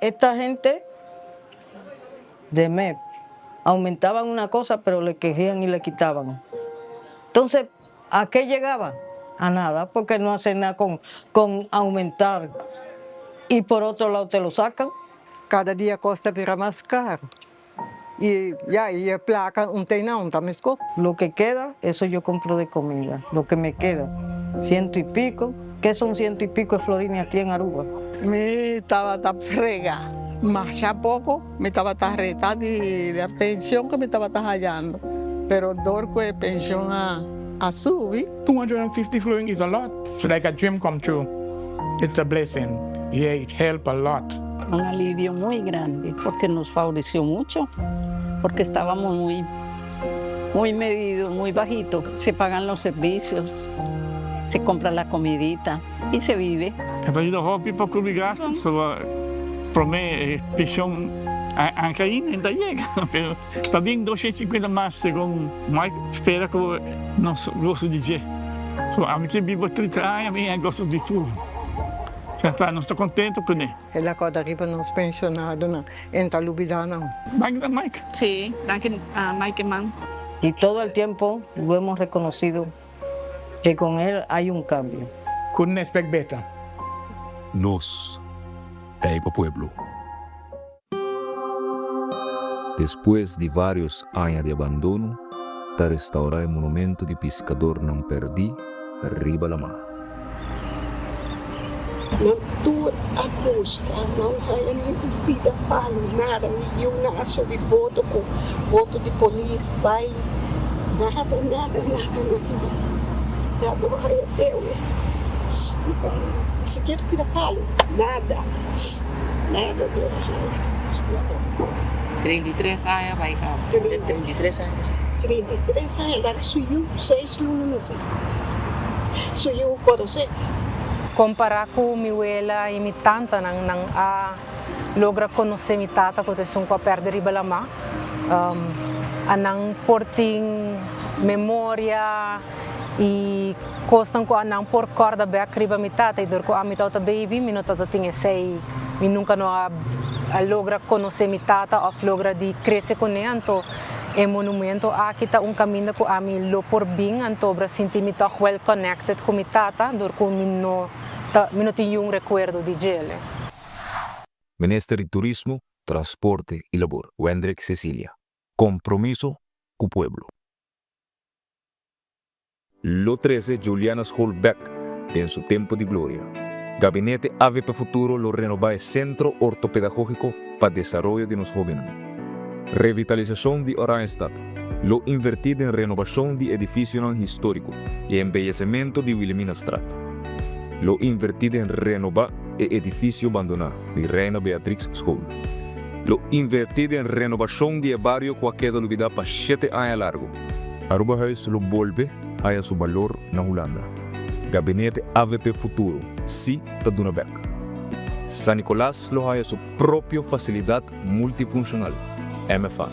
Esta gente de MEP aumentaban una cosa, pero le quejían y le quitaban. Entonces, ¿a qué llegaba? A nada, porque no hacen nada con, con aumentar y por otro lado te lo sacan. Cada dia cos ta bira mas caro y ya y e placa un tey nan un ta mesco. Lo que queda, eso yo compro de comida, lo que me queda, ciento y pico, ¿qué son ciento y pico de florines aquí en Aruba? Mi tabata frega masha poco, mi tabata reta di e pension cu mi tabata hayando, pero dor cu e pension a a subi. 250 florin is a lot, it's like a dream come true, it's a blessing, yeah it help a lot. Un alivio muy grande porque nos favoreció mucho, porque estábamos muy, muy medidos, muy bajito. Se pagan los servicios, se compra la comidita y se vive. E ta yuda hopi pa cubri gasto, pasobra prome e pension anke ainda ta yega, pero ta bin 250 mas segun Mike spera cu nos gosto di dje. So ami ke biba 30 aña mi a gosto di tur. Ta nos ta contento cune. El a corda riba nos pensionadonan, en ta lubida nan. Danki na Mike. Sí, danki Mike Eman. Y todo el tiempo lo hemos reconocido que con él hay un cambio. Couldn't expect better. Nos ta e pa pueblo. Despues di varios aña di abandono, ta restaurá e monumento di piskadornan pèrdí riba lamá. Nan tur a buska, nan haya ni un pida palu, nada. Mi yiunan a subi boto ku boto di polis bai, nada, nada, nada, nada. Nan no haya dewe, ni sikiera pida palu, nada. Nada no a haya. 33 aña bai caba. 33 aña pasá. 33 aña dara su yu seis luna nací. Su yu conoce. Compará cu mi wela y mi tantanan, nan a logra conoce mi tata cu ta esun cu a perde riba lamá. A nan por tin memoria y Kosnan ku anan por kòrda bèk riba mi tata i dor ku ami tabata baby mi no tabata tin esei, mi nunka no a a logra konosé mi tata òf logra di krese kuné, anto e monumento aki ta un kaminda ku ami lo por bin anto obra sinti mi tòg well connected ku mi tata dor ku mi no ta mi no tin yun rekuerdo di djele. Minister di Turismo, Transporte y Labor, Wendrick Cecilia. Compromiso cu pueblo. Lo trece Juliana School bek den su tempo di gloria. Gabinete avp Futuro lo renoba e Centro Ortopedagogico pa desaroyo di nos hobennan. Revitalisacion di Oranjestad Lo inverti den renobacion di edificionan historico y embeyecemento di Wilhelminastraat. Lo inverti den renoba e edificio bandona di Reina Beatrix School. Lo inverti den renobacion di e bario cu a keda lubida pa shete aña largo. Arubahuis lo bolbe haya su balor na Hulanda. Gabinete avp Futuro si ta duna bek. San Nicolas lo haya su propio facilidad multifuncional, MFA.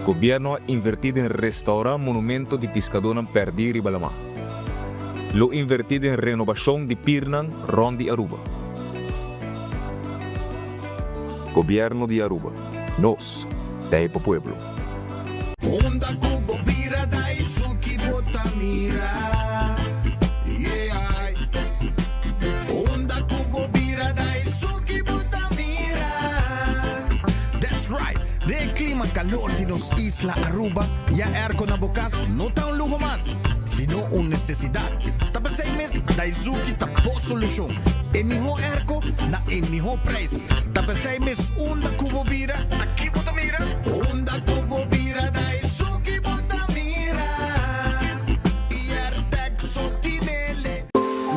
Gobierno a inverti den restaura monumento di piscadonan perdi riba lama. Lo inverti den renobacion di pirnan rond di Aruba. Gobierno di Aruba, nos ta e pa pueblo. Unda ku bo bira Daisuki bo ta mira Yeah Unda ku bo bira Daisuki bo ta mira That's right! Den e klima kalor di nos isla Aruba, ya airco na bo kas no ta un luho mas, sino un nesesidat. Ta p'esei mes Daizuki ta bo solushon. E mihó airco na e mihó prijs. Ta p'esei mes unda ku bo bira, Aki bo ta mira. Unda ku bo bira Daisuki bo ta mira. Iertek so tinele.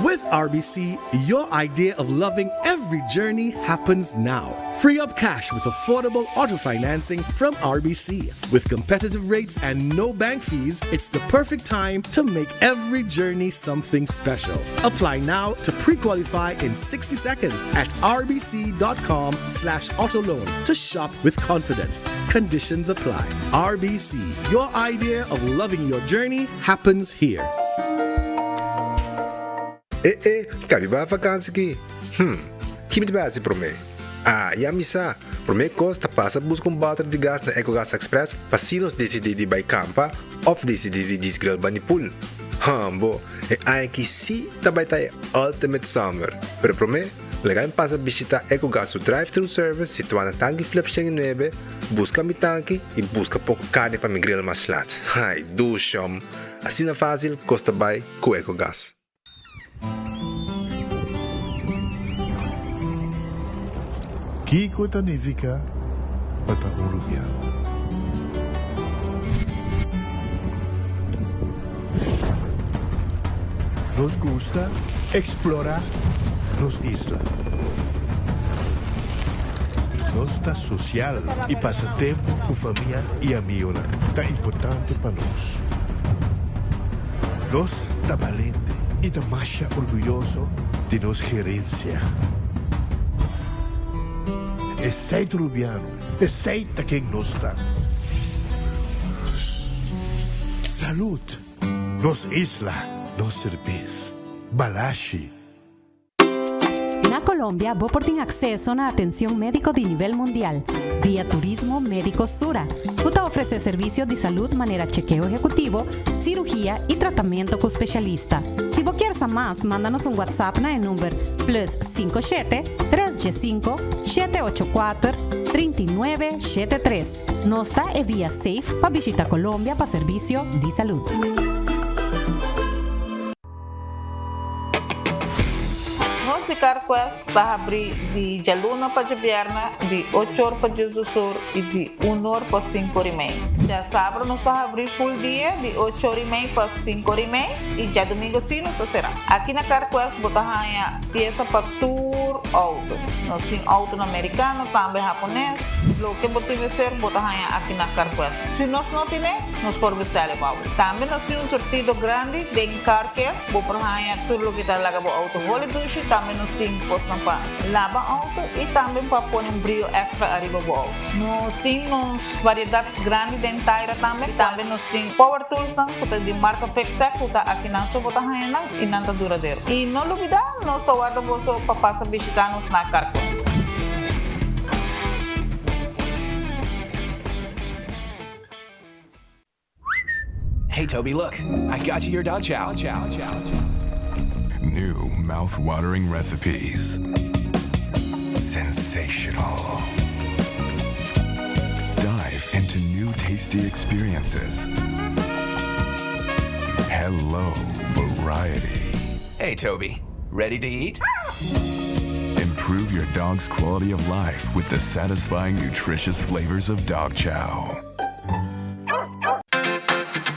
With RBC, your idea of loving every journey happens now. Free up cash with affordable auto financing from RBC. With competitive rates and no bank fees, it's the perfect time to make every journey something special. Apply now to pre-qualify in 60 seconds at rbc.com slash autoloan to shop with confidence. Conditions apply. RBC, your idea of loving your journey happens here. E e, ka mi bai vakansi ki? Hm, ki mi ta bai hasi promé? Ah, ya mi sa! Promé kos ta pasa buska un bòter di gas na Ecogas Express pa si nos disidí di bai kampa òf disidí di djis grill bani pool. Hambo, e aña aki sí ta bai ta e ultimate summer! Pero promé, laga mi pasa bishitá Ecogas su drive-thru service situá na Tanki Flip 109, buska mi tanki i buska poko karni pa mi grill mas lat. Ai, dushom! Asina fásil kos ta bai ku Ecogas. Kiko ta nifiká pa ta un rubiano? Nos gusta eksplorá nos isla. Nos ta sosial i pasa tempu ku famia i amigonan ta importante pa nos. Nos ta balente i ta masha orguyoso di nos gerensia. Esei ta Rubiano, esei ta ken nos ta. Salud! Nos isla, nos serbes. Balashi. Na Colombia bo por tin acceso na atencion medico di nivel mundial via Turismo Medico Sura, cu ta ofrece servicio di salud manera chekeo ehecutivo, cirugia y tratamento cu specialista. Si bo kier sa mas, manda nos un WhatsApp na e number plus 57 315 784 39 73. Nos ta e via safe pa bishita Colombia pa servicio di salud. Nos di CarQuest ta habrí di djaluna pa djabièrnè di ocho or pa diesdos or i di un or pa sinku or i mei. Djasabra nos ta habrí ful dia di ocho or i mei pa sinku or i mei i djadumingu sí nos ta será. Aki na CarQuest bo ta haña piesa pa tur outo. Nos tin outonan merikano, tambe hapones. Loke bo tin mester bo ta haña aki na CarQuest. Si nos no tine, nos por bestèl e pa bo. Tambe nos tin un surtido grandi den Car Care, bo por haña tur loke ta laga bo auto holi dushi, tambe nos tin kosnan pa laba auto i tambe pa pone un brio extra ariba bo auto. Nos tin nos variedat grandi den taira tambe, tambe nos tin power toolsnan ku ta di marka Fixtech ku ta akinan so bo ta haña nan i nan ta duradero. I no lubida nos ta warda boso pa pasa bishita nos na Car Quest. Hey Toby, look, I got you your dog chow. Chow, chow, chow. New mouth-watering recipes. Sensational. Dive into new tasty experiences. Hello, variety. Hey Toby, ready to eat? Improve your dog's quality of life with the satisfying, nutritious flavors of dog chow.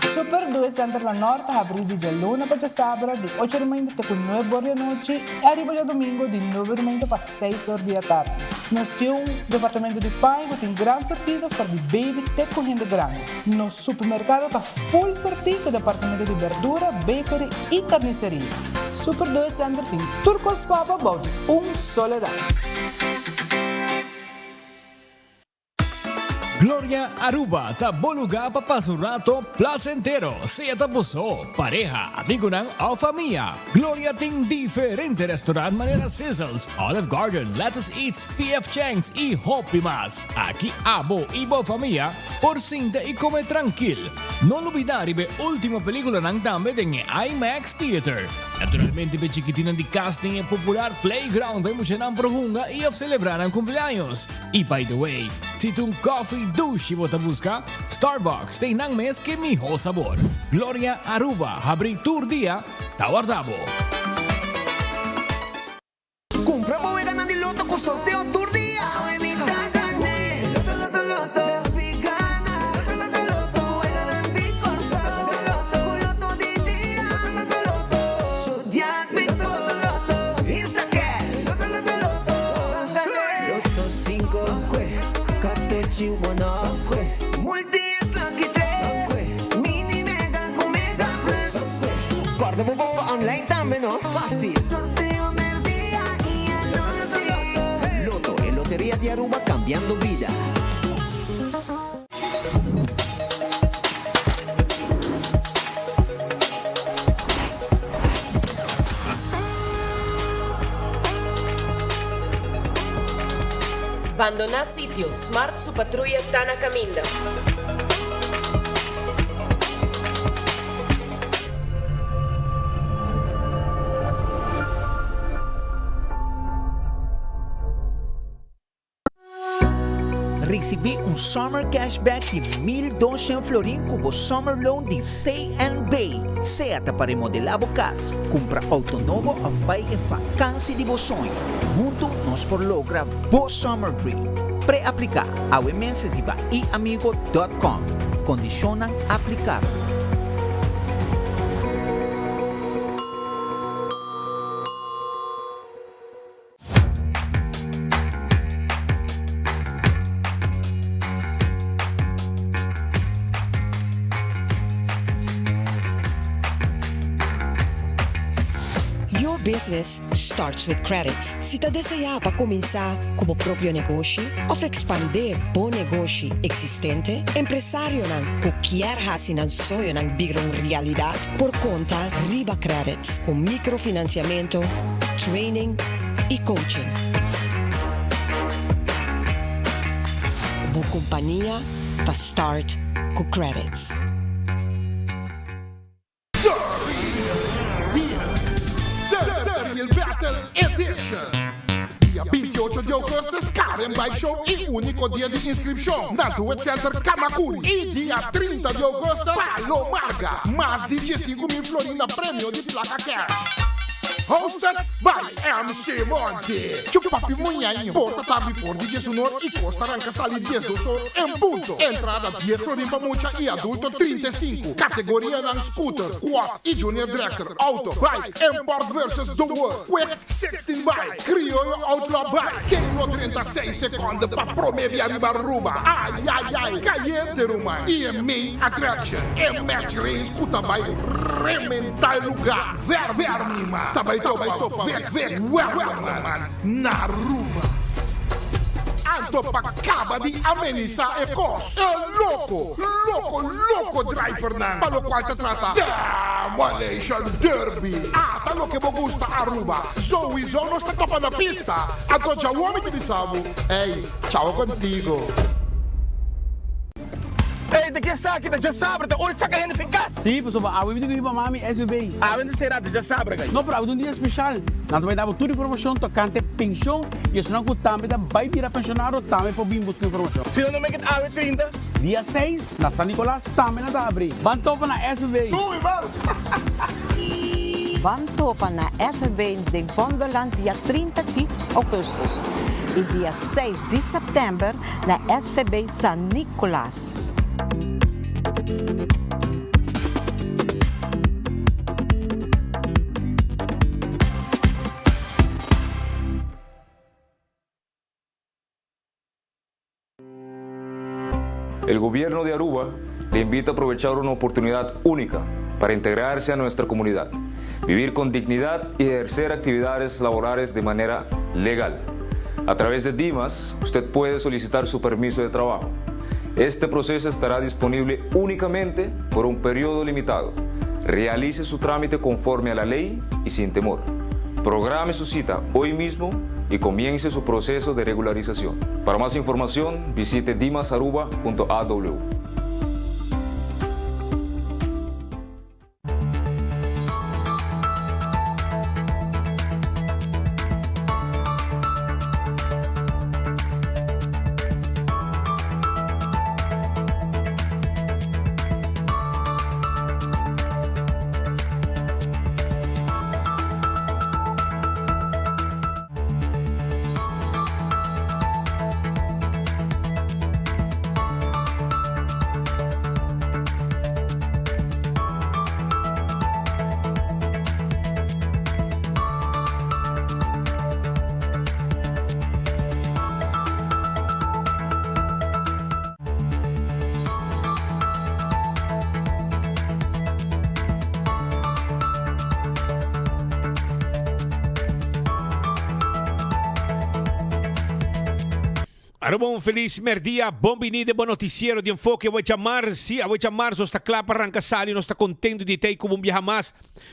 Super Due Center na Nort ta habrí di djaluna pa djasabra di ocho di mainta te ku nuebe or di anochi i ariba djadumingu di nuebe di mainta pa seis or di atardi. Nos tin un departamento di paña ku tin gran surtido for di baby te ku hende grandi. Nos supermerkado ta full surtí ku departamento di berdura, bakery i karniseria. Super Due Center tin tur kos pa bo bou di un solo dak. Gloria Aruba ta bo lugar pa pasa un rato placentero, sea ta bo so, pareha, amigonan of famia. Gloria tin diferente restaurant manera Sizzles, Olive Garden, Lettuce Eats, PF Chang's y hopi mas. Aki abo y bo famia por sinta y come trankil. No lubida riba e ultimo peliculanan tambe den e IMAX Theater. Naturalmente p'e chikitinnan di cas tin e popular playground pa e muchanan por hunga y of celebra nan cumpleaños. Y by the way, si ta un coffee dushi bo ta busca, Starbucks ta einan mes ke miho sabor. Gloria Aruba habri tur dia, ta warda bo. Cumpra bo weganan di loto cu sorteo tur dia. Awe mi ta gane. Loto, loto, loto. Despi gana. Loto, loto, loto. Weganan di Corsou. Loto, loto, loto. Cu loto di dia. Loto, loto, loto. Zodiac Big Four. Loto, loto, loto. Instacash. Loto, loto, loto. Loto 5, Katochi 1, Multi X Lucky 3, Mini Mega ku Mega Plus. Korda bo bomba online tambe no? Fácil! Sorteo merdia y anochi. Loto, e loteria di Aruba cambiando bida. Bandoná sitio, Smart su patruya ta na kaminda. Risibí un Summer Cashback di 1200 florin ku bo Summer Loan di CNB. Sea ta pa remodelá bo kas, kumpra outo nobo òf bai e vakansi di bo soño. Huntu nos por logra bo Summer Dream. Pre-apliká awe mes riba iamigo dòt kòm. Kondishonnan aplikabel. Your business starts with credit. Si ta deseá pa kuminsá ku bo propio negoshi òf ekspandé bo negoshi eksistente, empresarionan ku kier hasi nan soñonan bira un realidat por konta riba Credit ku mikrofinansiamentu, training y coaching. Bo compania ta start cu Qredits. The Real Deal, The Real Battle Edition. Dia 28 di augustus Karen Bike Show y unico dia di inscripcion na Duet Center Camacuri y dia 30 di augustus Palo Marga. Mas di 15,000 florin na premio di placa cash. Hosted by MC Monty. Chupapi Muñaño. Porta ta habri for di diesunor y cos ta ranca sali diesdos or en punto. Entrada dies florin pa mucha y adulto 35. Categorianan scooter, quad y junior dragster, auto, bike, import versus the world, quick 16 bike, criollo outlaw bike. Ken lo drenta seis seconde pa prome bia riba Aruba? Ay ay ay, cayente ruman. Y e main attraction, e match race cu ta bay rementa e lugar. Ver ver mi man ta bai topa vek vek Werman na Aruba. Anto pa kaba di amenisa e kos, e loko, loko, loko drivernan pa lokual ta trata Demolition Derby. Ata loke bo gusta Aruba, souiso nos ta topa na pista. Anto djawo mi ta bisa bo, ey, chao contigo. Ey, ta ke esaki? Ta djasabra, ta ora di saka hende fin kas. Sí, pasobra awe mi tin ku hiba mami SVB. Awe no ta sera, ta djasabra, gai. No, pero awe ta un dia speshal. Nan ta bai da bo tur informashon tokante penshon i esunnan ku tambe ta bai bira penshonado tambe por bin buska informashon. Si nan no make it awe 30? Dia seis, na San Nicolas tambe nan ta habri. Ban topa na SVB. Uy, ban! Ban topa na SVB den Vondelland dia 30 di augustus i dia seis di sèptèmber na SVB San Nicolas. El gobierno de Aruba le invita a aprovechar una oportunidad única para integrarse a nuestra comunidad, vivir con dignidad y ejercer actividades laborales de manera legal. A través de DIMAS, usted puede solicitar su permiso de trabajo. Este proceso estará disponible únicamente por un periodo limitado. Realice su trámite conforme a la ley y sin temor. Programe su cita hoy mismo y comience su proceso de regularización. Para más información, visite dimasaruba.aw. Aruba un feliz merdia, bon bini den bo noticiero di Enfoke Awe djamars, si awe djamars nos ta kla pa ranka sali, nos ta contento di tei ku bo un biaha mas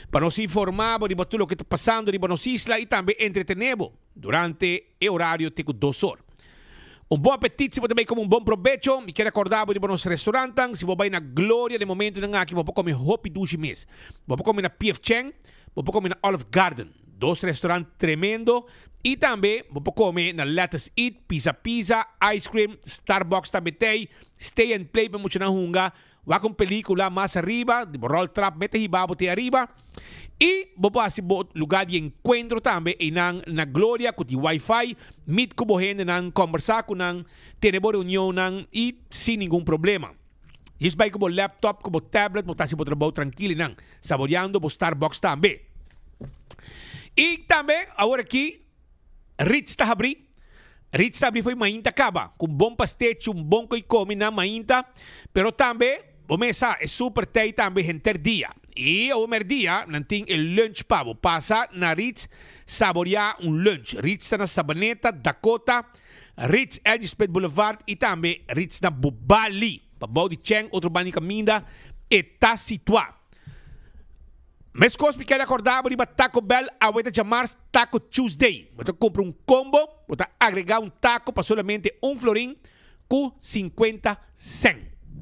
pa nos informa bo riba tur loke ta pasando riba nos isla y tambe entretene bo durante e horario te ku dos or. Un bon apetit si bo ta bay come un bon probecho. Mi kier recorda bo riba nos restaurantan. Si bo bay na Gloria den momentonan aki bo por come hopi dushi mes. Bo por come na PF Chang, bo por come na Olive Garden. Dos restaurant tremendo. Y tambe bo por come na Lettuce Eat, Pizza Pizza, Ice Cream, Starbucks tambe t'ey, Stay and Play pa muchanan hunga. Wak un pelicula mas ariba, di bo rol trap mete hiba bo te ariba. Y bo por haci bo lugar di encuentro tambe eynan na Gloria cu tin wifi, meet cu bo hendenan, combersa cu nan, tene bo reunionnan y sin ningun problema. Djis bay cu bo laptop, cu bo tablet bo ta haci bo trabou trankil eynan, saboreando bo Starbucks tambe. Y tambe awor aki Ritz ta habri. Ritz ta habri fo'i mainta kaba, ku un bon pastechi, un bon koi komi na mainta, pero tambe bo mes sa e super tei tambe henter dia. I awo merdia nan tin e lunch pa bo. Pasa na Ritz saboria un lunch. Ritz ta na Sabaneta, Dakota, Ritz LG Smith Boulevard i tambe Ritz na Bubali. Pa bou di Cheng otro banda di kaminda e ta situa. Meskos mi kere akorda bo riba Taco Bell awe ta djamars Taco Tuesday. Bo ta kumpra un kombo, bo ta agrega un taco pa solamente un florin ku sinkuenta sèn.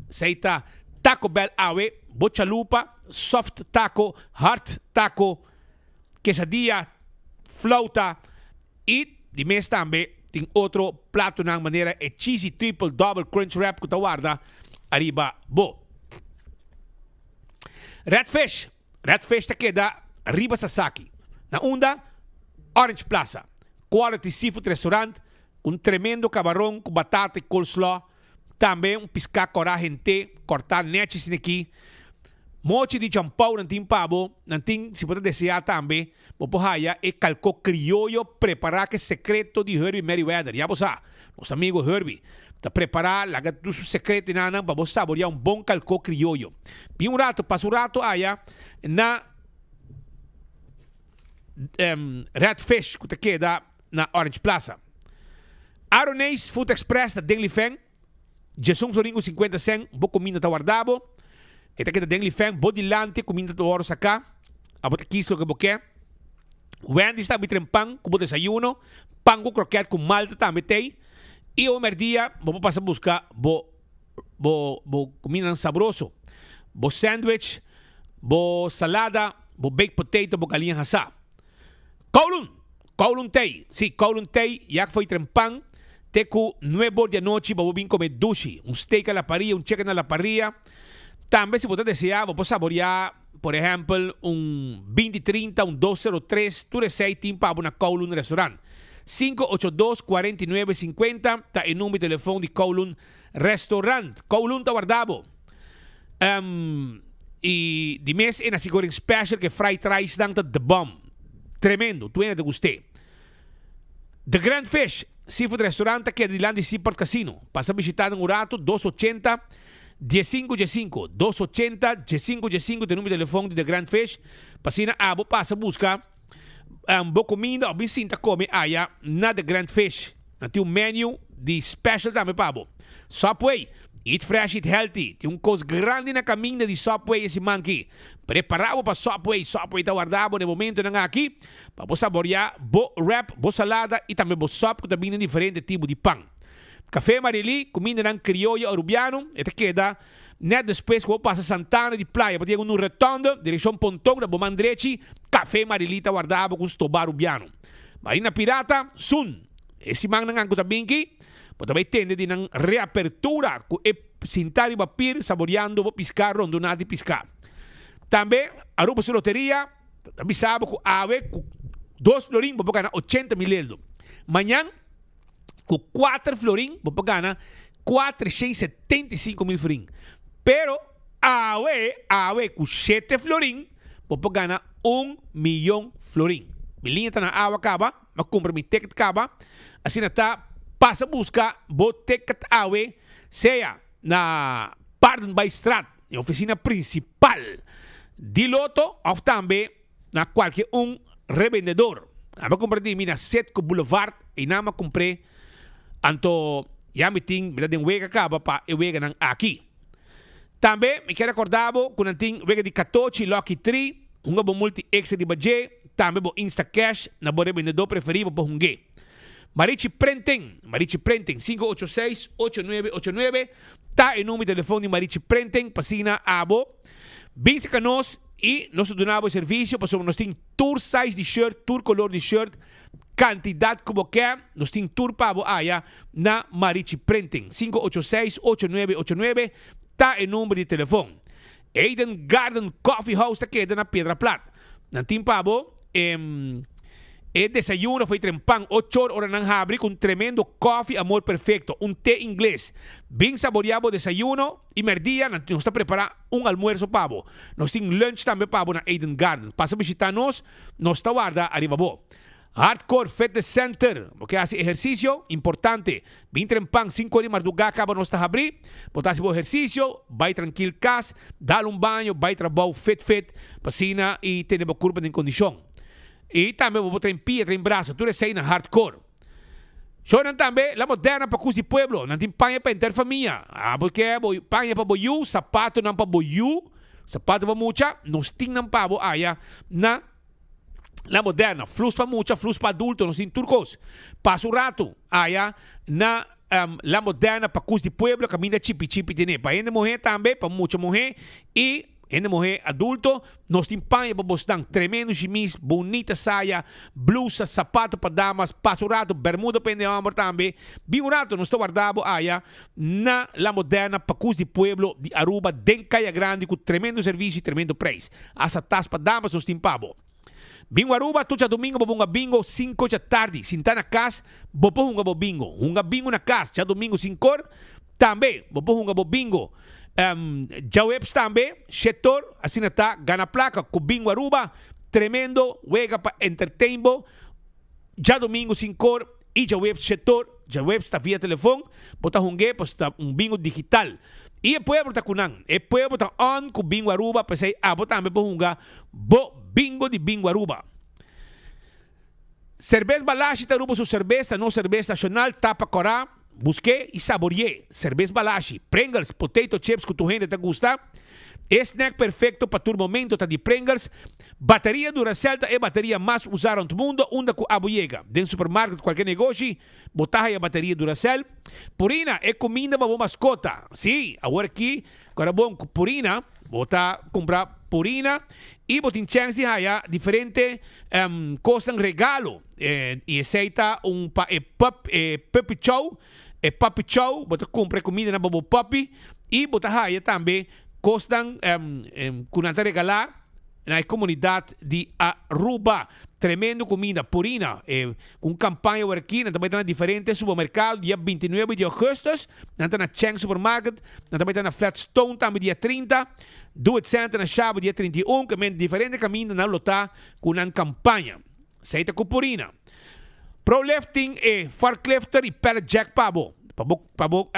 Esei ta Taco Bell awe, bo chalupa, soft taco, hard taco, quesadilla, flauta i di mes tambe tin otro platonan manera e cheesy triple double crunch wrap ku ta warda ariba bo. Red Fish, Red Fish ta keda riba Sasaki, na unda Orange Plaza. Quality Seafood Restaurant ku un tremendo kabaron ku batata i coleslaw, tambe un piská kòrá hent'é kòrtá nèchi asina aki. Mochi di John Paul nan tin pa bo, nan tin si bo ta deseá tambe bo por haya e kalkó krioyo prepará ku e sekreto di Herbie Merryweather. Ya bo sa, nos amigo Herbie ta prepará laga tur su sekreto i nan pa bo saboreá un bon kalkó krioyo. Bin un rato, pasa un rato aya na Red Fish ku ta keda na Orange Plaza. Aroneis Food Express ta den Lifeng. Djesun florin ku sinkuenta sen, bo kuminda ta warda bo. E ta keda den lifen, bo dilanti e kuminda ta wòrdu saká. Abo ta kis loke bo ke. Wendy's ta habitren pan ku bo desayuno, pan ku krokèt ku malta tambe t'ei. I awe mèrdia bo por pasa buska bo bo bo kumindanan sabroso, bo sandwich, bo salada, bo baked potato, bo galiña hasá. Kowloon! Kowloon t'ei! Sí, Kowloon t'ei, ya ku foi tren pan te ku nuebor di anochi pa bo bin kome dushi, un steak a la parilla, un chicken a la parilla. Tambe si bo ta deseá bo por saboreá, por ehèmpel, un 20 30, un 203, tur esei tin pa bo na Kowloon Restaurant. 582 49 50 ta e number di telefòn di Kowloon Restaurant. Kowloon ta warda bo. I di mes e nasi goreng special ke fried rice nan ta the bomb. Tremendo, tu hende ta gust'é. The Grand Fish Seafood Restaurant ta keda dilanti di Seaport Casino. Pasa bishita nan un rato, 280 15 15, 280 15 15 ta e numero di telefon di The Grand Fish. Pa asina abo pasa buska bo kuminda of bin sinta kome aya na The Grand Fish. Nan tin un menu di special tambe pa bo. Subway, Eat fresh, eat healthy. Tin un kos grandi na kaminda di Subway e siman aki. Prepara bo pa Subway. Subway ta warda bo na e momentonan aki pa bo saborea bo wrap, bo salada i tambe bo sòp ku ta bini den diferente tipo di pan. Café Marily, kumindanan krioyo arubiano. E ta keda nèt despues ku bo pasa Santana di Playa pa ta yega un rotonde direkshon Ponton na bo man drechi. Café Marily ta warda bo ku un stoba arubiano. Marina Pirata, Sun. E simannan ku ta binki, bo ta bai tende di nan reapertura ku e sinta riba pir saboreando bo piská rondoná di piská. Tambe Aruba su loteria ta bisa bo ku awe ku dos florin bo por gana ochenta mil eldo. Mañan ku kuater florin bo por gana 475 mil florin. Pero awe, awe ku shete florin bo por gana un miyon florin. Mi liña ta na awa kaba. M'a kumpra mi ticket kaba. Asina ta, pasa buska bo ticket awe, sea na Paardenbaaistraat, e ofisina prinsipal di Lotto, òf tambe na kualke un rebendedor. Ami a kumpra di mi na Citgo Boulevard, einan mi a kumpr'é. Anto ya mi tin, mi ta den wega kaba pa e weganan aki. Tambe mi kier recorda bo cu nan tin wega di catochi Lucky Tree, hunga bo multi extra riba dje, tambe bo Instacash na bo rebendedor preferi bo por hunge. Marichi Printing, Marichi Printing, 586 8989 ta e number di telefon di Marichi Printing pa asina abo bin cerca nos y nos ta duna bo e servicio pasobra nos tin tur size di shirt, tur color di shirt, cantidad cu bo ke, nos tin tur pa bo aya na Marichi Printing, 586 8989 ta e number di telefon. Eden Garden Coffee House ta keda na Piedra Plat. Nan tin pa bo e e desayuno for tren pan ochor ora nan habri ku un tremendo kofi Amor Perfecto, un te ingles. Bin saboria bo desayuno y merdia nan nos ta prepara un almuerzo pa bo. Nos tin lunch tambe pa bo na Eden Garden. Pasa bishita nos, nos ta warda ariba bo. Hardcore Fitness Center, Bo ke hasi ehersisio? Importante! Bin trempan, sinku ora di mardugá kaba nos ta habrí. Bo ta hasi bo ehersisio, bai trankil kas, dal un baño, bai trabou fit fit, pa asina i tene bo kurpa den kondishon. I tambe bo por train pia, train brasa, tur esei na Hardcore. Shownan tambe La Moderna pa kus di pueblo, nan tin paña pa henter famia. Abo ke bo paña pa bo yu, sapatonan pa bo yu, sapato pa mucha, nos tin nan pa bo aya na. La Moderna, flus pa mucha, flus pa adulto, nos tin tur kos. Pasa un ratu aya na La Moderna pa kus di pueblo kaminda chipi chipi tene. Pa hende muhé tambe, pa mucha muhé i hende muhé adulto, nos tin paña pa bosnan. Tremendo shimis, bunita saya, blusa, sapato pa damas. Pasa un ratu, bermuda pa hende hòmber tambe. Bin un ratu, nos ta warda bo aya na La Moderna pa kus di pueblo di Aruba den Kaya Grandi ku tremendo servisio i tremendo preis. Hasta tas pa damas nos tin pa bo. Bingo Aruba tur djadomingo bo bunga bingo sinko djatardi. Sinta na kas bo por hunga bo bingo. Hunga bingo na kas djadomingo sinkor. Tambe bo por hunga bo bingo djaweps tambe shetor. Asina ta gana plaka ku Bingo Aruba. Tremendo wega pa entertain bo djadomingo sinkor i djaweps shetor. Djaweps ta via telefon bo ta hung'e pasobra ta un bingo digital. I e pueblo ta ku nan. E pueblo ta on ku Bingo Aruba, p'esei abo tambe por hunga bo bingo di Bingo Aruba. Serbes Balashi ta Aruba su serbes, ta nos serbes nashonal, tapa kòrá, busk'é i sabori'é. Serbes Balashi, Pringles, potato chips ku tur hende ta gusta. E snack perfecto pa tur momento ta di Pringles. Bateria Duracell ta e bateria mas usá rond mundo unda ku abo yega. Den supermarket, kualke negoshi, Bo ta haya bateria Duracell. Purina, e kuminda pa bo maskota. Sí, awor aki ku era bon ku Purina, bo ta kumpra Purina i bo tin chèns di haya diferente kosnan regalo. I esei ta un pa e pup, e puppy chow, e puppy chow, bo ta kumpra e kumindanan pa bo puppy i bo ta haya tambe kosnan ku nan ta regalá na e komunidat di Aruba. Tremendo kuminda, Purina. E Ku un kampaña awor aki, nan ta bai ta na diferente supermerkado dia 29 di augustus, nan ta na Cheng Supermarket, nan ta bai ta na Flat Stone tambe dia 30, Do It Center na Shaba dia 31, ku men diferente kaminda nan lo ta ku nan kampaña. Esei ta ku Purina. ProLift tin e forklifter i pallet jack pa bo, pa bo pa bo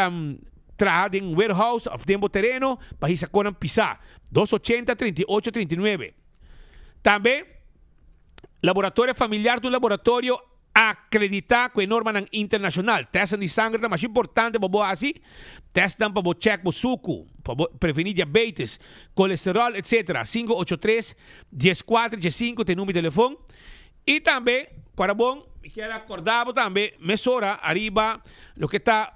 traha den warehouse òf den bo tereno pa hisa konan pisá. Dos ochenta, 38, 39. Tambe. Laboratorio Familiar ta un laboratorio akreditá ku e normanan internashonal. Tèstnan di sanger ta masha importante pa bo hasi. Tèstnan pa bo chèk bo suku, pa bo prevení diabetes, kolesteròl, etsetera. 583 14 15 ta e number di telefon. I tambe, ku bon, mi kier a kòrda bo tambe mesora ariba loke ta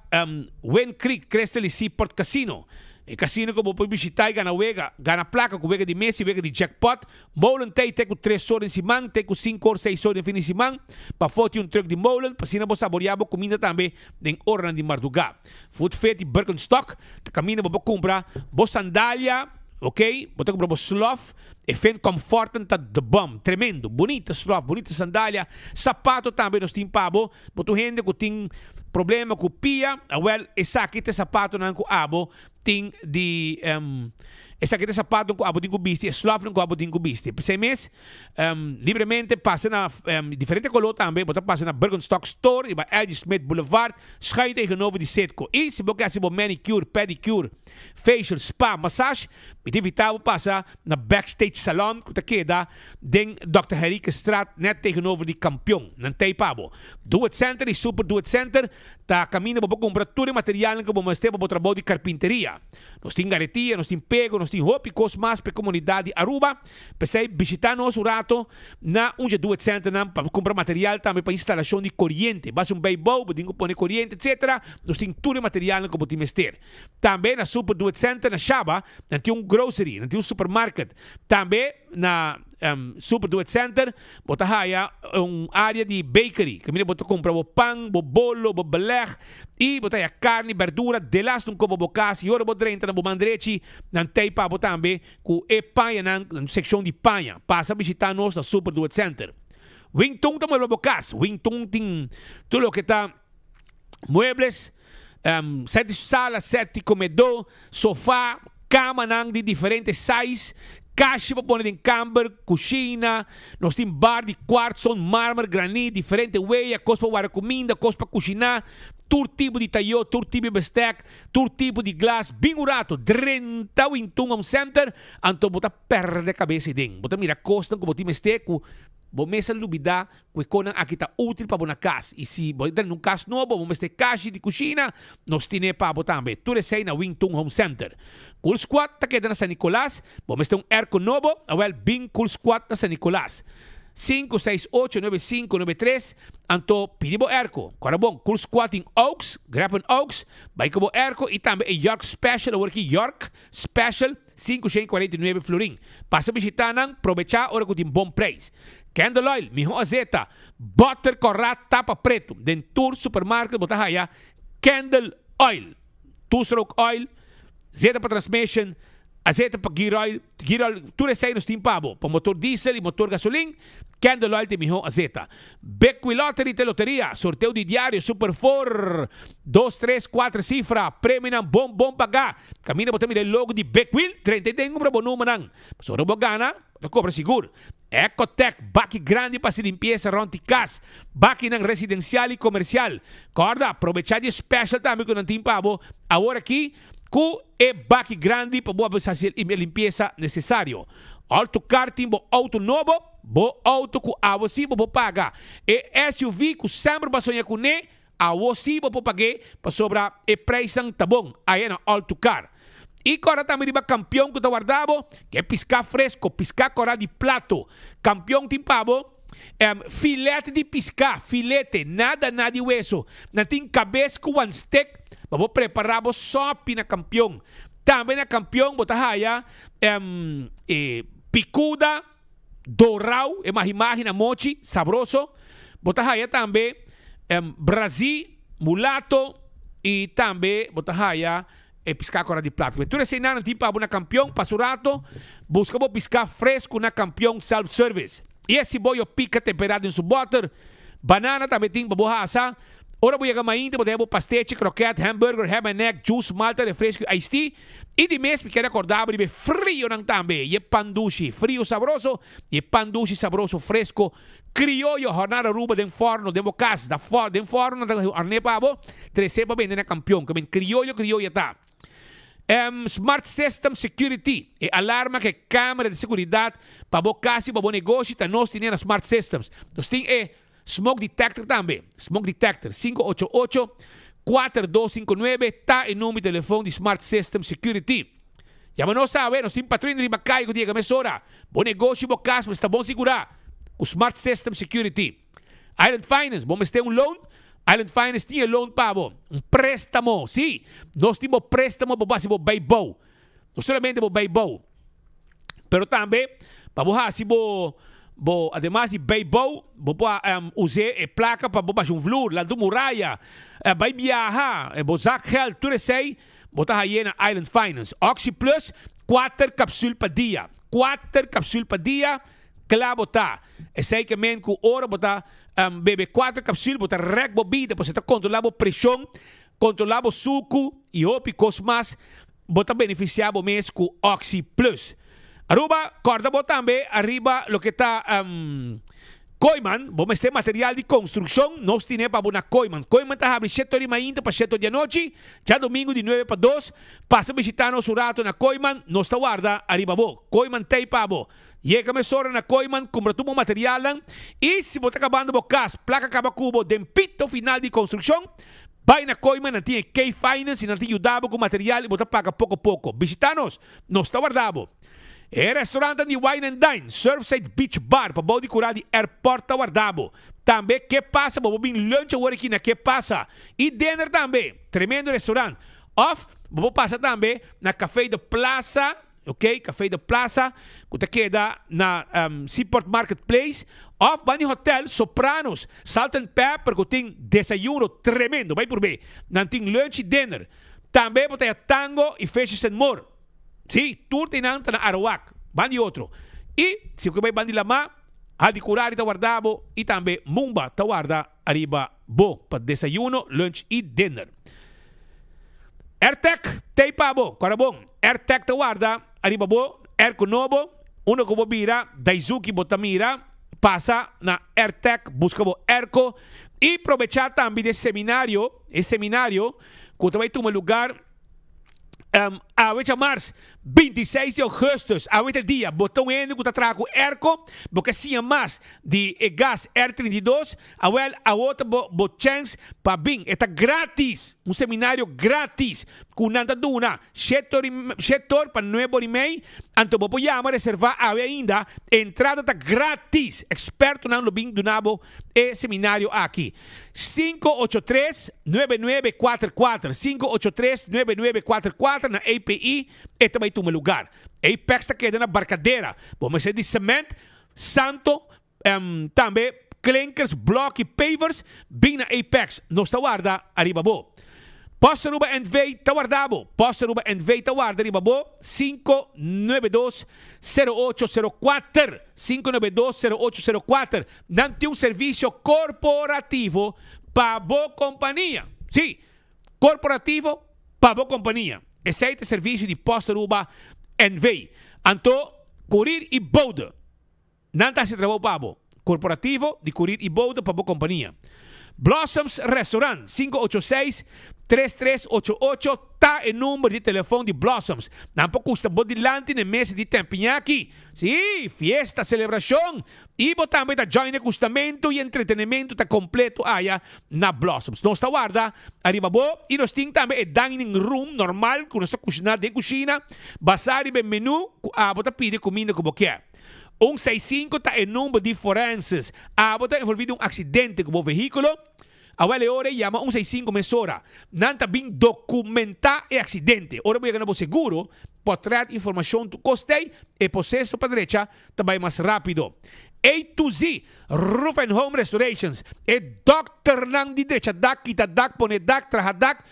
Wind Creek Crystal i Seaport Casino. E kasino ku bo por bishitá i gana wega, gana plaka ku wega di mesa i wega di jackpot. Molen tei te ku tres or den siman, te ku sinku or, seis or den fin di siman. Pafó tin un trùk di molen, pa asina bo saboreá bo kuminda tambe den oranan di mardugá. Food Fit di Birkenstock ta kaminda bo por kumpra bo sandalia, ok, bo ta kumpra bo slof, e fin comforten ta the bom, tremendo, bunita slof, bunita sandalia, sapato tambe nos tin pa bo, bo ta un hende ku tin problema ku pia, awèl esaki ta e sapatonan ku abo tin di esaki ta e sapatonan ku abo tin ku bisti, e slòfnan ku abo tin ku bisti. P'esei mes, libremente pasa na diferente koló tambe, bo ta pasa na Birkenstock Store riba LG Smith Boulevard, schuin tegenover di Citgo. I si bo ke hasi bo manicure, pedicure, facial, spa, massage, mi ta invitá bo pasa na Backstage Salon ku ta keda den Dòkter Henriquezstraat nèt tegenover di Kampion. Nan t'ei pa bo. Do It Center i Super Do It Center Ta kaminda bo por kumpra tur e materialnan ku bo mester pa bo trabou di karpinteria. Nos tin garetia, nos tin pego, nos. nos tin hopi cos mas pa e comunidad di Aruba. P'esey bishita nos un rato na un dje Do It Centernan pa cumpra material tambe pa instalacion di coriente. Bo haci un bijbouw, bo tin cu pone coriente etc. Nos tin tur e materialnan cu bo tin mester. Tambe na Super Do It Center na Shaba nan tin un grocery, nan tin un supermarket. Tambe na Super Do It Center bo ta haya un area di bakery kaminda bo ta kumpra bo pan, bo bolo, bo beleg i bo ta haya karni, berdura, delas un kopo bo kas i ora bo drenta na bo man drechi nan tei pa bo tambe ku e pañanan, sekshon di paña. Pasa bishita nos na Super Do It Center. Wingtun ta muebla bo kas. Wingtun tin tur loke ta muebles, set di sala, set di comedor, sofa, camanan di diferente size, kashi pa pone den kamber, cushina, nos tin bar di kwartson, marmer, granit, diferente weya, cos pa warda cuminda, cos pa cushina, tur tipo di tayo, tur tipo di bestek, tur tipo di glas, bin un rato, drenta Wintun Home Center, anto bo ta perde cabes eden, bo ta mira cosnan cu bo tin mester cu Bo mes a lubidá ku e konan aki ta útil pa bo na kas. I si bo entra den un kas nobo, bo mester kashi di kushina, nos tine pa bo tambe. Tur esei na Wing Tun Home Center. Cool Squad ta keda na San Nicolas. Bo mester un airco nobo? Awel, bin Cool Squad na San Nicolas. 5689593 Anto pidi bo airco. Kòrda bon, Cool Squad tin Oaks, Grappen Oaks, bai ku bo airco i tambe e York Special awor ki York Special. 549 florin. Pasa bishita nan, probecha ora ku tin bon preis. Candle oil, miho azeta, butter kòrá tapa pretu. Den tur supermarket bo ta haya candle oil, two stroke oil, zeta pa transmission, azeta pa gear oil, gear oil, tur esei nos tin pa bo. Pa motor diesel i motor gasolin, candle oil ta e miho azeta. Bequi Lottery ta e loteria, sorteo di diario, super for, dos, tres, kuater sifra, premionan bon bon pagá. Kaminda bo ta mira e logo di Big Wheel, drenta i den kumpra bo numernan. Pasobra bo gana, bo ta kobra sigur. Ecotec, baki grandi pa hasi limpiesa rònt di kas, bakinan residensial i komersial. Kòrda, probechá di e special tambe ku nan tin pa bo awor aki ku e baki grandi pa bo a hasi e limpiesa nesesario. Autocar tin bo outo nobo, bo outo ku awo si bo por paga. E SUV ku semper bo a soña kuné, Awo si bo por pag'é pasobra e prijsnan ta bon aya na All to Car. I kòrda tambe riba kampion ku ta warda bo, ke piská fresko, piská kòrá di plato. Kampion tin pa bo filet di piská, filete, nada na di weso. Nan tin kabes ku wan stek pa bo prepará bo sòpi na kampion. Tambe na kampion bo ta haya e pikuda dorau, e mahi-mahi na mochi, sabroso. Bo ta haya tambe brazí, mulato y tambe bo ta haya e piská kora di plato. Tur eseinan nan tin pa bo na Kampion. Pasa un rato, buska bo piská fresku na Kampion Self Service. Y e siboyo pika temperá den su bòter. Banana tambe tin pa bo hasa. Ora bo yega mainta bo ta haya bo pastechi, kroket, hamburger, ham and egg, juice, malta, refresco y iced tea. I di mes mi kere acorda bo riba e frionan tambe, y e pan dushi, frio sabroso, y e pan dushi sabroso fresco, crioyo, horna Aruba den forno, den bo cas, da for, den forno nan ta horne pa bo, trece pa bende na Campeon, ke men crioyo crioyo ta. Em, Smart System Security, e alarma ke camera di seguridad pa bo cas y pa bo negoshi ta nos tine na Smart Systems. Nos tin e Smoke detector tambe. Smoke detector, 588 4259 ta e number di telefon di Smart System Security. Yama nos awe, nos tin patruina riba kai ku ta yega mesora. Bo negoshi, bo kas mester ta bon sigurá ku Smart System Security. Island Finance, bo mester un loan? Island Finance tin e loan pa bo. Un préstamo, sí, nos tin bo préstamo pa bo hasi bo bijbouw. No solamente bo bijbouw, pero tambe pa bo hasi bo bo ademas di bijbouw, bo por us'é e plaka pa bo basha un vloer, lanta un muraya, bai biaha, bo zakgeld, tur esei bo ta haye na Island Finance. Oxi Plus, kuater kapsul pa dia, kuater kapsul pa dia, kla bo ta. Esei ke men ku ora bo ta bebe kuater kapsul bo ta rèk bo bida, pasobra e ta kontrolá bo preshon, kontrolá bo suku i hopi kos mas. Bo ta beneficia bo mes cu Oxi Plus. Aruba, corda bo tambe ariba loke ta Kooyman, bo mester material di construccion, nos tine pa bo na Kooyman. Kooyman ta habri shete ora di mainta pa shete ora di anochi, djadomingo di nuebe pa dos. Pasa bishita nos un rato na Kooyman, nos ta warda ariba bo. Kooyman t'ey pa bo. Yega mesora na Kooyman, cumpra tur bo materialnan y si bo ta cabando bo cas, placa caba cu bo den pito final di construccion, Bai na Kooiman, nan tin e K-Finance y nan ta yuda bo cu material y bo ta paga poco poco. Bishita nos, nos ta warda bo. E restaurantnan di Wine and Dine, Surfside Beach Bar pa bou di cura di airport ta warda bo. Tambe Ke Pasa, bo por bin lunch awor aki na Ke Pasa. Y dinner tambe. Tremendo restaurant. Of bo por pasa tambe na Café de Plaza. Ok, Café de Plaza, ku ta keda na Seaport Market Place, òf ban di hotel Sopranos, Salt and Pepper ku tin desayuno tremendo, bai purb'é. Nan tin lunch i dinner. Tambe bo ta haya Tango i Fishes and More. Sí, tur di nan ta na Arawak, ban di otro. I si bo ke bai ban di lamá, Hadicurari ta warda bo i tambe Mumba ta warda ariba bo pa desayuno, lunch i dinner. Airtag t'ei pa bo, kòrda bon, Airtag ta warda ariba bo airco nobo, unda ku bo bira Daizuki bo ta mira, pasa na Airtag buska bo airco i probechá tambe di e seminario, e seminario ku ta bai tuma lugar Awe djamars 26 di augustus, awe ta dia, bo ta un hende ku ta traha ku airco, bo ke siña mas di e gas R 32, awel awo ta bo bo chèns pa bin. E ta gratis, un seminario gratis ku nan ta duna shete or shete or pa nuebe or i mei, anto bo por yama reserva awe ainda, entrada ta gratis, ekspertonan lo bin duna bo e seminario aki. 583 9944 583 9944 na API e ta bai tuma lugar. Apex ta keda na Barcadera. Bo mester di cement, santo, tambe klinkers, blok y pavers, bin na Apex. Nos ta warda ariba bo. Post Aruba NV ta warda bo. Post Aruba NV ta warda riba bo. 592 0804 592 0804 Nan tin un servisio korporativo pa bo kompania. Sí, korporativo pa bo kompania. Esei ta e servisio di Post Aruba NV. Anto, Korir i Bode. Nan ta hasi trabou pa bo. Korporativo di Korir i Bode pa bo kompania. Blossoms Restaurant, 586 3388 ta e number di telefon di Blossoms. Nan por kusta bo dilanti na e mesa di tempiñaki. Sí, fiesta, selebrashon i bo tambe ta join e gustamentu i entretenementu ta kompleto aya na Blossoms. Nos ta warda ariba bo i nos tin tambe e dining room normal ku nos ta kushiná den kushina basá riba e menú ku abo ta pidi e kuminda ku bo kier. Un seis sinku ta e number di forenses. Abo ta envolví den un aksidente ku bo vehíkulo? Awel e ora e yama un seis sinku mesora. Nan ta bin dokumentá e aksidente. Ora bo yega na bo seguro, pòtrèt, informashon tur kos t'ei, e proseso pa drecha ta bai mas rápido. A to Z, Roof and Home Restorations, e dòkternan di drecha dak, kita dak, pone dak, traha dak,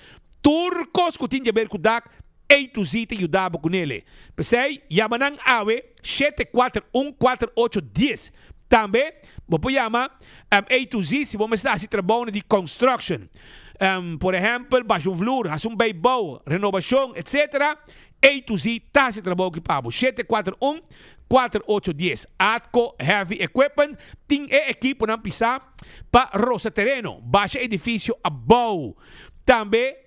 tur kos ku tin djaber ku dak, A to Z ta yuda bo ku nele. P'esei, yama nan awe 741 4810. Tambe, bo por yama A to Z si bo mester hasi trabounan di construction. Por ehèmpel, basha un vloer, hasi un bijbouw, renobashon, etc. A to Z ta hasi trabou aki pa bo. 741 4810. Atco Heavy Equipment tin e ekiponan pisá pa rosa tereno, basha edifisio abou. Tambe,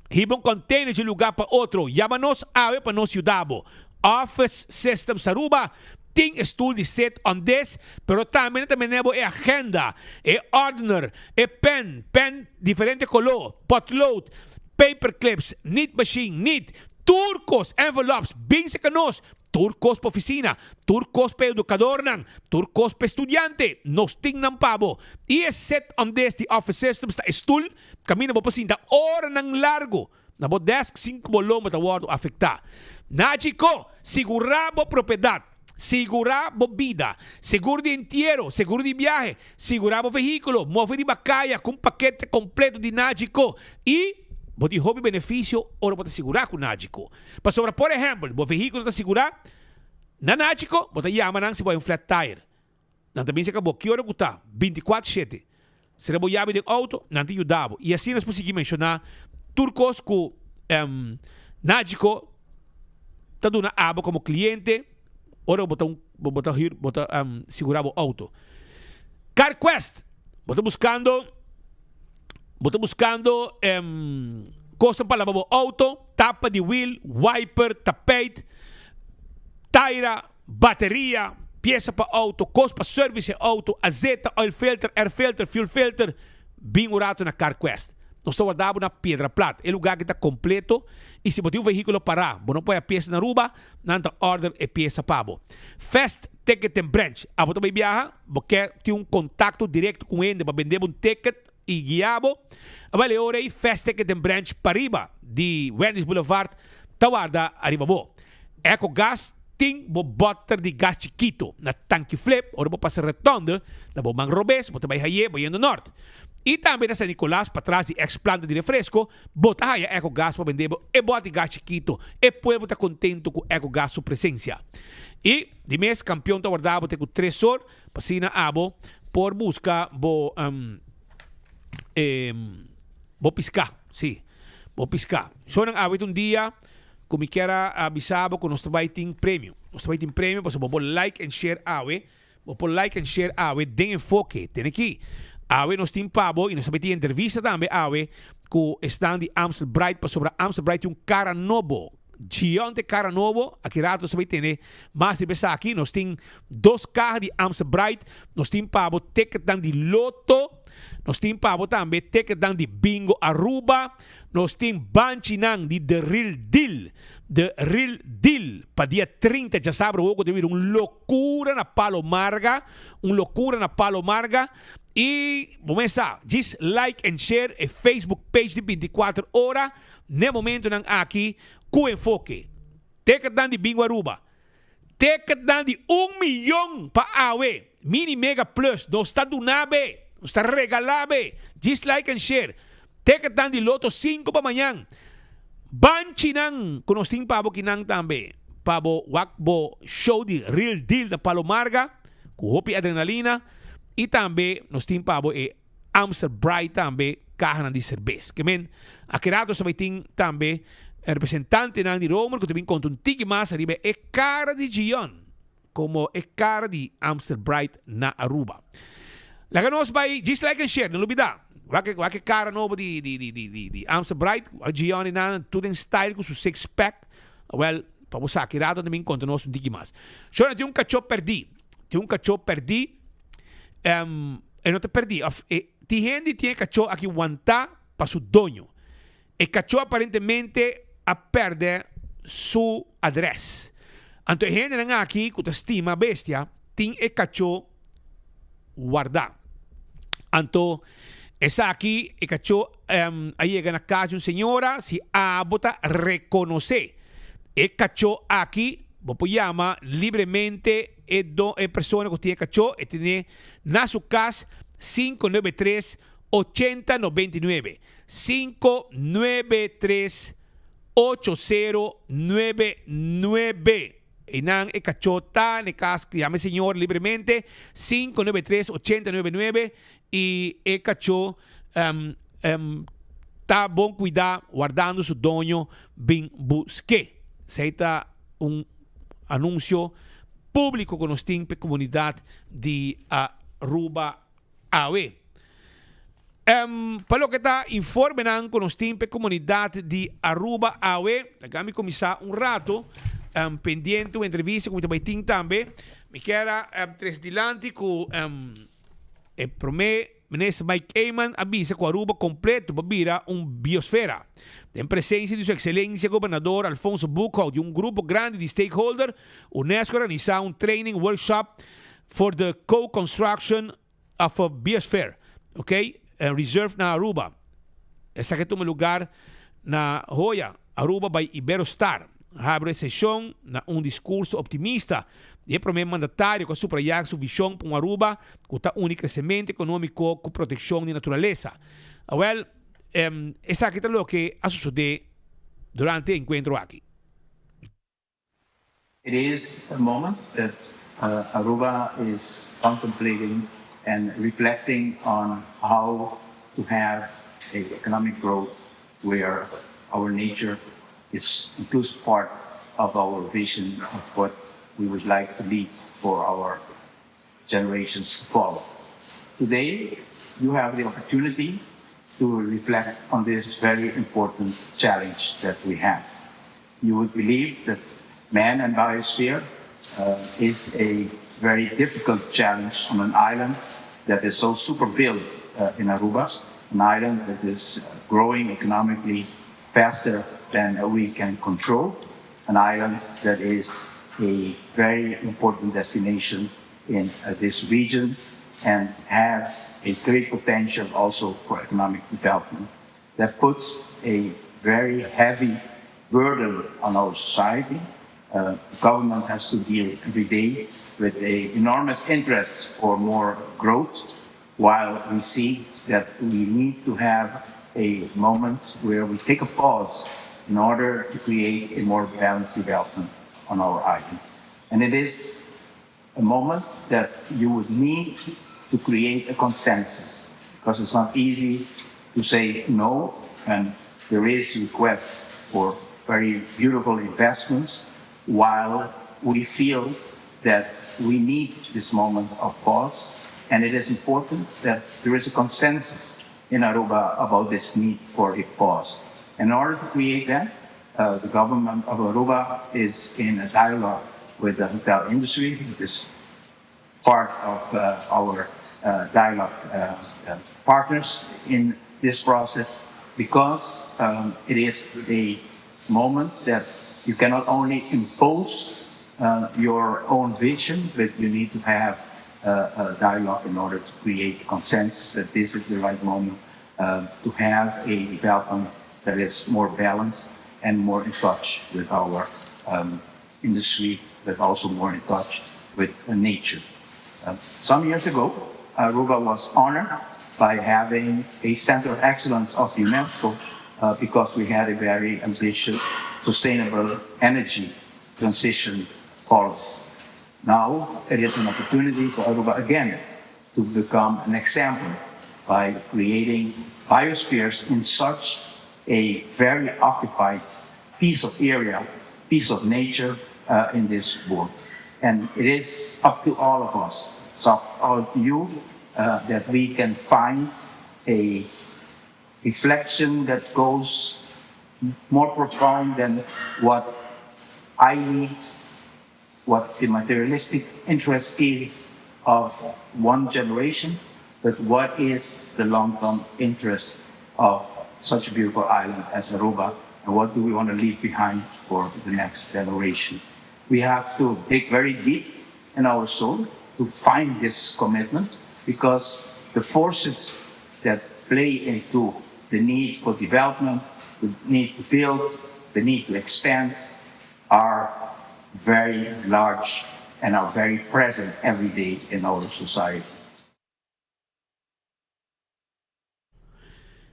Hiba un container di un lugar pa otro. Yama nos awe pa nos yuda bo. Office Systems Aruba tin e stoel di sit on this, pero tambe nan ta mene bo e agenda, e ordener, e pen, pen diferente color, potlood, paper clips, niet machine, niet, tur cos, envelopes, bin seca nos. Tur kos pa ofisina, tur kos pa edukadornan, tur kos pa e studiante, nos tin nan pa bo. I e set on desk di Office Systems ta e stul kaminda bo por sinta oranan largu na bo desk sin ku bo lomba ta wòrdu afektá. Nachi-ko, sigurá bo propiedat, sigurá bo bida. Seguro di entiero, seguro di biahe, sigurá bo vehíkulo, move riba kaya ku un pakete kompleto di Nachi-ko i bo tin hopi benefisio ora bo ta sigurá ku Nachi-ko. Pasobra, por ehèmpel, bo vehíkulo ta sigurá na Nachico, bo ta yama nan si bo hay un flat tire. Nan ta bin seka bo ki ora ku ta, bintikuater shete. Sera bo yabi den outo, nan ta yuda bo. I asina nos por sigui menshoná tur kos ku Nachico ta duna abo komo kliente ora bo ta bo ta hür bo ta sigurá bo outo. CarQuest, bo ta buskando. Bo ta buskando kosnan pa laba bo outo, tapa di wiel, wiper, tapijt, taira, bateria, piesa pa outo, kos pa service e outo, azeta, oil filter, air filter, fuel filter. Bin un rato na CarQuest. Nos ta warda bo na Piedra Plat. E lugar aki ta completo y si bo tin un vehiculo para, bo no por haya pieza na Aruba, nan ta order e pieza pa bo. Fast Ticket and Branch. Abo ta bay biaha, bo ke tin un contacto directo cu un hende pa bende bo un ticket y guia bo? Awel e ora ey Fast Ticket and Branch pariba di Wendy's Boulevard ta warda ariba bo. Eco Gas tin bo boter di gas chikito na Tanki Flip, ora bo pasa rotonde na bo man robes bo ta bay haye bayendo nort. Y tambe na San Nicolas patras di ex planta di refresco bo ta haya Eco Gas pa bende bo e bot di gas chikito. E pueblo ta contento cu Eco Gas su presencia. Y di mes Campeon ta warda bo te cu tres or pa asina abo por busca bo bo pisca. Si, bo pisca. Shownan awe ta un dia. Ku mi kier a bisa bo ku nos ta bai tin premio. Nos ta bai tin premio pasobra bo por like and share awe. Bo por like and share awe den Enfoke. Tene aki. Awe nos tin pa bo y nos ta bai tin entrevista tambe awe ku esnan di Amstel Bright pasobra Amstel Bright tin un kara nobo. Gionte kara nobo. Aki rato nos ta bai tene mas riba esaki. Nos tin dos kaha di Amstel Bright. Nos tin pa bo ticketnan di loto. Nos tin pa bo tambe ticketnan di Bingo Aruba. Nos tin banchinan di The Real Deal, The Real Deal, pa dia 30 djasabra wou ku ta bira un lokura na Palo Marga, un lokura na Palo Marga. I bo mes sa, djis like and share e Facebook page di 24 ora n'e momentonan aki ku Enfoke. Ticketnan di Bingo Aruba, ticketnan di un miyon pa awe, Mini Mega Plus, nos ta duna be, nos ta regala be, djis like and share. Ticketnan di Lotto 5 pa mañan. Banchinan ku nos tin pa bo kinan tambe, pa bo wak bo show di Real Deal na Palo Marga, ku hopi adrenalina, i tambe nos tin pa bo e Amstel Bright tambe kahanan di serbes. Ke men, aki rato nos ta bai tin tambe representantenan di Romer ku ta bin konta un tiki mas ariba e kara di Gion komo e kara di Amstel Bright na Aruba. Laga nos bai djis like en share, no lubida. Wak wak e kara nobo di di di di di di Amstel Bright, wak Gion einan tur den style ku su six pack. Awel, pa bo sa aki rato ta bin konta nos un tiki mas. Shona tin un kachó pèrdí, tin un kachó pèrdí. E no ta perdí of e tin hende tin e kachó aki wantá pa su doño. E kachó aparentemente a pèrdè su adrès. Anto e hendenan aki ku ta stima bestia tin e kachó wardá. Anto esaki e kachó a yega na kas di un señora si abo ta rekonosé e kachó aki bo por yama libremente E don e persona ku tin e kachó e tene na su kas 593 80 99, 593 8099. Einan e kachó ta na e kas, yama e señor libremente 593 80 99 i e kachó ta bon kuidá wardando su doño bin busk'é. Esei ta un Anuncio publico cu nos tin p'e comunidad di Aruba awe. Pa loke ta informenan cu nos tin p'e comunidad di Aruba awe, laga mi cuminsa un rato pendiente un entrevista cu mi ta bay tin tambe. Mi kier a trece dilanti cu e prome Minister Mike Eman a bisa cu Aruba completo pa bira un biosfera. Den presencia di su Excelencia Gobernador Alfonso Boekhoudt y un grupo grandi di stakeholder, UNESCO a organisa un training workshop for the co-construction of a biosphere, ok, reserve na Aruba. Esaki a tuma lugar na Hoya, Aruba by Iberostar. Habri e sesion na un discurso optimista di e prome mandatario cu a subraya su vision pa un Aruba cu ta uni crecemento economico cu proteccion di naturalesa. Awel, esaki ta loke a sucede durante e encuentro aki. It is a moment that Aruba is contemplating and reflecting on how to have a economic growth where our nature is inclusive part of our vision of what we would like to leave for our generations to follow. Today, you have the opportunity to reflect on this very important challenge that we have. You would believe that man and biosphere uh, is a very difficult challenge on an island that is so super built uh, in Aruba. an island that is growing economically faster than we can control, an island that is a very important destination in uh, this region and has a great potential also for economic development. That puts a very heavy burden on our society. Uh, the government has to deal every day with an enormous interest for more growth, while we see that we need to have a moment where we take a pause in order to create a more balanced development on our island. And it is a moment that you would need to create a consensus because it's not easy to say no and there is request for very beautiful investments while we feel that we need this moment of pause and it is important that there is a consensus in Aruba about this need for a pause. In order to create that, uh, the government of Aruba is in a dialogue with the hotel industry, which is part of uh, our uh, dialogue uh, uh, partners in this process, because um, it is a moment that you cannot only impose uh, your own vision, but you need to have a dialogue in order to create consensus that this is the right moment uh, to have a development that is more balanced and more in touch with our um, industry, but also more in touch with nature. Uh, some years ago, Aruba was honored by having a Center of Excellence of UNESCO uh, because we had a very ambitious sustainable energy transition policy. Now it is an opportunity for Aruba again to become an example by creating biospheres in such a very occupied piece of area, piece of nature uh, in this world. And it is up to all of us, it's up all to you, uh, that we can find a reflection that goes more profound than what I need, what the materialistic interest is of one generation, but what is the long-term interest of such a beautiful island as Aruba, and what do we want to leave behind for the next generation? We have to dig very deep in our soul to find this commitment because the forces that play into the need for development, the need to build, the need to expand are very large and are very present every day in our society.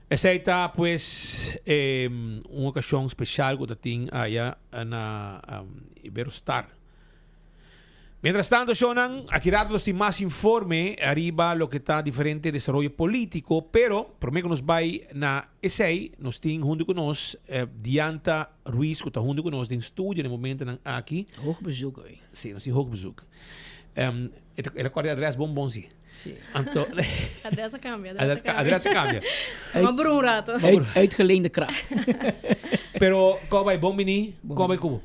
Esei ta pues un okashon speshal ku ta tin aya na Iberostar. Mientras tanto, shownan, aki rato nos tin mas informe ariba loke ta diferente desaroyo politico, pero prome ku nos bai na esei, nos tin hunto ku nos Dianta Ruiz ku ta hunto ku nos den studio na e momentonan aki. Hoog bezoek hoy. Si, nos tin hoog bezoek. El a kòrda e adrès bon bon si. Si. Anto Adres a cambia, adres a cambia. Adres a cambia. Maar por un rato. Uit, uitgeleende kracht. Pero kon bai bon bini? Kon bai kubo?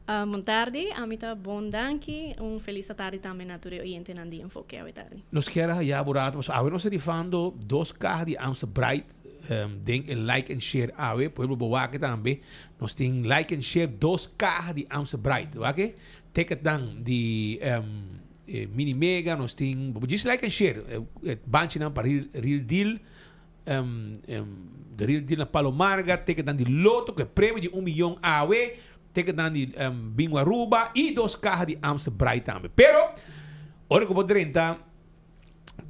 Uh, bon tardi, ami ta bon danki. Un felis atardi tambe na tur e oyentenan di Enfoke awe tardi. Nos kier a haya bo rato pasobra awe nos ta rifando dos kaha di Amstel Bright um, den e like and share awe. Pueblo bo wak tambe. Nos tin like and share dos kaha di Amstel Bright. Wak? Ticketnan di um, E mini mega nos tin bo djis like en share e banchinan pa real real deal the real deal na Palo Marga ticketnan di loto ku e premio di un miyon awe ticketnan di Bingo Aruba y dos kaha di Amstel Bright tambe pero ora ku bo drenta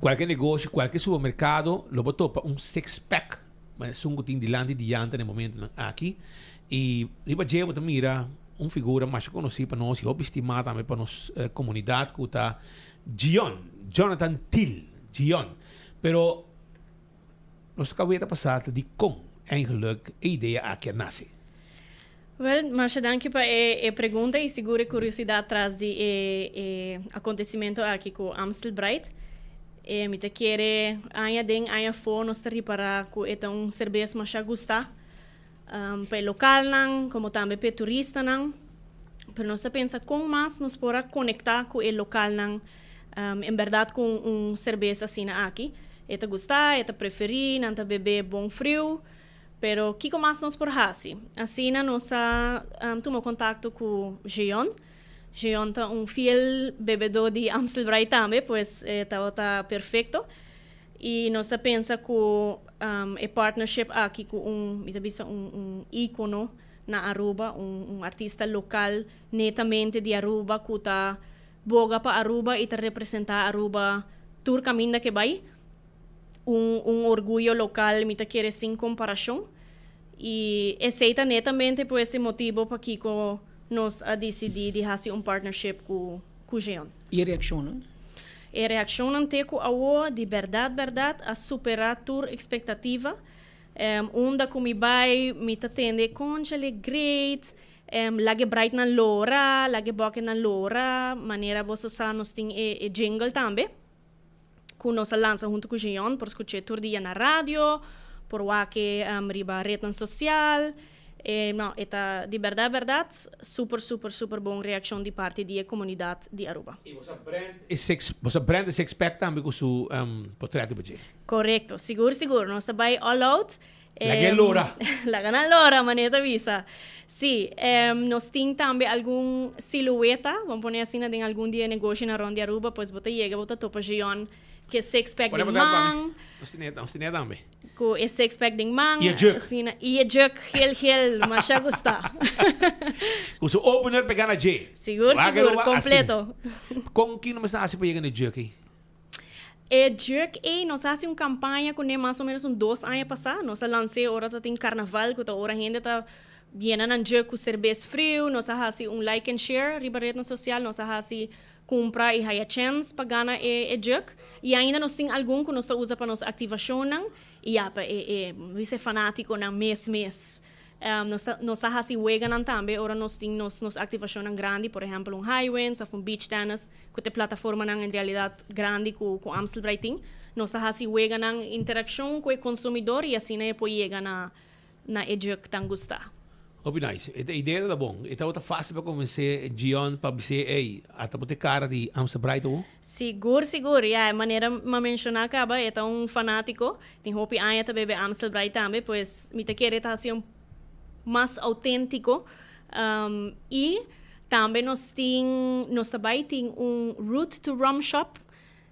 kualke negoshi kualke supermerkado lo bo topa un six pack ma esun ku tin dilanti di yanta na e momentonan aki y riba dje bo ta mira Un figura masha konosí pa nos i hopi stimá tambe pa nos komunidat ku ta Gion, Jonathan Thiel, Gion. Pero nos kabia ta pasá ta dikon eigenlik e idea aki a nase. Wel, masha danki pa e e pregunta i sigur e kuriosidat tras di e e akontesimentu aki ku Amstel Bright. E mi ta kere aña den aña afó nos ta ripará ku e ta un serbes masha gustá. Pa e lokalnan komo tambe pa e turistanan. Pero nos ta pensa kon mas nos por a konektá ku e lokalnan en bèrdat ku un serbes asina aki. E ta gusta, e ta preferí, nan ta bebé bon friu, pero kiko mas nos por hasi? Asina nos a tuma kontakto ku Jeon. Jeon ta un fiel bebedó di Amstel Bright tambe, pues e tabata perfekto. I nos ta pensa ku e partnership aki ku un, mi ta bisa un un íkono na Aruba, un un artista lokal netamente di Aruba ku ta boga pa Aruba i ta representá Aruba tur kaminda ke bai. Un un orguyo lokal mi ta kere sin komparashon. I esei ta netamente pues e motibo pakiko nos a disidí di hasi un partnership ku ku Jeon. I e reakshonnan? E reakshonnan te ku awo di bèrdat bèrdat a superá tur ekspektativa. Unda ku mi bai mi ta tende konchale great, Laga e braitnan lora, laga e bòkenan lora, manera boso sa nos tin e e jingle tambe ku nos a lansa huntu ku Jeon, por skuch'é tur dia na radio, por wak e riba retnan sosial. E no, e ta di bèrdat bèrdat super super super bon reakshon di parti di e komunidat di Aruba. I boso a brand e six, boso a brand e six pack tambe ku su potret riba dje? Korekto, sigur sigur, nos a bai all out. Laga e lora. Laga nan lora, manera ta bisa. Sí, nos tin tambe algun silueta, bo pone asina den algun di e negoshinan rond di Aruba, pues bo ta yega bo ta topa Jeon ku e six pack den man. Nos tene, nos tene tambe. Ku e six pack den man. I e jug. Asina, i e jug gel gel, masha gusta. Ku su opener pega na dje. Sigur, sigur, kompleto. Kon ki no mester hasi pa yega na e jug ei? E jerk ei nos a hasi un kampaña kuné mas o ménos un dos aña pasá. Nos a lans'é ora ta tin karnaval ku ta ora hende ta yena nan jerk ku serbes friu. Nos a hasi un like and share riba retnan sosial. Nos a hasi kumpra i haya chèns pa gana e e jerk. I ainda nos tin algun ku nos ta usa pa nos aktivashonnan i ya pa e e bisa e fanátikonan mes mes. Nos ta nos a hasi weganan tambe ora nos tin nos nos aktivashonnan grandi, por ehèmpel un high winds òf un beach tennis, ku ta e plataformanan en realidat grandi ku ku Amstel Bright tin. Nos a hasi weganan interakshon ku e konsumidor i asina e por yega na na e jug tan gustá. Hopi nice. E idea ta bon. E tabata fácil pa konvensé Gion pa bis'é, ey, ata bo ta e kara di Amstel Bright awo? Sigur, sigur. Ya, e manera m'a menshoná kaba, e ta un fanátiko. Tin hopi aña ta bebe Amstel Bright tambe, pues mi ta kere ta hasi un mas auténtiko. I tambe nos tin, nos ta bai tin un Route to Rum Shop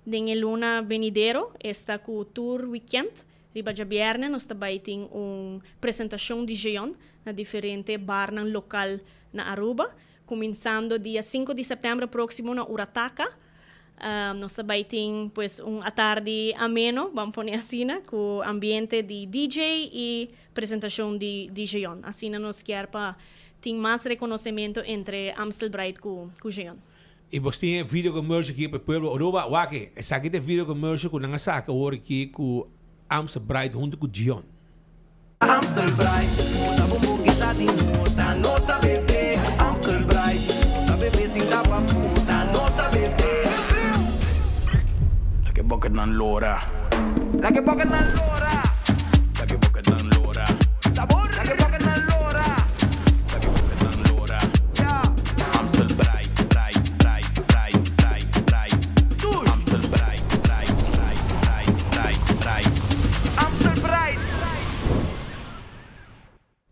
den e luna benidero, esta ku tur wikènt, riba djabièrnè nos ta bai tin un presentashon di Jeon na diferente barnan lokal na Aruba. Kuminsando dia sinku di sèptèmber próksimo na Urataka, nos ta bai tin pues un atardi ameno, ban pone asina, ku ambiente di DJ i presentashon di Jeon. Asina nos kier pa tin mas rekonosementu entre Amstel Bright ku Jeon. I bos tin e video commercial aki pa e pueblo Aruba, wak e, esaki ta e video commercial ku nan a saka awor aki ku Amstel Bright huntu ku Jeon. Amstel Bright, usa bo boqueta di nos, ta nos ta bebe. Amstel Bright, nos ta bebe sin tapa fu, ta nos ta bebe. Lake bucketnan lora. Lake bucketnan lora. Lake bucketnan lora. Sabor. Lake bucketnan lora. Lake bucketnan lora. Amstel Bright, bright, bright, bright, bright, bright. Amstel Bright, bright, bright, bright, bright, bright. Amstel Bright.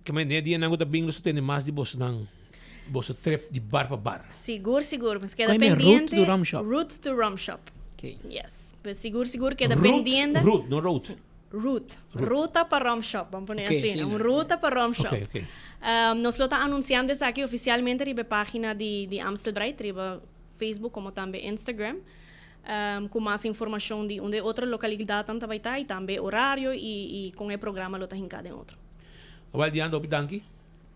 Keme ne dianan ku ta bin los tende mas di bosonan boso trip di bar pa bar. Sigur sigur mes keda Koi me pendiente. Route to Rum Shop. Route to Rum Shop. Okay. Yes. Pues sigur sigur keda Route, pendiente. route, no road. Route. Route. Ruta pa Rum Shop, ban pone Okay, asina. asina. Un ruta pa Rum Shop. Okay, okay. Nos lo ta anunciando esaki oficialmente riba e pagina di di Amstel Bright, riba Facebook como tambe Instagram. Ku mas informashon di unda e otro lokalidatnan ta bai ta i tambe orario i kon e programa lo ta hinká den otro. Awel Diana hopi danki.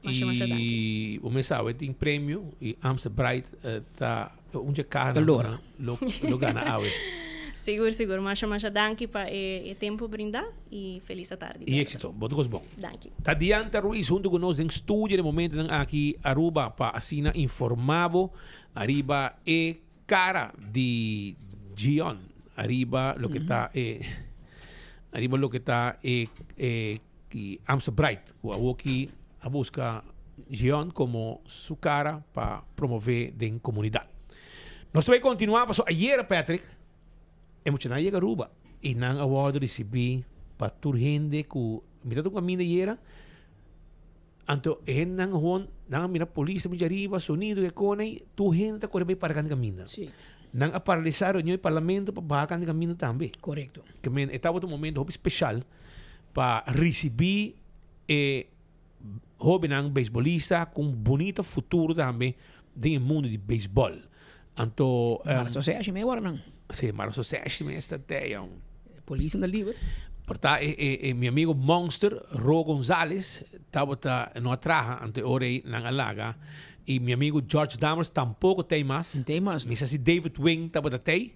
Masha masha danki. I bo mes sa awe tin premio i Amstel Bright ta un dje kaha Ta lo lo gana awe. Sigur sigur masha masha danki pa e tempo brindá i felis atardi. I éxito. Bo ta kos bon. Danki. Ta Dianta Ruiz huntu ku nos den studio den momentonan aki Aruba pa asina informá bo ariba e Cara di Gion ariba loke ta e ariba loke ta e e Amstel Bright ku awoki a buska Gion komo su cara pa promove den komunidat. Nos ta bai kontinua paso ayera Patrick e muchanan a yega Aruba. Y nan a wordo ricibi pa tur hende cu mi ta tur caminda yera. Anto e hendenan gewoon nan a mira polis ta michi ariba, sonido ke kone i tur hende ta kore bai para kant di kaminda. Sí. Nan a paralisá reunion di parlamento pa baha kant di kaminda tambe. Korekto. Ke men e tabata un momento hopi speshal pa risibí e hóbennan beisbolista ku un bunita futuro tambe den e mundu di beisbòl. Anto. Mara soseshi mes wòrdu nan. Sí, mara soseshi mes ta te yòn. Polis ta liber. Por ta e e e mi amigo Monster Ro Gonzales tabata no a traha anto e ora ei nan a laga y mi amigo George Dammers tampoco ta ei mas. No ta ei mas. Mi sa si David Wing tabata ta ei.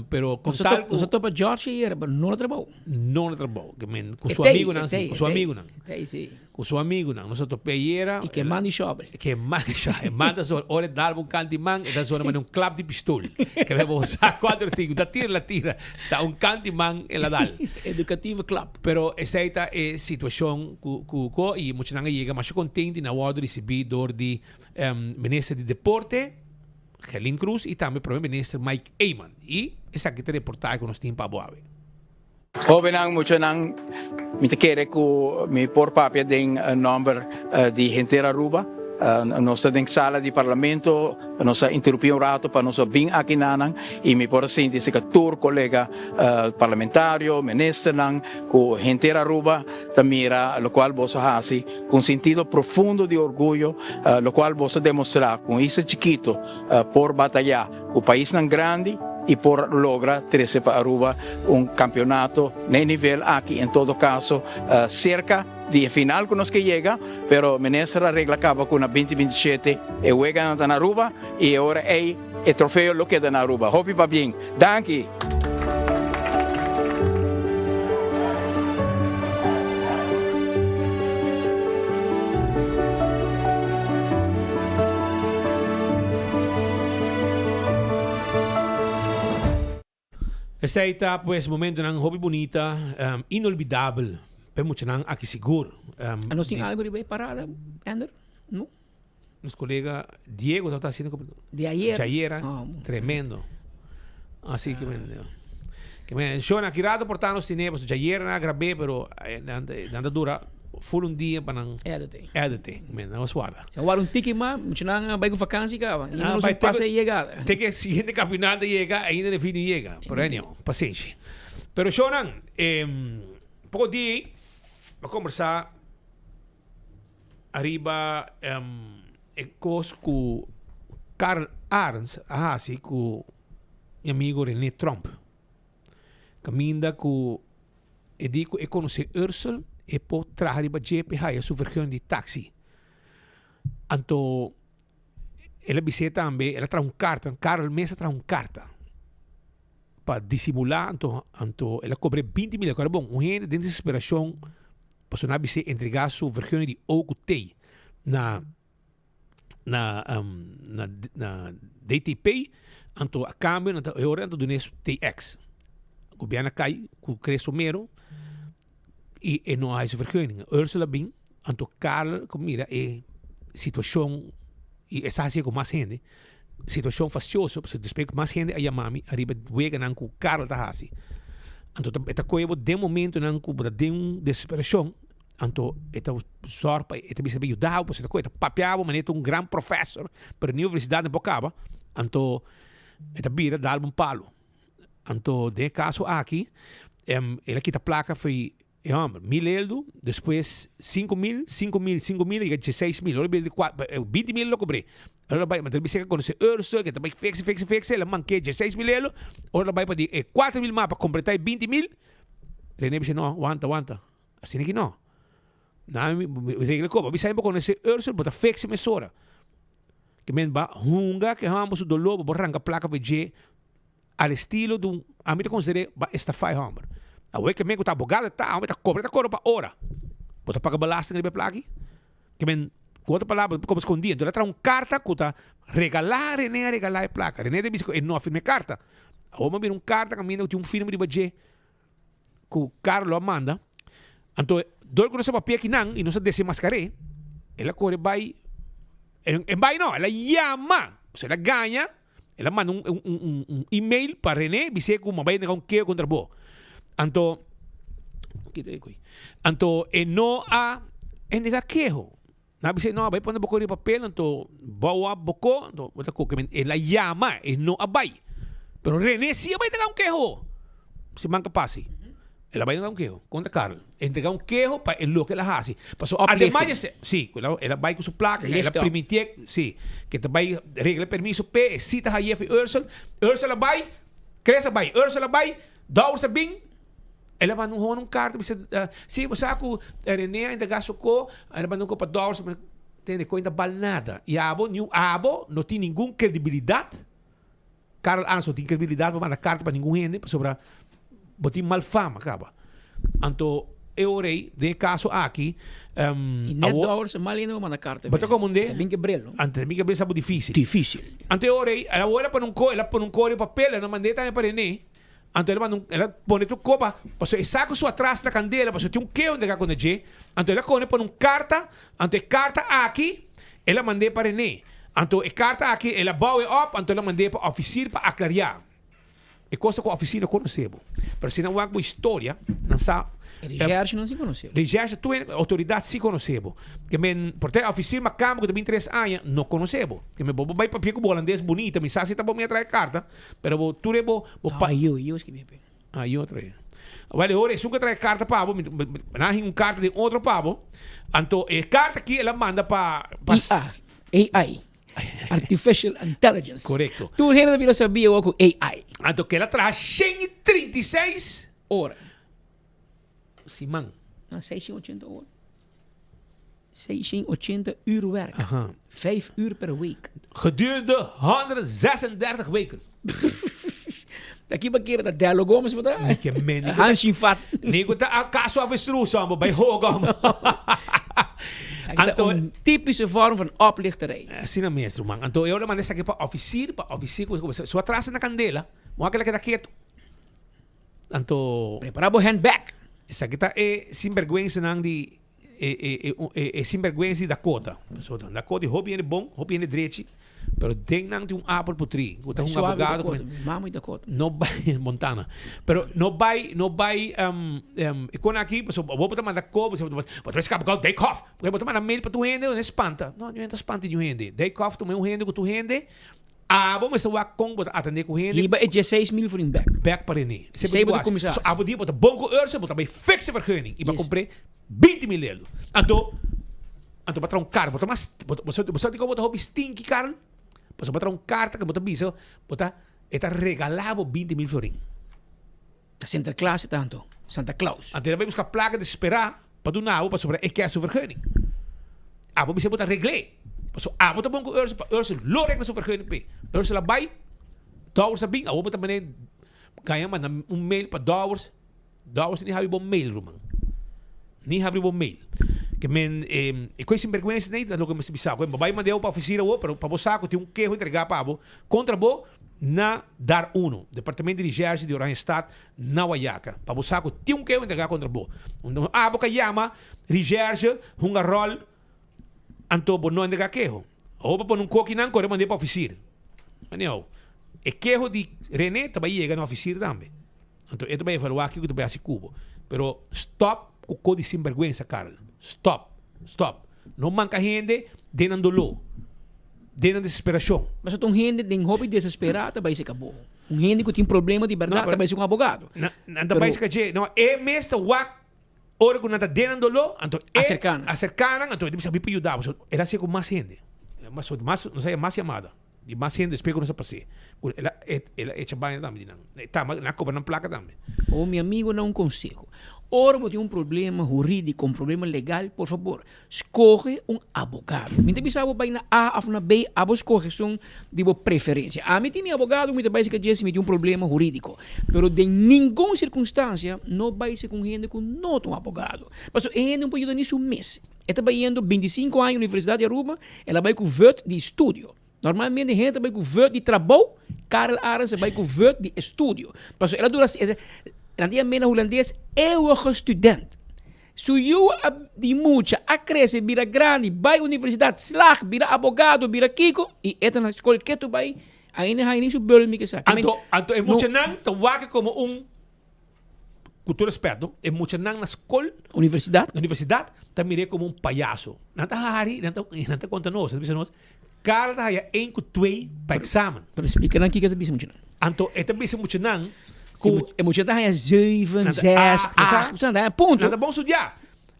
Pero con Nos a tal top cu nos a topa George ayer pero no na trabou. No na trabou. Ke men cu E su ta ei, amigonan e ta si, ei, cu e su ta ei. amigonan. E ta ei si. Cu su amigonan. Nos a topa ayera. Y ke man di shovel. Ke man di shovel. E man ta zona, ora e dal bo un kanti man, e ta zona manera un klap di pistol. Ke men bo sa cuanto tin, ta tira la tira, ta un kanti man el a dal. Educatieve klap. Pero esey ta e situacion cu cu cu y muchanan a yega masha contento y nan a wordo ricibi door di Minister di Deporte, Gerlin Cruz y tambe Prome Minister Mike Eman. Y esaki ta e reportahe cu nos tin pa bo awe. Hóbennan, muchanan, mi ta kere ku mi por papia den nòmber di henter Aruba. Nos ta den sala di parlamento, nos a interupí un rato pa nos a bin aki nanan i mi por a sinti esei tur kolega parlamentario, ministernan ku henter Aruba ta mira lokual boso a hasi ku un sintido profundo di orguyo, lokual boso a demostrá ku un isla chikito por batayá ku paisnan grandi i por logra trese pa Aruba un kampeonato na e nivel aki, en todo kaso serka di e final ku nos ke yega, pero minister a regla kaba ku na binti 27 e weganan ta na Aruba i e ora ei e trofeo lo keda na Aruba. Hopi pabien. Danki! Esei ta pues momentonan hopi bunita, inolvidabel p'e muchanan aki sigur. A nos tin algo riba e parada, Ender? No? Nos colega Diego tabata haciendo De ayer. Djayera, tremendo. Así que men, que men, shona, aki rato por ta nos tine, pasobra djayera nan a grab'é, pero nan ta dura full un dia pa nan Edite. edite. Men, nan a warda. Si a warda un tiki mas, muchanan a bai ku vakansi kaba. Ainda Ah, nos bai un pasa te e yegada. Te ke siguiente kampionato yega, ainda e video yega. Pero anyhow, pasenshi. Pero shownan, poko dia ei, a kombersá ariba e kos ku Karl Arends a hasi ku mi amigo Rene Tromp. Kaminda ku e di ku e konosé Ursel e por traha riba dje pa e haya su vergunning di taxi. Anto el a bis'é tambe, el a traha un karta, Karl mes a traha un karta pa disimulá anto anto el a kobr'é binti mil. Akora bon, un hende den desesperashon pasobra nan a bis'é entregá su vergunning di O ku T na na na na DTP, anto a cambio nan ta e ora nan ta dun'é su TX. Gobierno a cay cu Chris Romero y e no a haci su vergunning. Ursula bin, anto Carl cu mira e situacion y e sa haci cu mas hende, situacion fastioso, pasobra despues cu mas hende a yama mi ariba weganan cu Carl ta haci. Anto e ta coge bo den momentonan cu bo ta den un desesperacion. Anto e ta zorg pa e ta bisa pa yuda bo, pasobra e ta papia bo manera ta un gran professor, pero ni universidad no por caba, anto e ta bira dal bo un palo. Anto den e caso aki, el a kita placa fo'i e homber, mil eldo, despues 5000, 5000, 5000, a yega 16000, ora bira di 20000 lo cobr'é. Ora el a bai, ma ta bisa ke conoce Ursel, ke ta bai fix, fix, fix, el a manke 16000 eldo, ora el a bai pa di e 4000 mas pa completa e 20000, Rene a bisa no, wanta, wanta. Asina ki no. Na mi regla koba. Bisa bo konosé Ursel, bo ta fix mesora. Ke men ba hunga ke hòmber su doló, bo por ranka plaka pa dje al estilo di un, ami ta konsider'é ba estafá e hòmber. Awor ke men ku ta abogado ta, hòmber ta kobra, ta kobra pa ora. Bo ta paga belasting riba e plaki? Ke men, ku otro palabra, bo ta koba skondí. Enton el a traha un karta ku ta regalá Rene a regalá e plaka. Rene ta bisa ku e no a firma e karta. Awor mi a bira un karta kaminda ku tin un firma riba dje. ku Carlo a manda, anto dor ku nos a papia kinan i nos a desenmaskar'é, el a kore bai, e bai no, el a yama, pasobra el a gaña, El a manda un un un un email pa René bis'é ku m'a bai entrega un keho kontra bo. Anto, kita e koi. Anto e no a entrega keho. Nan a bis'é, no, bai pone bo ko riba papel, anto bou up bo ko, anto bo ta koke. Men el a yama, e no a bai. Pero René sí a bai entrega un keho. Siman ku a pasa. El a bai entrega un keho kontra Karel. Entrega un keho pa e loke el a hasi. Paso ademas di esei, sí, ku el a bai ku su plaka, el a primitié, sí, ke ta bai regla e permiso p'e, e sita haye fi Ursel. Ursel a bai, Chris a bai, Ursel a bai, Dowers a bin, el a manda un hoon un karta bisa, sí, bo sa ku Rene a entrega su ko, el a manda un ko pa Dowers, tende, ko e no ta bal nada. I abo, niun abo no tin ningun kredibilidat. Karel Arns no tin credibilidad pa manda carta pa ningun hende pasobra bo tin mal fama caba. Anto e ora ei den e caso aki Y net Dowers e mal hende pa manda carta. Bo ta comprende? Ta bin kebrel no? Anto ta bin kebrel sa bo dificil. Dificil. Anto e ora ei awor el a pone un el a pone un cori papel el a mand'e tambe pa Rene. Anto el a manda un el a pone tur copa pasobra e sa cu su atras na candela pasobra tin un keho entrega contra dje. Anto el a cone pone un carta anto e carta aki el a mand'e pa Rene. Anto e carta aki el a bouw e op anto el a mand'e pa officir pa aclaria. E cos ta cu officir no conoce bo. Pero si nan wak bo historia nan sa. E recherche nan si conoce bo. Recherche tur e autoridad si conoce bo. Ke men por ta e officir macamba cu ta bin tres aña no conoce bo. Ke men bo bo bay papia cu bo holandes bunita mi sa si ta bo mi a trae carta. Pero bo tur e bo bo pa. Ah, yo, yo skibi pe. Ah, yo trae. Wel, e ora esun ke trae karta pa bo, nan hin un karta den otro pa bo. Anto e karta aki el a manda pa pa IA, AI, Artificial Intelligence. Korekto. Tur hende ta bira sabia awor ku AI. Anto ke el a traha 136 ora. Siman. Na 680 ora. 680 uur werk. Aha. Vijf uur per week. Gedurende 136 weken. Daqui pa kere ta Dello Gomes pa tra. Ni ke men. Hanshin Fat. Ni ku ta acaso avestruz hombre, bai hoga hombre. Anto, un typische vorm van oplichterij. Asina mes, ruman. Anto, e ora manda esaki pa officier, pa officier, su atrasa na candela, moa kila keda ketu. Anto. Prepara bo handbag. Esaki ta e sinberguensanan di e e e e sinberguensa di Dakota. Pasobra Dakota e hopi hende bon, hopi hende drechi, pero den nan tin un apel putri. Ku ta un abogado ku. Mi mama di Dakota. No bai Montana. Pero no bai no bai e kon aki pasobra bo ta manda ko bo ta bai skapa gou Dijkhoff. Porque bo ta manda mail pa tur hende, nan spanta. No, niun hende ta spanta niun hende. Dijkhoff ta un hende ku tur hende. Abo mester wak kon bo ta atendé ku hende. Hiba e dieseis mil florin bek. Bek pa René. Esei bo ta kuminsá. So abo dia bo ta bon ku Ursel, bo ta bai fixe vergunning i bo a kumpr'é 20.000 euro. Anto, anto bo a traha un karta. Bo ta mas, bo sa, bo sa dikon bo ta hopi stinky, Karel? Pasobra bo a traha un karta ku bo ta bisa, bo ta, e ta regalá bo 20.000 florin. Ta Sinterklaas e tanto, Santa Claus. Anto el a bai buska plaka desesperá pa duna abo pasobra e kier su vergunning. Abo bisa bo ta regl'é. Pasobra abo ta bon ku Ursel, pa Ursel lo regla su vergunning p'e. Ursel a bai, Dowers a bin, awor bo ta manera gaña manda un mail pa Dowers. Dowers ni habri bo mail ruman. Ni habri bo mail. Ke men e koe sinberguensa nei ta loke mi mester bisa bo. Bo bai manda abo pa ofisina awor, pero pa bo sa ku tin un keho entregá pa abo kontra bo na Dar Uno, Departamento di Recherche di Oranjestad na Wayaca. Pa bo sa ku tin un keho entregá kontra bo. Abo ka yama Recherche hunga ròl anto bo no entregá keho. Awor bo pone un kokinan kore mand'é pa ofisir. Anyhow, e keho di Rene ta bai yega na ofisir tambe. Anto e ta bai evaluá kiko ta bai hasi ku bo. Pero stòp ku ko di sinbèrgwensa, Karel. Stòp. Stòp. No manka hende den nan doló, den nan desesperashon. Pasobra un hende den hopi desesperá ta bai seka bo. Un hende ku tin problema di bèrdat ta bai seka un abogado. Nan ta bai seka dje. No, e mes ta wak ora ku nan ta den nan doló, anto e Aserká nan. aserká nan, anto e ta bisa mi por yuda bo. So, el a hasié ku mas hende. Mas, mas, nos a haña mas yamada. Di mas hende despues ku nos a pas'é. Ku el a el a echa baña tambe di nan. E tamba nan a kobra nan plaka tambe. O mi amigonan un konseho. Ora bo tin un problema hurídiko, un problema legal, por fabor, skohe un abogado. Mi ta bisa bo bai na A òf na B, abo skohe esun di bo preferensia. Ami tin mi abogado ku mi ta bai serka dje si mi tin un problema hurídiko. Pero den ningun sirkunstansia no bai serka un hende ku no ta un abogado. Pasobra e hende no por yuda ni su mes. E ta bayendo bintisinko aña Universidad di Aruba, el a bai ku vut di estudio. Normalmente hende ta bai ku vut di trabou, Karel Arends a bai ku vut di estudio. Pasobra el a dura, nan ta yam'é na hulandes eeuwige student. Su yu a di mucha a krese bira grandi, bai universidad, slag, bira abogado, bira kiko, i e ta na skol ketu bai. Ainda hay ni su bul mi ke sa. Anto, anto e muchanan ta wak como un cu tur respet, no? E muchanan na school, Universidad? Na universidad, ta mir'é como un payaso. Nan ta hari, nan ta, nan ta conta nos, nan ta bisa nos, Carl ta haya één cu twee pa examen. Pero explica nan kiko ta bisa muchanan. Anto e ta bisa muchanan cu. E muchanan ta haya zeven, zes, acht, nan ta haya punto. Nan ta bon studia.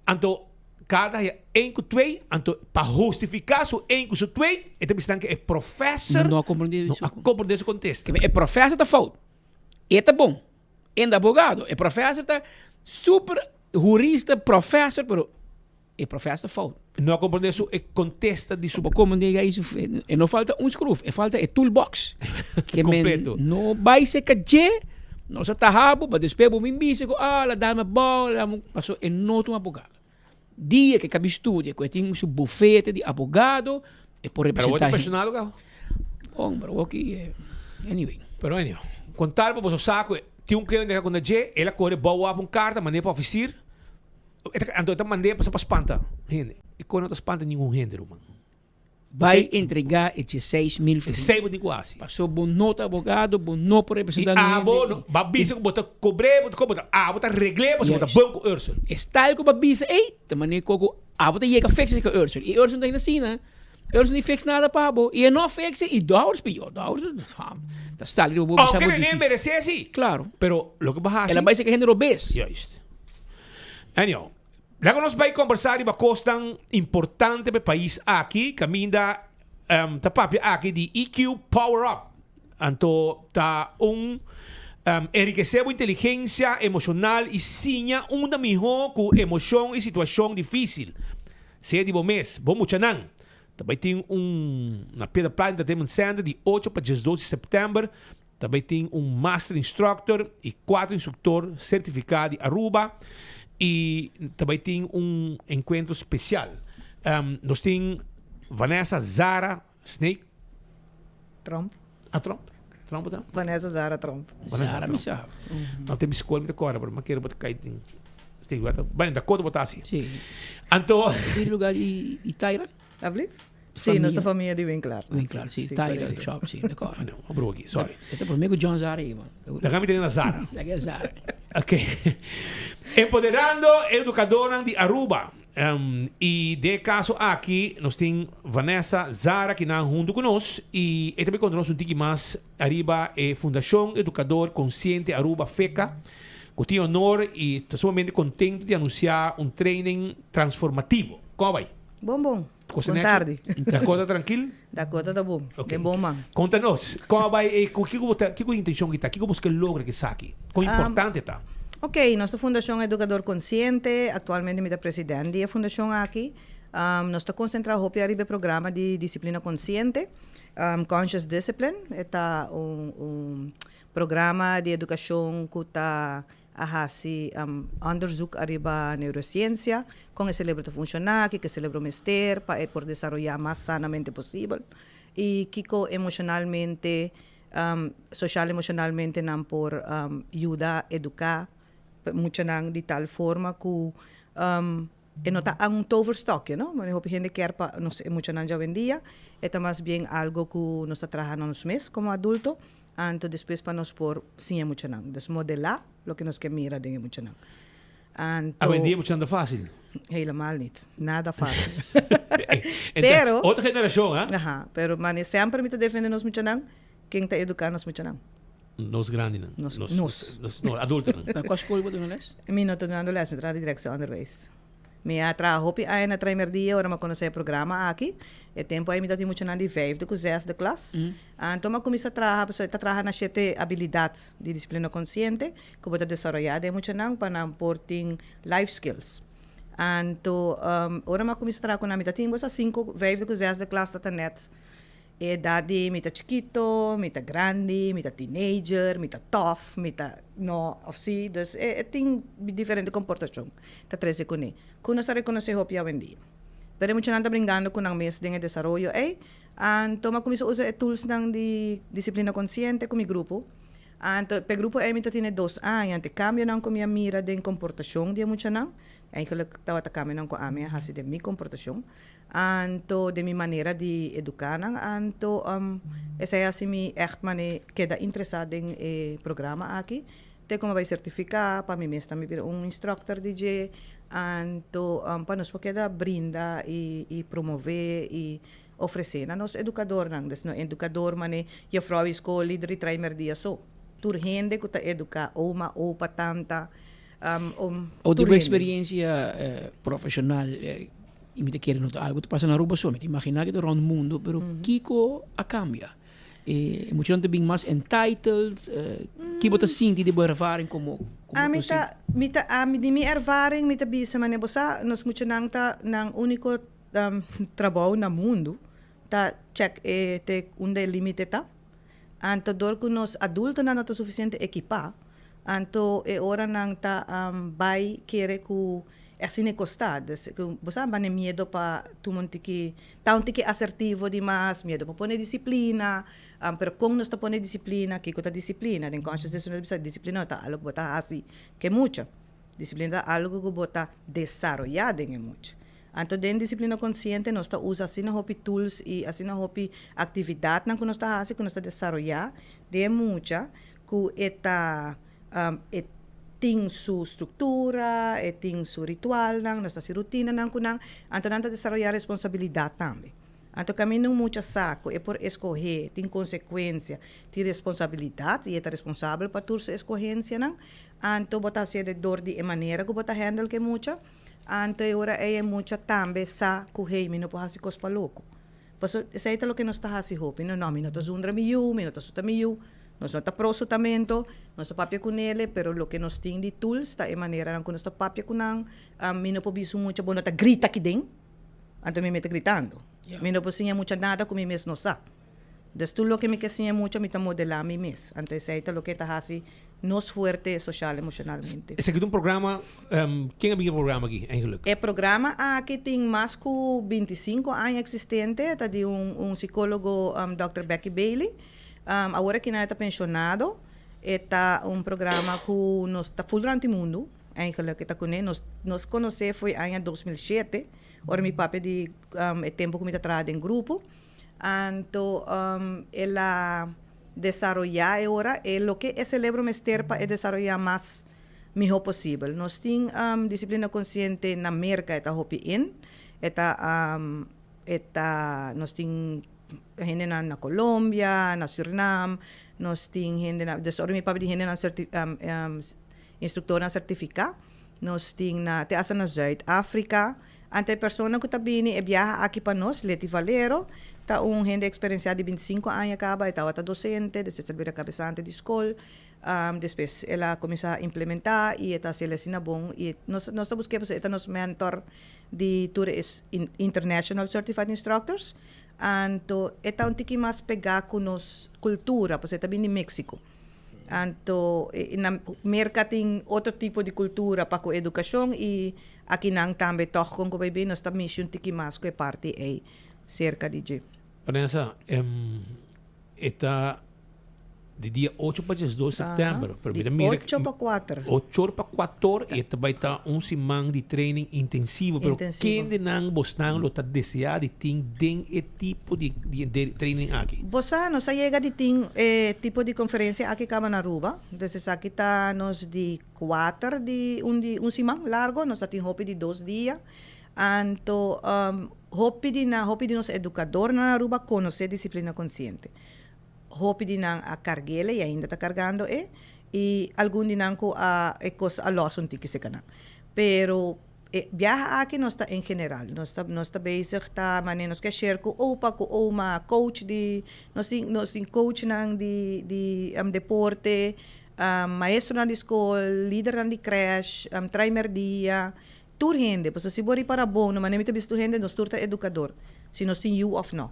Anto Carl ta haya één cu twee, anto pa hustifica su één cu su twee, e ta bisa nan cu e professor No a comprende no a comprende su contesta. E professor ta fout. E ta bon. E ta abogado. E professor ta super hurista, professor, pero e professor ta fout. No a comprende su e contesta di su. Bo comprende ahí su e no falta un schroef, e falta e toolbox. Ke men Completo. no bai seca dje, no sa taha bo, pa despues bo bin bisa ku ah la dame abou, la dame, paso e no ta un abogado. Dia ke kabi studia ku e tin su bufete di abogado, e por Pero bo representa ta hende. pensionado kaba? Bon, pero awor ki anyway. Pero anyhow, kon tal pa boso sa ku tin un cliente ku na dje, el a kore bou wap un karta mand'é pa ofisir, e ta anto e ta mand'é pasobra pa spanta hende. E kos no ta spanta ningun hende ruman. Bai entregá e dieseis mil florin. Esei bo tin ku hasi. Paso bo no ta abogado, bo no por representá I ningun hende. abo no ba bisa ku bo ta kobr'é, bo ta kobr'é, abo ta regl'é pasobra bo ta bon ku Ursel. E style ku bo a bisa ei, ta manera ku abo ta yega fix esei ku Ursel. I Ursel no ta hende asina. Ursel no fix nada pa bo. I e no fix e, i dòwers pió. Dòwers ta sali riba bo bisa bo Ounke René difísil. meresé si. Klaro. Pero loke bo hasi. El a bai seka hende robes. Juist. Anyhow, laga nos bai kombersá riba kosnan importante pa e pais aki, kaminda ta papia aki di EQ Power Up. Anto ta un enrikesé bo inteligensia emoshonal i siña unda mihó ku emoshon i situashon difísil. Sea di bo mes, bo muchanan. Ta bai tin un na Piedra Plata Entertainment Center di ocho pa diesdos di sèptèmber. Ta bay tin un Master Instructor y cuatro instructor certifica di Aruba y ta bay tin un encuentro special. Nos tin Vanessa Zara Snake. Tromp. Ah, Tromp. Tromp ta? Vanessa Zara Tromp. Vanessa Zara Tromp. mi sa. No tin mi school mi ta corda, pero mi kere bo ta cay den Snake. Bueno, Dakota bo ta haci. Sí. Anto. Di lugar di Tyra? Alblief? Sí, nos ta famia di Winklar. Winklar, sí. Tiger Shop, sí. D'accord. Ah, no, bro aquí, sorry. E ta promé ku John Zara ei, man. Laga mi tene na Zara. Laga Zara. Ok. Empoderando educadornan di Aruba. Um, y den e caso aki nos tin Vanessa Zara ki nan hunto cu nos y e ta bay conta nos un tiki mas ariba e Fundacion Educador Consciente Aruba, FECA, cu tin honor y ta sumamente contento di anuncia un training transformativo. Con a bay? Bon bon. Cosa Bon necho? tardi. Dakota trankil? Dakota ta bon. Ok. Den bon man. Konta nos, kon a bai e, ku kiko bo ta, kiko intencion ki ta, kiko bos ke logra ku esaki? Kon importante ta? Ok, nos ta Fundashon Edukador Konsiente, aktualmente mi ta president di e fundashon aki. Nos ta konsentrá hopi ariba e programa di disiplina konsiente, Conscious Discipline. E ta un un programa di edukashon ku ta A hasi onderzoek ariba neurociencia, con e celebro ta funciona, kico e celebro mester pa e por desaroya mas sanamente posibel y kico emocionalmente, social emocionalmente nan por yuda educa muchanan di tal forma cu e no ta un toverstokje, no? Mane hopi hende kier pa nos e muchanan djawendia, e ta mas bien algo cu nos ta traha na nos mes como adulto, anto despues pa nos por siña e muchanan. Dus modelá loke nos ke mira den e muchanan. Anto. Awendia e muchanan ta fácil. Helemaal niet. Nada fácil. Pero. Otro generacion, ha? Aha, pero mane semper mi ta defende nos muchanan, ken ta educa nos muchanan? Nos grandinan. Nos. Nos, nos, no, adultonan. Na kua skol bo duna les? Mi no ta dunando les, mi ta traha di directie onderwijs. Mi a traha hopi aña na Traimerdia ora mi a konosé e programa aki. E tempu ei mi ta tin muchanan di vijfde ku zesde klas. Anto mi a kuminsá traha, pasobra e ta traha na shete abilidat di disiplina konsiente ku bo ta desaroyá den e muchanan pa nan por tin life skills. Anto ora mi a kuminsá traha ku nan mi ta tin bo sa sinku, vijfde ku zesde klas ta ta nèt E edad di mi ta chikito, mi ta grandi, mi ta teenager, mi ta tof, mi ta no of si, dus e tin diferente comportacion ta trece cune, cu nos ta reconoce hopi awendia. Pero e muchanan ta bringando cu nan mes den e desaroyo ey, anto mi a cuminsa usa e toolsnan di disciplina consciente cu mi grupo, anto p'e grupo ey mi ta tene dos aña, anto e cambionan cu mi a mira den comportacion di e muchanan. Eigenlijk tabata kambionan ku ami a hasi den mi komportashon, anto den mi manera di eduká nan, anto esei a hasi mi ègt mane keda interesá den e programa aki. Te ku mi a bai sertifiká pa mi mes tambe bira un instructor di dje, anto pa nos por keda brinda i promové i ofresé na nos edukadornan. Des no edukador mane jefrou di skol, lider di traimerdia so. Tur hende ku ta eduká, oma, opa, tanta. Um, O di bo experiencia profesional, y mi ta kere no ta algo ta pasa na Aruba so, mi ta imagina que ta rond mundo, pero kiko a cambia? E muchanan ta bin mas entitled? Ki bo ta sinti di bo ervaring como como Ami ta, mi ta, ami di mi ervaring mi ta bisa manera bo sa, nos muchanan ta nan unico trabou na mundo ta check e te unda e limite ta. Anto dor ku nos adultonan no ta sufisiente ekipá, anto e ora nan ta bai kere ku e asina e kostá. Dus ku bo sa bane miedo pa tuma un tiki, ta un tiki asertivo di mas, miedo pa pone disiplina, pero kon nos ta pone disiplina, kiko ta disiplina? Den Conscious Discipline nos ta bisa disiplina no ta algu ku bo ta hasi ku e mucha, disiplina ta algu ku bo ta desaroyá den e mucha. Anto den Disiplina Konsiente nos ta usa asina hopi tools i asina hopi aktividatnan ku nos ta hasi ku nos ta desaroyá den e mucha ku e ta e tin su struktura, e tin su ritualnan, nos ta hasi rutinanan ku nan, anto nan ta desaroyá responsabilidat tambe. Anto kaminda un mucha sa ku e por eskohé, tin konsekuensia, tin responsabilidat i e ta responsabel pa tur su eskohensianan, anto bo ta hasié dor di e manera ku bo ta handle ku e mucha. Anto e ora ei e mucha tambe sa ku hey mi no por hasi kos pa loko. Paso esei ta loke nos ta hasi hopi, no no mi no ta zundra mi yu, mi no ta suta mi yu, nos no ta pro sutamento, nos ta papia ku nele pero loke nos tin di tools ta e maneranan ku nos ta papia ku nan, mi no por bisa un mucha bo no ta grita aki den, anto mi mester gritando. Mi no por siña mucha nada ku mi mes no sa. Dus tur loke mi ke siña mucha mi ta modelá mi mes. Anto esei ta loke ta hasi nos fuerte social emocionalmente. Esaki ta un programa, ken a bin e programa aki eigenlijk? E programa aki tin mas ku bintisinko aña eksistente, e ta di un un sikólogo dòkter Becky Bailey. Awor aki nan e ta penshonado. E ta un programa ku nos ta ful rònt di mundu eigenlijk e ta kuné. Nos nos konosé fo'i aña 2007 ora mi papia di e tempu ku mi ta traha den grupo. Anto el a desaroyá e ora e loke e selebro mester pa e desaroyá mas mihó posibel. Nos tin disiplina konsiente na Merka e ta hopi in, e ta e ta nos tin hendenan na Colombia, na Surinam, nos tin hendenan, des ora mi papia di hendenan serti instruktornan sertifiká, nos tin na te asta na Zuid Afrika. Anto e persona ku ta bini e biaha aki pa nos, Leti Valero, ta un hende eksperensiá di bintisinku aña kaba, e tabata dosente, despues el bira kabesante di skol, despues el a kuminsá implementá i e ta hasiel asina bon i nos nos ta busk'é pasobra e ta nos mentor di tur e International Certified Instructors, anto e ta un tiki mas pegá ku nos kultura pasobra e ta bini di Mexico. Anto na Merka tin otro tipo di kultura pa ku edukashon i Akinan tambe tòg kon ku bay nos ta mishi un tiki mas ku e parti ei serka di dje. Vanessa, e ta di dia ocho pa diesdos sèptèmber. Pero mi ta mira. Di ocho pa kuater. Ocho or pa kuater i e ta bai ta un siman di training intensivo. Pero kendenan bosnan lo ta deseá di tin den e tipo di training aki? Bo sa, nos a yega di tin e tipo di konferensia aki kaba na Aruba. Entonces esaki ta nos di Kuater di un di un siman largo, nos ta tin hopi di dos dia. Anto hopi di nan, hopi di nos edukadornan na Aruba konosé disiplina konsiente. Hopi di nan a karg'el i ainda ta kargando e, i algun di nan ku a e kos a lòs un tiki seka nan. Pero e biaha aki nos ta en general, nos ta nos ta bezig ta manera nos ke share ku opa, ku oma, coach di nos tin nos tin coachnan di di deporte, Maestronan di skol, lidernan di krèsh, trai mèrdia, tur hende. Pasobra si bo ripara bon, no manera mi ta bisa tur hende, nos tur ta edukador, si nos tin yu òf no.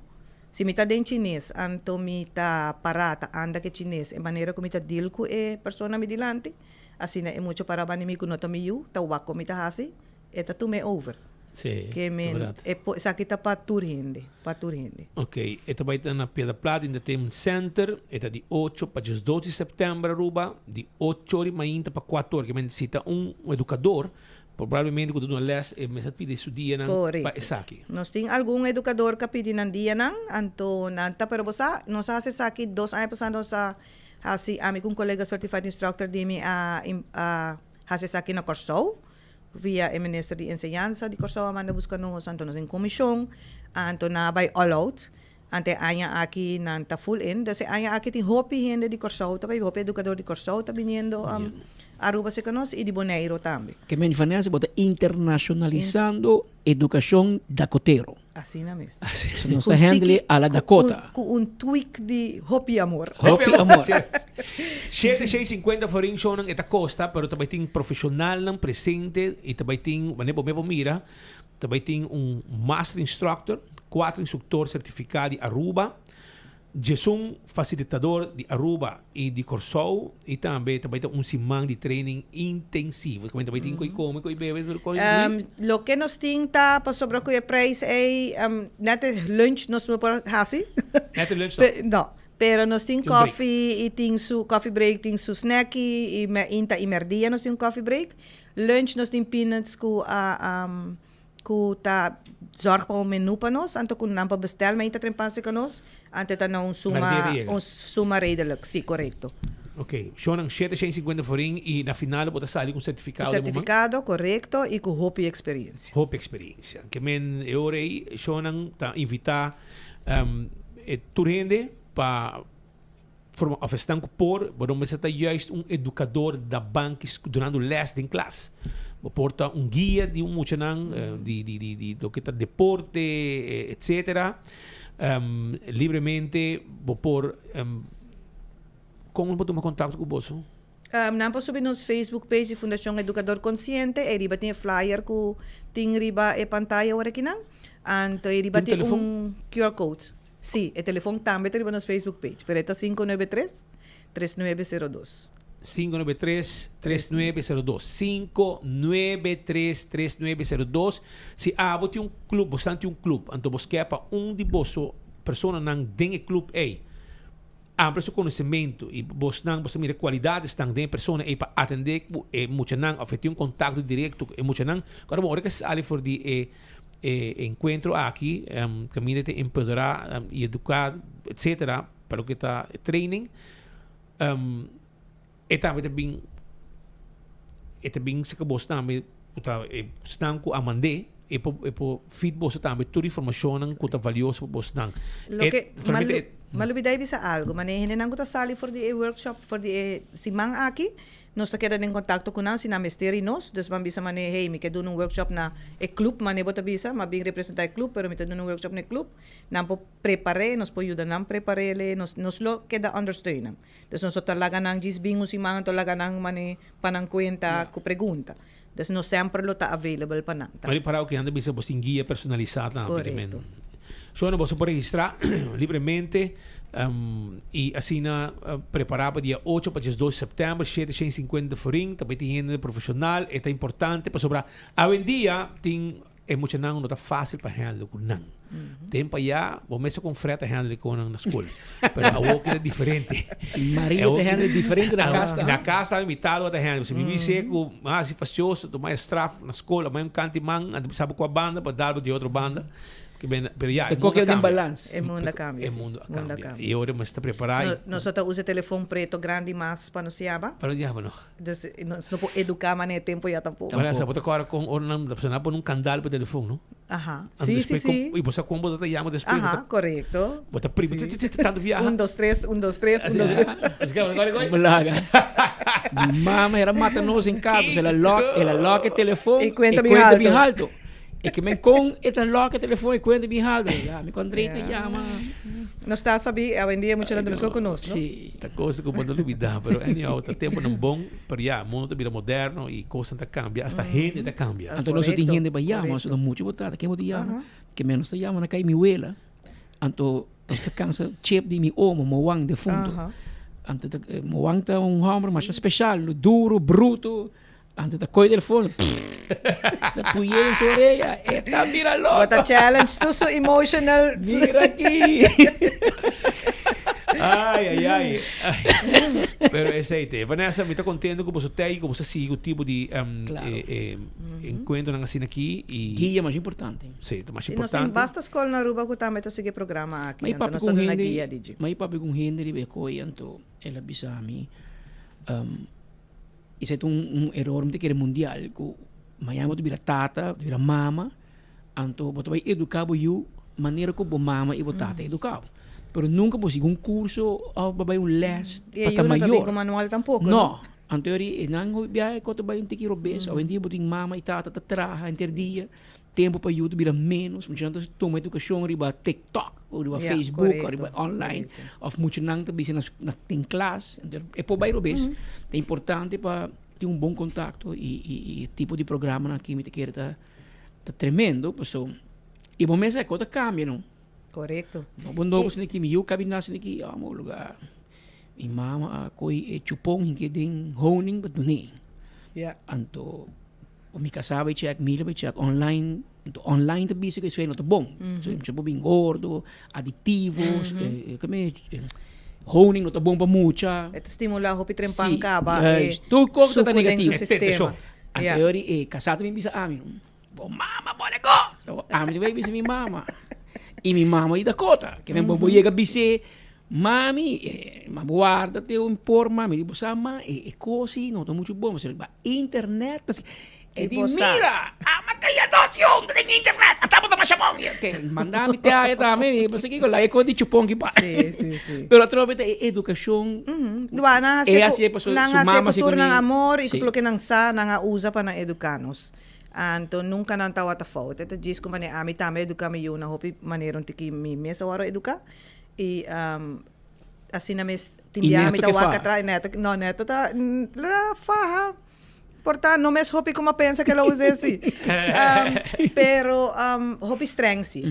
Si mi ta den chines, anto mi ta pará ta anda ku e chines, e manera ku mi ta deal ku e persona mi dilanti, asina e mucha pará banda mi ku no ta mi yu, ta wak kon mi ta hasi, E ta tum'é over. Sí, Ke ta men, berdad. e po, esaki ta pa tur hende, pa tur hende. Ok, e ta bai ta na Piedra Plata Entertainment Center, e ta di ocho pa diesdos di sèptèmber Aruba, di ocho ora di mainta pa kuater ora. Ke men si ta un edukador, Probablemente ku ta duna lès e mester pidi su dianan pa esaki. Nos tin algun edukador ku a pidi nan dianan, anto nan ta, pero bo sa, nos a hasi esaki dos aña pasá nos a hasi, ami ku un kolega certified instructor di mi a a hasi esaki na Kòrsou, via e minister di enseñansa di Kòrsou a manda buska nos, anto nos den komishon, anto nan a bai all out, anto e aña aki nan ta full in, dus e aña aki tin hopi hende di Kòrsou ta bai, hopi edukador di Kòrsou ta biniendo Aruba serka nos i di Boneiru tambe. Ke men Vanessa bo ta internashonalisando edukashon dakotero. Asina mes. So nos ta handle a la Dakota. Ku un tweak di hopi amor. Hopi amor. Shete shei sinkuenta florin shownan e ta kosta pero ta bai tin profeshonalnan presente i ta bai tin manera bo mes por mira ta bai tin un master instructor, kuater instruktor sertifiká di Aruba, Djesun fasilitador di Aruba y di Corsou y tambe ta bay ta un siman di training intensivo. Ta bay tin coy come, coy bebe, pero coy Um, loke nos tin ta pasobra cu e prijs ey, um, net e lunch nos no por haci. Net e lunch no. Pe, no. Pero nos tin Tin un break. coffee y tin su coffee break, tin su snacky y me inta y merdia nos tin un coffee break. Lunch nos tin peanuts cu a, um, ku ta zorg pa un menu pa nos, anto ku nan por bestel mei ta trempan serka nos, anto ta na un suma, un suma redelijk, si, korekto. Ok, shownan shete shen sinkuenta forin i na final bo ta sali ku un sertifikado de muman? Sertifikado, korekto, i ku hopi eksperiencia. Hopi eksperiencia. Ke men e ora ei shownan ta invitá e tur hende pa Forma of esnan ku por, bo no mester ta juist un edukador na banki dunando les den klas. Bo por ta un guia di un muchanan di di di di loke ta deporte etcetera. Libremente bo por kon bo por tuma kontakto ku boso? Nan por subi nos Facebook page di Fundashon Edukador Konsiente. Ei riba tin e flyer ku tin riba e pantaya ora kinan. Anto ei riba tin un QR code. Sí, e telefon tambe ta riba nos Facebook page, pero e ta 593 3902. 593 3902. 593 3902. Si abo tin un club, bosan tin un club, anto bos ke pa un di boso personanan den e club ei amplia su konosementu i bosnan bos ta mira e kualidadesnan den e persona ei pa atendé ku e muchanan òf e tin un kontakto direkto ku e muchanan, kòrda bo ora ke sali for di e E enkuentro aki kaminda ta empoderá i eduká etcetera pa loke ta e training e tambe ta bin e ta bin saka bos tambe ku ta e esnan ku a mand'é e por e por feed boso tambe tur informashonnan ku ta valioso pa bosnan. Loke mi a lubidá di bisa algu, manera e hendenan ku ta sali for di e workshop for di e siman aki Nos ta keda den kontakto ku nan si nan mester i nos. Dus ban bisa manera, hey, mi ke duna un workshop na e club, manera bo ta bisa, m'a bin representá e club, pero mi ta duna un workshop na e club. Nan por prepar'é, nos por yuda nan prepar'é, nos nos lo keda ondersteun nan. Dus nos no ta laga nan djis bin un siman anto laga nan manera pa nan kuenta ku pregunta. Dus nos semper lo ta available pa nan. Mari parao ku nan ta bisa bo tin guia personalisá tambe. Korekto. Shona boso por registrá libremente i asina prepará pa dia ocho pa diesdos sèptèmber shete shen sinkuenta forin ta bai tin hende profeshonal e ta importante pasobra awendia tin e muchanan no ta fásil pa handle ku nan. Tempo aya bo mester con Fred a handle con nan na school. Pero awo ki ta diferente. Maria ta handle diferente na cas. Na cas ta mi tata ta handle. Si mi bisa cu mi a haci fastioso, tuma e straf na school, a mai un canti man, a bisa bo cua banda pa dal bo di otro banda. Pero ya, e mundo a cambia. E mundo a cambia, E mundo a cambia. Y ora mester prepara. Nos no ta usa telefon preto grandi mas pa nos yaba. Pa nos yaba no. Dus nos no por educa manera e tempo ya tampoco. Ahora sa bo ta cora con ora nan la persona pone un candal pa telefon no? Aha. Si si si. Y bo sa con bo ta yama despues. Aha, correcto. Bo ta primi tsi tsi tanto biaha. Un dos tres, un dos tres, un dos tres. Belaga. Mi mama era mata nos en casa, el a lock, el a lock e telefon. Y cuenta bien alto. bien alto. E ke men kon e ta lock e telefon y cuenta bien alto. Ya, mi con André ta yama. Nos ta sabi, awendia mucha nan ta meskos ku nos, no? Sí. Ta cosa ku bo no lubida, pero anyhow, ta temponan bon, pero ya, mundo ta bira moderno y cosnan ta cambia, hasta hende ta cambia. Anto nos no tin hende pa yama, nos ta mucho bo tata, ken bo ta yama? Ke men nos ta yama na kai mi wela, anto nos ta cansa chep di mi omo, Moan defunto. Anto ta, Moan ta un homber masha special, duro, bruto, Anto ta koe telefon, ta puye en su oreya, e ta bira loco. Bo ta challenge tur su emotional. Mira aki. Ai, ai, ai. Pero esei te. Vanessa, mi ta contento cu boso tei, cu boso a sigui cu tipo di um, Claro. eh, eh, encuentronan asina aki. Y Guia mas importante. Sí, ta mas Y nos tin importante. basta skol na Aruba cu tambe ta sigui e programa aki. Ma i Anto papia nos cu ta un duna hende, guia di dje. ma i papia cu un hende riba e kooi, anto el a bisa mi, um, esei ta un, un eror mi ta kere mundial, cu mañana bo ta bira tata, bo ta bira mama, Anto bo ta bai educa bo yu manera cu bo mama y bo tata educa bo. Pero nunca bo sigui un curso of bo bai un les Y pa e ta yu no ta bin mayor. cu manual tampoco, No. no? Anto yori e nan hopi biaha cu ta bai un tiki robes. Awendia bo tin mama y tata ta traha henter dia. Tempo pa yu ta bira menos. Muchanan ta tuma educacion riba TikTok o riba Ja, Facebook o corecto, riba online. corecto. Of muchanan ta bisa na den klas. Anto e por bai robes. Ta importante pa tin un bon contacto y y y tipo di programanan aki mi ta kere ta Ta tremendo, paso y bo mes e ta cambia no. Correcto. No bo no bo ki mi yu cabi nace ki amo lugar. Mi mama a coi e chupon hinke den honing pa dune. Ja. Anto mi casa bay check, mira bay check online. Anto online ta bisa cu esey no ta bon. Mm -hmm. So, bo bin gordo, aditivos, mm -hmm. eh, eh, eh, honing no ta bon pa mucha. E ta stimula hopi trempan Sí, caba juist. e Tur cosa ta sucu den negativo. su sistema. Anto Ja. yori e casá ta bin bisa ami, bo mama pone go! Anto ami ta bay bisa mi mama. Y mi mama di Dakota. Ke men bo bo yega bis'é, mami, eh, ma bo warda te un por mami. Di bo sa ma, e e cos no ta mucho bon. Pasobra riba internet ta si. E di, Bo sa. mira, ama kaya dos yong den internet, ata bo ta masha bon. Ke manda mi te aya tambe, mi pensa kiko laga e cos di chupon ki pa. Sí, sí, sí. Pero atrobe ta e educacion. Ba, nan E hasi hasi ku, paso nan su hasi mama ku si tur ku nan mi. amor i ku Sí. tur loke nan sa, nan a usa pa nan educa nos. Anto nunca nan tawata fout. E ta djis ku manera ami tambe a educa mi yu na hopi manera un tiki mi mes a wòrdu educa. I asina mes tin I biaha mi neto ta ke wak faha? atras, neto, no neto ta la faha. Por ta no mes hopi como a pensa que lo usa así. Pero hopi streng si.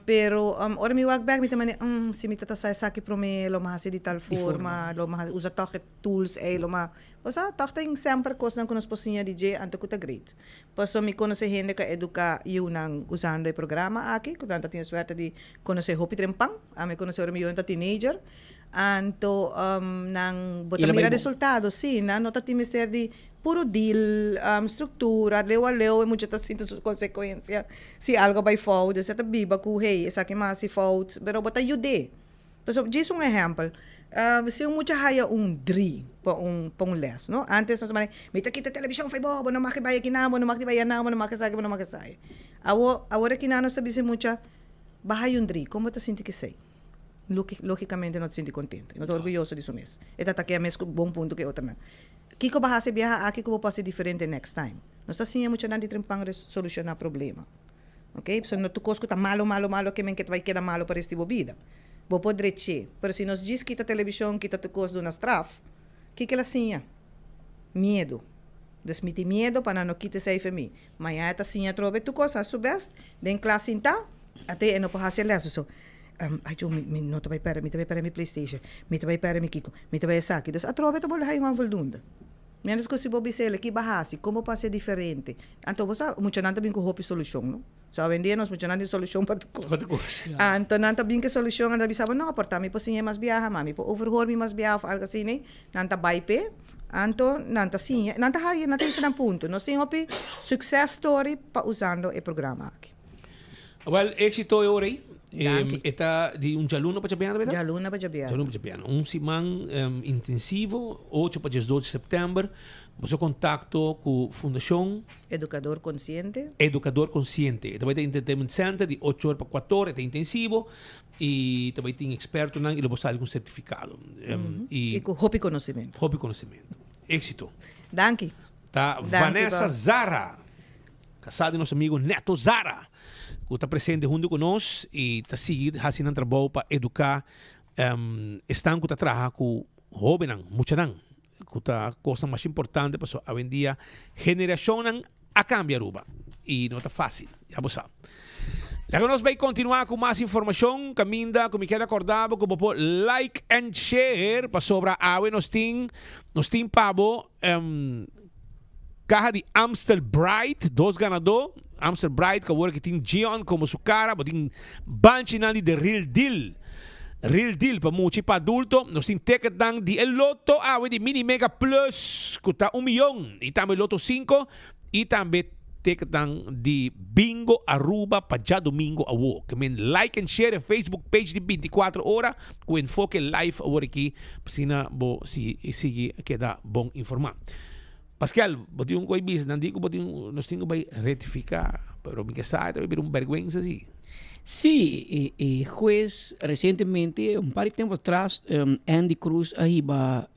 Pero ora mi wak bek mi ta mane si mi ta sa esaki prome lo mi hasi di tal forma, lo mi usa toch e tools ey lo mi osea toch tin semper cosnan cu nos por siña di dje anto cu ta great. Pasobra mi conoce hende cu a educa yiunan usando e programa aki cu nan ta tin e suerte di conoce hopi trempan. Ami conoce ora mi yiunan ta teenager. Anto nan bo ta mira resultado, sí, nan no ta tin mester di puro deal, structura, leu a leu e mucha ta sinti su consecuencia si algo bai fout, dus e ta biba cu hey esaki mi a haci fout, pero bo ta yud'é. Pasobra djis un ehempel, si un mucha haya un dri pa un pa un les, no, antes nos ta manda mi ta kita television fai bo, bo no mag di bai akinan, bo no mag di bai anan, bo no mag esaki, bo no mag esai. Awor, awor akinan nos ta bisa e mucha, bo haya un dri, con bo ta sinti kesey? Logicamente no ta sinti contento, e no ta orguyoso di su mes. E ta ataca e mes cu bon punto cu e otronan. Kico bo a haci e biaha aki cu bo por haci diferente next time? Nos ta siña muchanan di trempan soluciona problema. Ok, pasobra no tur cos cu ta malo, malo, malo ke men ke ta bay keda malo pa rest di bo bida. Bo por dreche, pero si nos djis kita television, kita tur cos, duna straf, kico el a siña? Miedo. Dus mi tin miedo pa nan no kita esey fe mi. Mañana e ta siña atrobe tur cos, haci su best, den klas sinta, ate e no por haci e les. So, ay yo mi mi no ta bay perde, mi ta bay perde mi playstation, mi ta bay perde mi kiko, mi ta bay esaki. Dus atrobe ta bolbe haña un voldoende. Mientras cu si bo bisa el ki bo a haci, con bo por haci diferente. Anto bo sa, muchanan ta bin cu hopi solucion, no. So awendia nos muchanan tin solucion pa tur cos. Anto nan ta bin cu e solucion, nan ta bisa bo, no, por ta mi por siña mas biaha, mami por overhoor mi mas biaha of algo asina. Nan ta bay p'e, anto nan ta siña, nan ta haña, nan ta hisa nan punto. Nos tin hopi success story pa usando e programa aki. Wel, éxito e ora ei. Danki. E ta di un djaluna pa djabièrnè, berdad? Djaluna pa djabièrnè. Djaluna pa djabièrnè. Un siman intensivo, ocho pa diesdos di sèptèmber. Boso kontakto ku Fundashon. Edukador Konsiente. Edukador Konsiente. E ta bai ta Entertainment Center di ocho or pa kuater or. E ta intensivo i ta bai tin ekspertonan i lo bo sali ku un sertifikado. I ku hopi konosementu. Hopi konosementu. Éxito. Danki. Ta Vanessa Zara. Kasá di nos amigo Neto Zara, ku ta presente huntu ku nos i ta sigui hasi nan trabou pa eduká esnan ku ta traha ku hóbennan, muchanan, ku ta kosnan mas importante pasobra awendia generashonnan a kambia Aruba i no ta fásil, ya bo sa. Laga nos bai kontinuá ku mas informashon kaminda ku mi kier akordá bo ku bo por like and share pasobra awe nos tin nos tin pa bo Kaha di Amstel Bright, dos ganadó. Amstel Bright ku awor aki tin Gion komo su kara, bo tin banchinan di The Real Deal. Real deal pa mucha y pa adulto. Nos tin ticketnan di e Lotto awe di Mini Mega Plus cu ta un miyon y tambe Lotto cinco y tambe ticketnan di Bingo Aruba pa djadomingo awo. Ke men like and share e Facebook page di 24 ora cu Enfoke Live awor aki p'asina bo sigui keda bon informa. Pascal, bo tin un koe bisa, nan di ku bo tin, nos tin ku bai rectifica, pero mi ke sa e ta bai bira un bergüenza si. Sí, e e hues recientemente, un par di tempo atras, Andy Cruz a hiba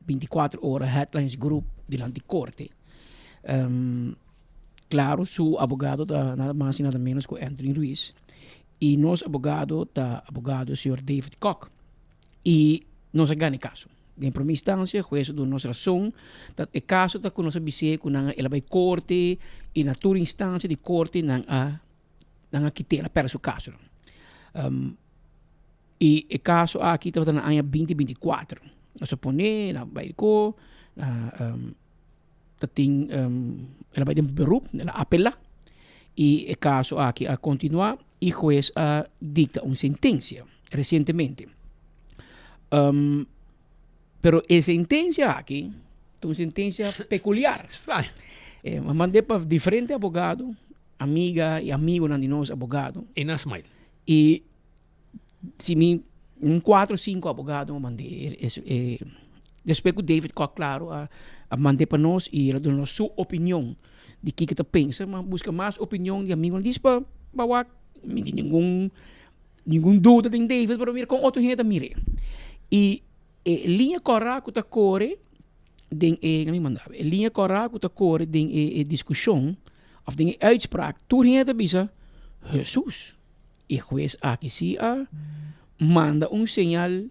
24 ora Headlines Group dilanti corte. Claro, su abogado ta nada mas y nada menos cu Anthony Ruiz. Y nos abogado ta abogado señor David Kock. Y nos a gana e caso. Den prome instancia hues a duna nos razon ta e caso ta cu nos a bis'é cu nan a el a bay corte y na tur instancia di corte nan a nan a kit'é, el a perde su caso. Y e caso aki tabata na aña binti 24. Nos a pone, nan a bay ko, ta tin el a bay den beroep, el a apela y e caso aki a continua y hues a dicta un sentencia recientemente. Pero e sentencia aki ta un sentencia peculiar. Straño. A mand'é pa diferente abogado, amiga y amigonan di nos abogado. Y nan smile. Y si mi un cuatro o cinco abogado a mand'é e despues cu David Kok claro a mand'é pa nos y el a duna nos su opinion di kiko ta pensa mi a busca mas opinion di amigonan dis pa pa wak mi tin ningun ningun duda den David pero mira con otro hende ta mir'é y e liña cora cu ta core den e mi manda e liña cora cu ta core den e discusion of den e uitspraak tur hende ta bisa Hesus. E hues aki si a manda un señal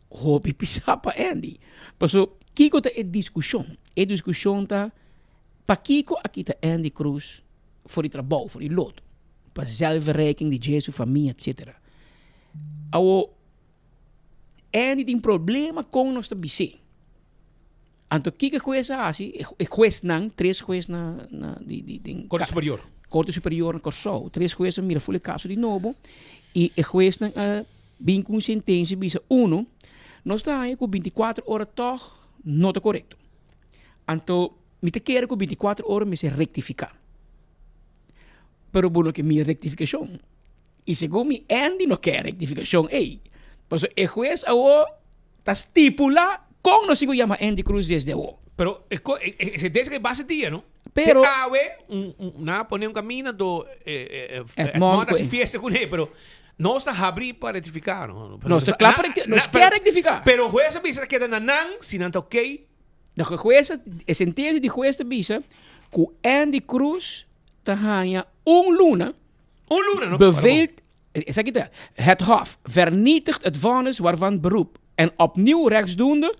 hopi pisá pa Andy. Paso, kiko ta e diskushon? E diskushon ta, pakiko a kita Andy Cruz for di trabou, for di loto? Pa zelfverrijking di dje, su famia, etcetera. Awo, Andy tin problema kon nos ta bis'é. Anto kiko e hues a hasi? E huesnan, tres hues na na di di den Korte Superior. Korte Superior na Kòrsou. Tres hues a mira ful e kaso di nobo i e huesnan a bin ku un sentensia bisa, uno, nos ta haña ku 24 ora tòg no ta korekto. Anto mi ta kere ku 24 ora mester rektifiká. Pero bo no ke mira rektifikashon. I segun mi Andy no ke rektifikashon ei. Pasobra e hues awo ta stipulá kon nos tin ku yama Andy Cruz desde awo. Pero e ko e e sentensia ke base dia no. Pero. Te awe un un nan a pone un kaminda anto e e Edmond a hasi fiesta kuné pero nos ta habrí pa rektifiká no. Nos ta kla pa rekti nos ke rektifiká. Pero hues a bisa ta keda na nan si nan ta oké. De hues e sentensia di hues ta bisa ku Andy Cruz ta haña un luna. Un luna no. Beveelt, esaki ta, Het Hof vernietigt het vonnis waarvan beroep en opnieuw rechtsdoende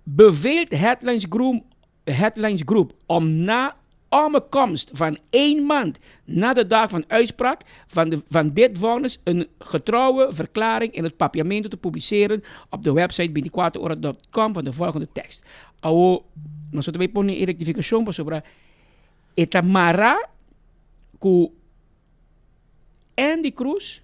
beveelt Headlines Group, Headlines Group om na ommekomst van één maand na de dag van uitspraak van, de, van dit vonnis een getrouwe verklaring in het papiamento te publiceren op de website 24ora.com van de volgende tekst. Awo, nos ta bay pone e rectificacion pasobra e ta mara ku Andy Cruz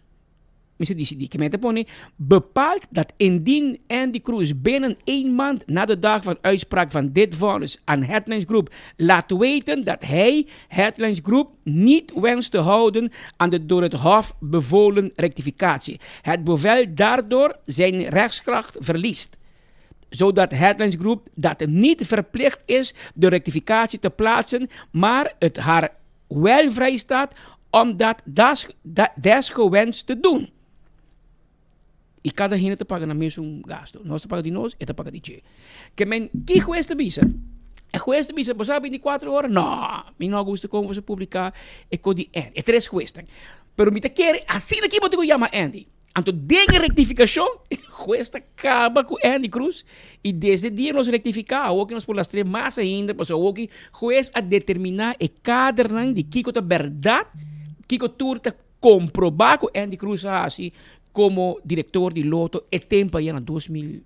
mester disidí. Ke men ta pone, bepaalt dat indien Andy Cruz binnen één maand na de dag van uitspraak van dit vonnis aan Headlines Group laat weten dat hij Headlines Group niet wenst te houden aan de door het Hof bevolen rectificatie. Het bevel daardoor zijn rechtskracht verliest zodat Headlines Group dat niet verplicht is de rectificatie te plaatsen, maar het haar wel vrij staat om dat desgewenst te doen. Y cada hende ta paga nan mesun gasto. Nos ta paga di nos, e ta paga di dje. Ke men, ki hues ta bisa? E hues ta bisa, bo sa 24 ora? No, mi no a gusta kon boso publica e ko di Andy. E tres huesnan. Pero mi ta kere, asina ki bo tin ku yama Andy. Anto den e rectificacion, hues ta caba cu Andy Cruz y desde dia nos rectifica, awoki nos por lastre mas ainda, pasobra awoki hues a determina e kadernan di kico ta berdad, kico tur ta comproba cu Andy Cruz a haci como director di Lotto e tempo aya na 2000,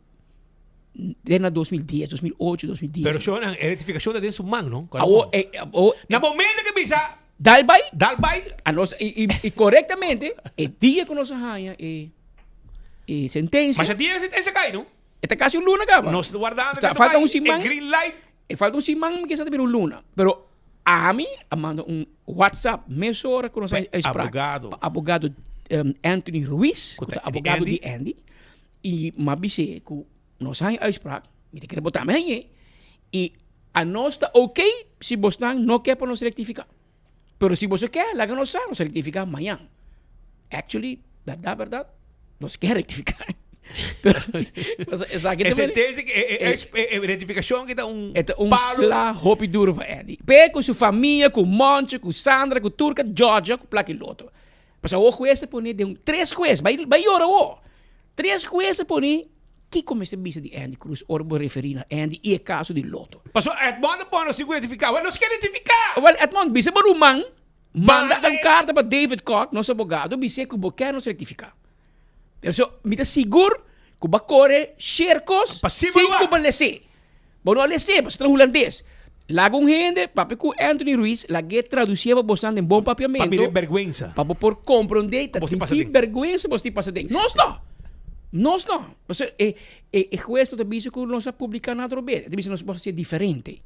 den na 2010, 2008, 2010. Pero shownan, e rectificacion ta den su man, no? Awo, e, awo, Na momento que bisa Dal bai. Dal bai. A nos, i, i, i korektamente, e dia ku nos a haña e, E sentencia. Masha dia e sentencia cai, no? E ta casi un luna caba. Nos ta wardando Ta falta un siman. E green light. E falta un siman mi kisa ta bira un luna. Pero ami a manda un WhatsApp mesora cu nos a uitspraak. Abogado. Pa abogado Anthony Ruiz, cu ta abogado di Andy. Y mi a bis'é cu nos haña uitspraak, mi ta kere bo tambe hañ'é. Y anos ta ok si bosnan no ke pa nos rectifica. Pero si boso ke, laga nos sa, nos rectifica mañan. Actually, berdad, berdad, nos ke rectifica. Pero, esaki E sentencia, e, e, e, rectificacion ki ta un E ta un sla hopi duro pa Andy. Pe cu su famia, cu Moncho, cu Sandra, cu Turca, Georgia, cu Plaki Loto. Pasobra awor hues a pone den un, tres hues, bai, bai yora awor. Tres hues a pone kiko mester bisa di Andy Cruz ora bo referi na Andy y e caso di Lotto. Pasobra Edmond a pone nos sin cu rectifica. Wel, nos ke rectifica! Wel, Edmond, bisa bo ruman, manda un carta pa David Kok, nos abogado, bis'é cu bo ke nos rectifica. Perso mi ta sigur cu bo a core share cos sin cu bo les'é. Bo no a les'é, pasobra ta hulandes. Laga un hende papia cu Anthony Ruiz, lag'é traducié pa bosan den bon papiamento. Pa mira e berguensa. Pa bo por comprende ta di ki berguensa bo tin pasa den. Nos no! Nos no! Pasobra e e hues no ta bisa cu nos a publica nada robes. E ta bisa nos por hacié diferente.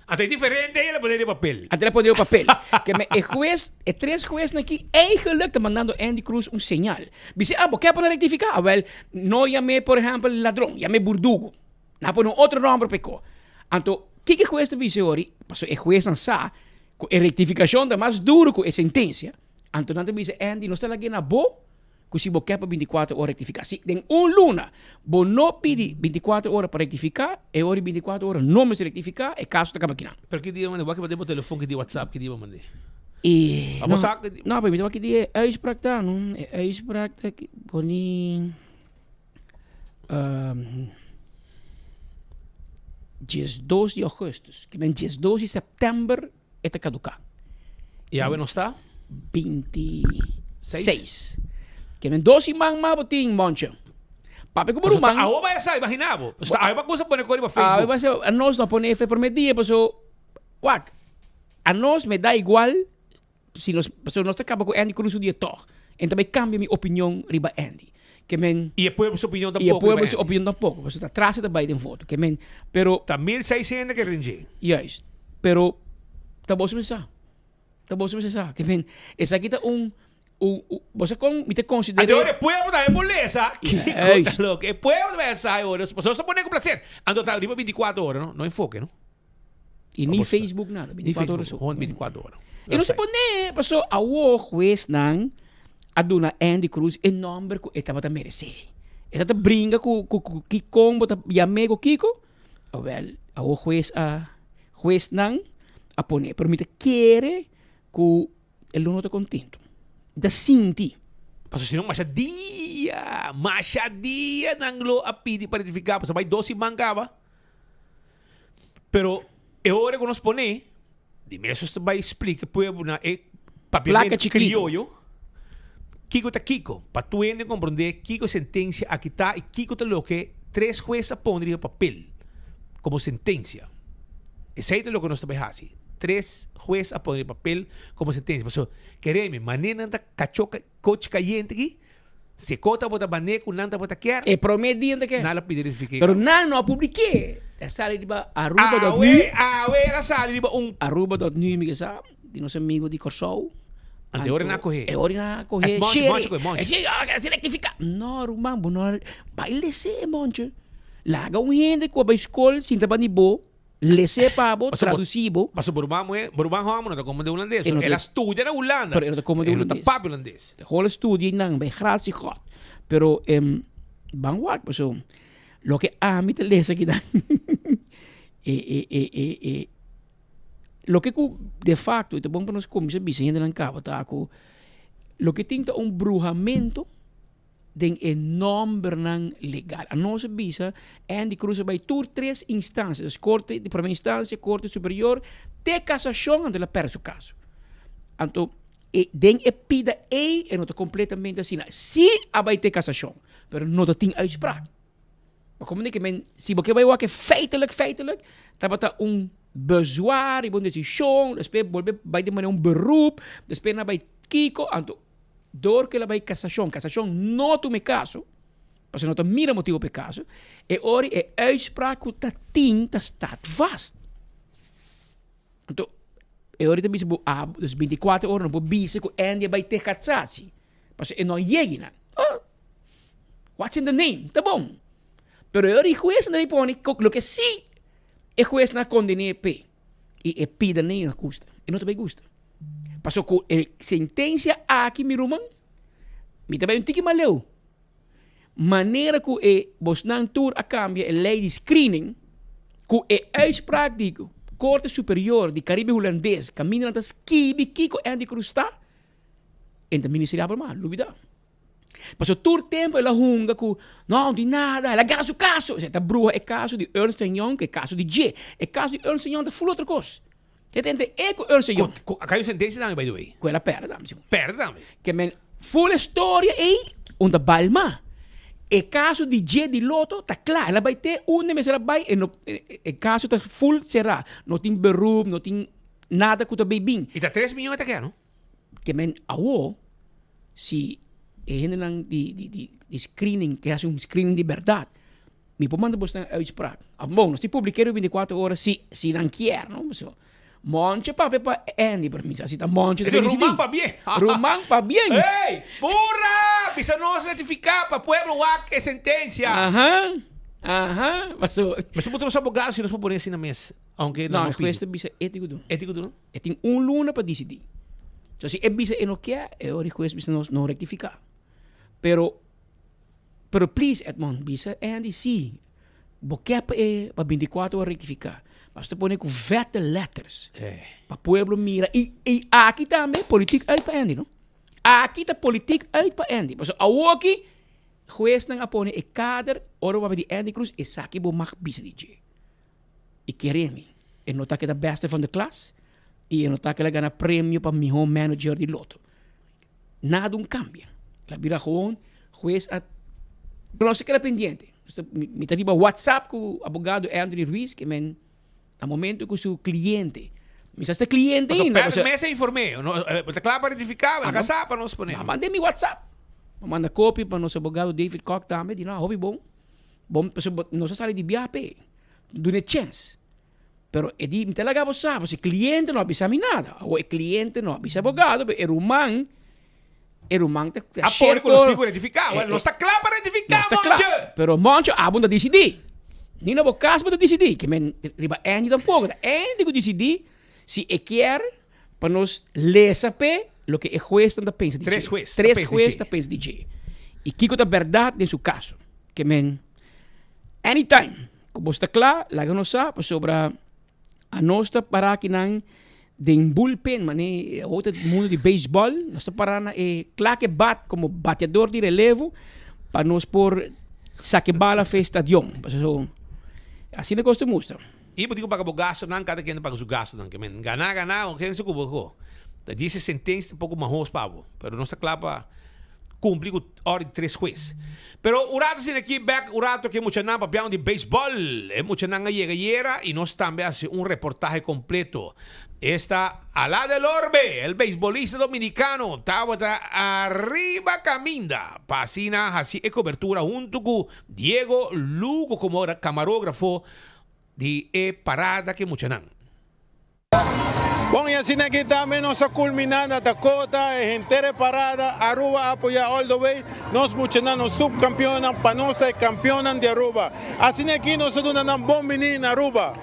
Anto e diferente el a pone riba papel. Anto el a pone riba papel. Ke me e hues, e tres huesnan aki eigenlijk ta mandando Andy Cruz un señal. Bisa, ah, bo ke pa nan rectifica? Awel, no yam'é por ehempel ladron, yam'é burdugo. Nan a pone un otro nomber pa e ko. Anto, kiko e hues ta bisa hori? Pasobra e huesnan sa ku e rectificacion ta mas duro ku e sentencia. Anto nan ta bisa, Andy, nos ta lag'é na bo ku si bo ke pa bintikuater ora rektifiká. Si den un luna bo no pidi bintikuater ora pa rektifiká, e ora di bintikuater ora no mester rektifiká, e kaso ta kaba kinan. Pero ki dia bo manda? Bo a kaba den bo telefon ki dia WhatsApp ki dia bo manda? E A bo sa no, no, pero mi ta wak ki dia e uitspraak ta, no? E uitspraak ta poni diesdos di augustus, ki men diesdos di sèptèmber. E ta kaduká. I awe nos ta? 26. Ke men dos siman mas bo tin, Moncho. Papia ku bo ruman. Awe bai a sa, imagina bo. Awe bo a kusa pone kos riba Facebook. Awe bai sa, anos no a pone efe prome dia, paso, wak, anos me da igual si nos, pasobra nos ta kaba ku Andy Cruz un dia tòg. En ta bai kambia mi opinion riba Andy. Ke men. I e pueblo su opinion tampoko I e pueblo riba su Andy. opinion tampoko, pasobra ta tras e ta bai den voto. Ke men, pero. Ta 1600 ke ringe. Juist. Pero ta boso mester sa. Ta boso mester sa. Ke men, esaki ta un, un, un, bo sa kon mi ta konsider'é. Anto ora e pueblo tambe por lesa kiko ta Juist. loke. E pueblo tambe a sa e ora. Pasobra nos ta pone ku plaser. Anto ta riba 24 ora, no? No enfoke, no? Y ni Facebook nada, 24 horas so. 24 horas. Y no se pone, paso awo jueznan a duna Andy Cruz e nomber cu e tabata merece. E tabata bringa cu cu cu Kikon, bo ta yam'e cu Kiko? Awel, awo juez a jueznan a pone, pero mi ta kere cu e lo no ta contento. Mi ta sinti. Paso si no masha dia, masha dia nan lo a pidi pa rectifica, paso bay dos siman caba. Pero e ora ku nos pone, di mes nos ta bai splika pueblo na e Placa papiamento chiquito. krioyo, kiko ta kiko, pa tur hende komprondé kiko e sentensia aki ta i kiko ta loke tres hues a pone riba papel komo sentensia. Esei ta loke nos ta bai hasi. Tres hues a pone riba papel komo sentensia. Pasobra, keremi, manera nan ta kachó Coach cayente aki, si e co tabata bané cu nan tabata kier. E prome dia nan ta kier. Nan a pidi rectifique. Pero nan no a publique. A sali riba Aruba dot nu. Awe, awe el a sali riba un. Aruba dot nu mi ke sa, di nos amigo di Corsou. Anto e ora nan a coge. E ora nan a coge. Et Moncho, Shere. Moncho coge, Moncho. E si, ah, si rectifica. No, ruman, bo no a bai lese, Moncho. Laga un hende cu a bai school sinta bandi bo. Les'é pa bo, tradusí bo. Paso bo ruman muhé, bo ruman hòmber no ta komprendé hulandes. E no ta. El a studia na Hulanda. Pero e no ta komprendé E no ta hulandes. papia hulandes. Hol a studia einan, bai gratie God. Pero ban wak paso loke ami ta lesa akinan e e e e e loke ku de facto i ta bon pa nos kuminsá bisa hendenan kaba ta ku loke tin ta un bruhamento. den e nombernan legal. Anos a bisa Andy Cruz a bai tur tres instancia, dus corte di prome instancia, corte superior, te casacion, anto el a perde su caso. Anto e den e pida ey e no ta completamente asina. Si a bai te casacion, pero no ta tin uitspraak. Ma como di ke men, si bo ke bai wak e feitelijk, feitelijk, tabata un bezwaar riba un decision, despues bolbe bai den manera un beroep, despues nan bai kiko, anto Dor ku el a bai kasashon, kasashon no tuma e kaso. Pasobra no ta mira motibo pa e kaso, e ora e uitspraak ku ta tin ta staat vast. Anto, e ora ta bisa bo abo, dus 24 ora no por bisa ku Andy a bai te Gatsachi, pasobra e no a yega nan. Oh, what's in the name? Ta bon. Pero e ora e hues nan a pone loke si e hues nan a kondené p'e i e pida nan a gusta, e no ta bai gusta. Pasobra ku e sentensia aki mi ruman, mi ta bai un tiki mas leu. Manera ku e bosnan tur a kambia e lei di screening, ku e uitspraak di Korte Superior di Karibe Hulandes kaminda nan ta skibi kiko Andy Cruz ta, e ta ministeriabel mas, lubida. Pasobra tur tempu el a hunga ku no, no tin nada, el a gana su kaso. E ta bruha e kaso di Ernst en Young ku e kaso di dje. E kaso di Ernst en Young ta ful otro kos. E ta entre e ku Ernst en Young. Ku a kai un sentensia tambe by the way. Ku el a pèrdè tambe sigur. Pèrdè tambe. Ke men ful e storia ei un ta balma. E kaso di dje di Lotto ta kla. El a bai te unda mester a bai e no e kaso ta ful será. No tin beroep, no tin nada ku ta bay bin. I ta tres miyon e ta keda no? Ke men awo si e hendenan di di di di screening ke hasi un screening di bèrdat mi por manda bosnan uitspraak. Of bon nos tin publik'é riba bintikuater ora si si nan kier no pasobra Moncho papia pa Andy pero mi sa si ta Moncho ta Ruman disidí. pabien. Ruman pabien. Ey! Pura! Bisa nos rectifica pa pueblo wak e sentencia. Aha, aha, pasobra. Mester puntra nos abogado si nos por pone asina mes, aunke No, nan no e hues pidi. ta bisa etico du. Etico du no? E tin un luna pa disidí. So si e bisa e no kier, e ora e hues bisa nos no rectifica. Pero, pero please Edmond, bisa Andy si bo kier pa e pa binticuatro ora rectifica, mas ta pone cu vette letters pa pueblo mira. Y, y aki tambe politiek uit pa Andy no. Aki ta politiek uit pa Andy. Pasobra awoki huesnan a pone e kader ora bo papia di Andy Cruz esaki bo mag bisa di dje. I kere mi, e no ta keda beste van de klas i e no ta keda gana premio pa miho manager di loto. Nada un cambia. El a bira gewoon hues a Pero nos ta keda pendiente. Mi ta riba WhatsApp ku abogado Anthony Ruiz ke men na momento ku su cliente mi sa sta cliente ainda. Pasobra mes a inform'é. Bo ta kla pa rectifiká, bo ta kasá pa nos pone. A manda mi WhatsApp. A manda kopia pa nos abogado David Kock tambe di no hopi bon. Bon pasobra nos a sali di biaha p'e. Dun'e chens. Pero e di, mi ta laga bo sa, pasobra e cliente no a bisa mi nada. Awor e cliente no a bisa abogado, pero e ruman, e ruman ta A pone cu nos tin cu rectifica. Well, nos ta cla pa rectifica, Nos ta cla. Moncho! Pero Moncho, abo no ta dicidi. Ni na bo cas bo ta dicidi. Ke men riba Andy tampoco. Ta Andy cu dicidi si e kier pa nos lesa p'e loke e huesnan ta pensa di dje. Tres hues ta Tres pensa di hues dje. ta pensa di dje. I kiko ta berdad den su caso. Ke men anytime ku bos ta kla laga nos sa pasobra anos ta para akinan den bullpen mane awor ta mundo di beisbòl nos ta para na e kla ke bat komo bateador di relevo pa nos por saka e bala for e stadion pasobra asina kos ta mustra. I bo tin ku paga bo gastunan kada ken ta paga su gastunan ke men gana gana un hende ku bo ko ta djis e sentensia ta poko mahos pa bo pero nos ta kla pa cumpli cu ora di tres hues. Pero un rato asina aki bek un rato cu e muchanan papiando di baseball. E muchanan a yega ayera y nos tambe a haci un reportahe completo. Esta Ala del Orbe, el beisbolista dominicano, tabata ariba caminda pa asina haci e cobertura hunto cu Diego Lugo como camarografo di e parada cu e muchanan. Bon y asina aki tambe nos a culmina na Dakota e henter e parada Aruba a apoya all the way nos muchanan nos sub campeonnan pa nos ta e campeonnan di Aruba asina aki nos a duna nan bon bini na Aruba.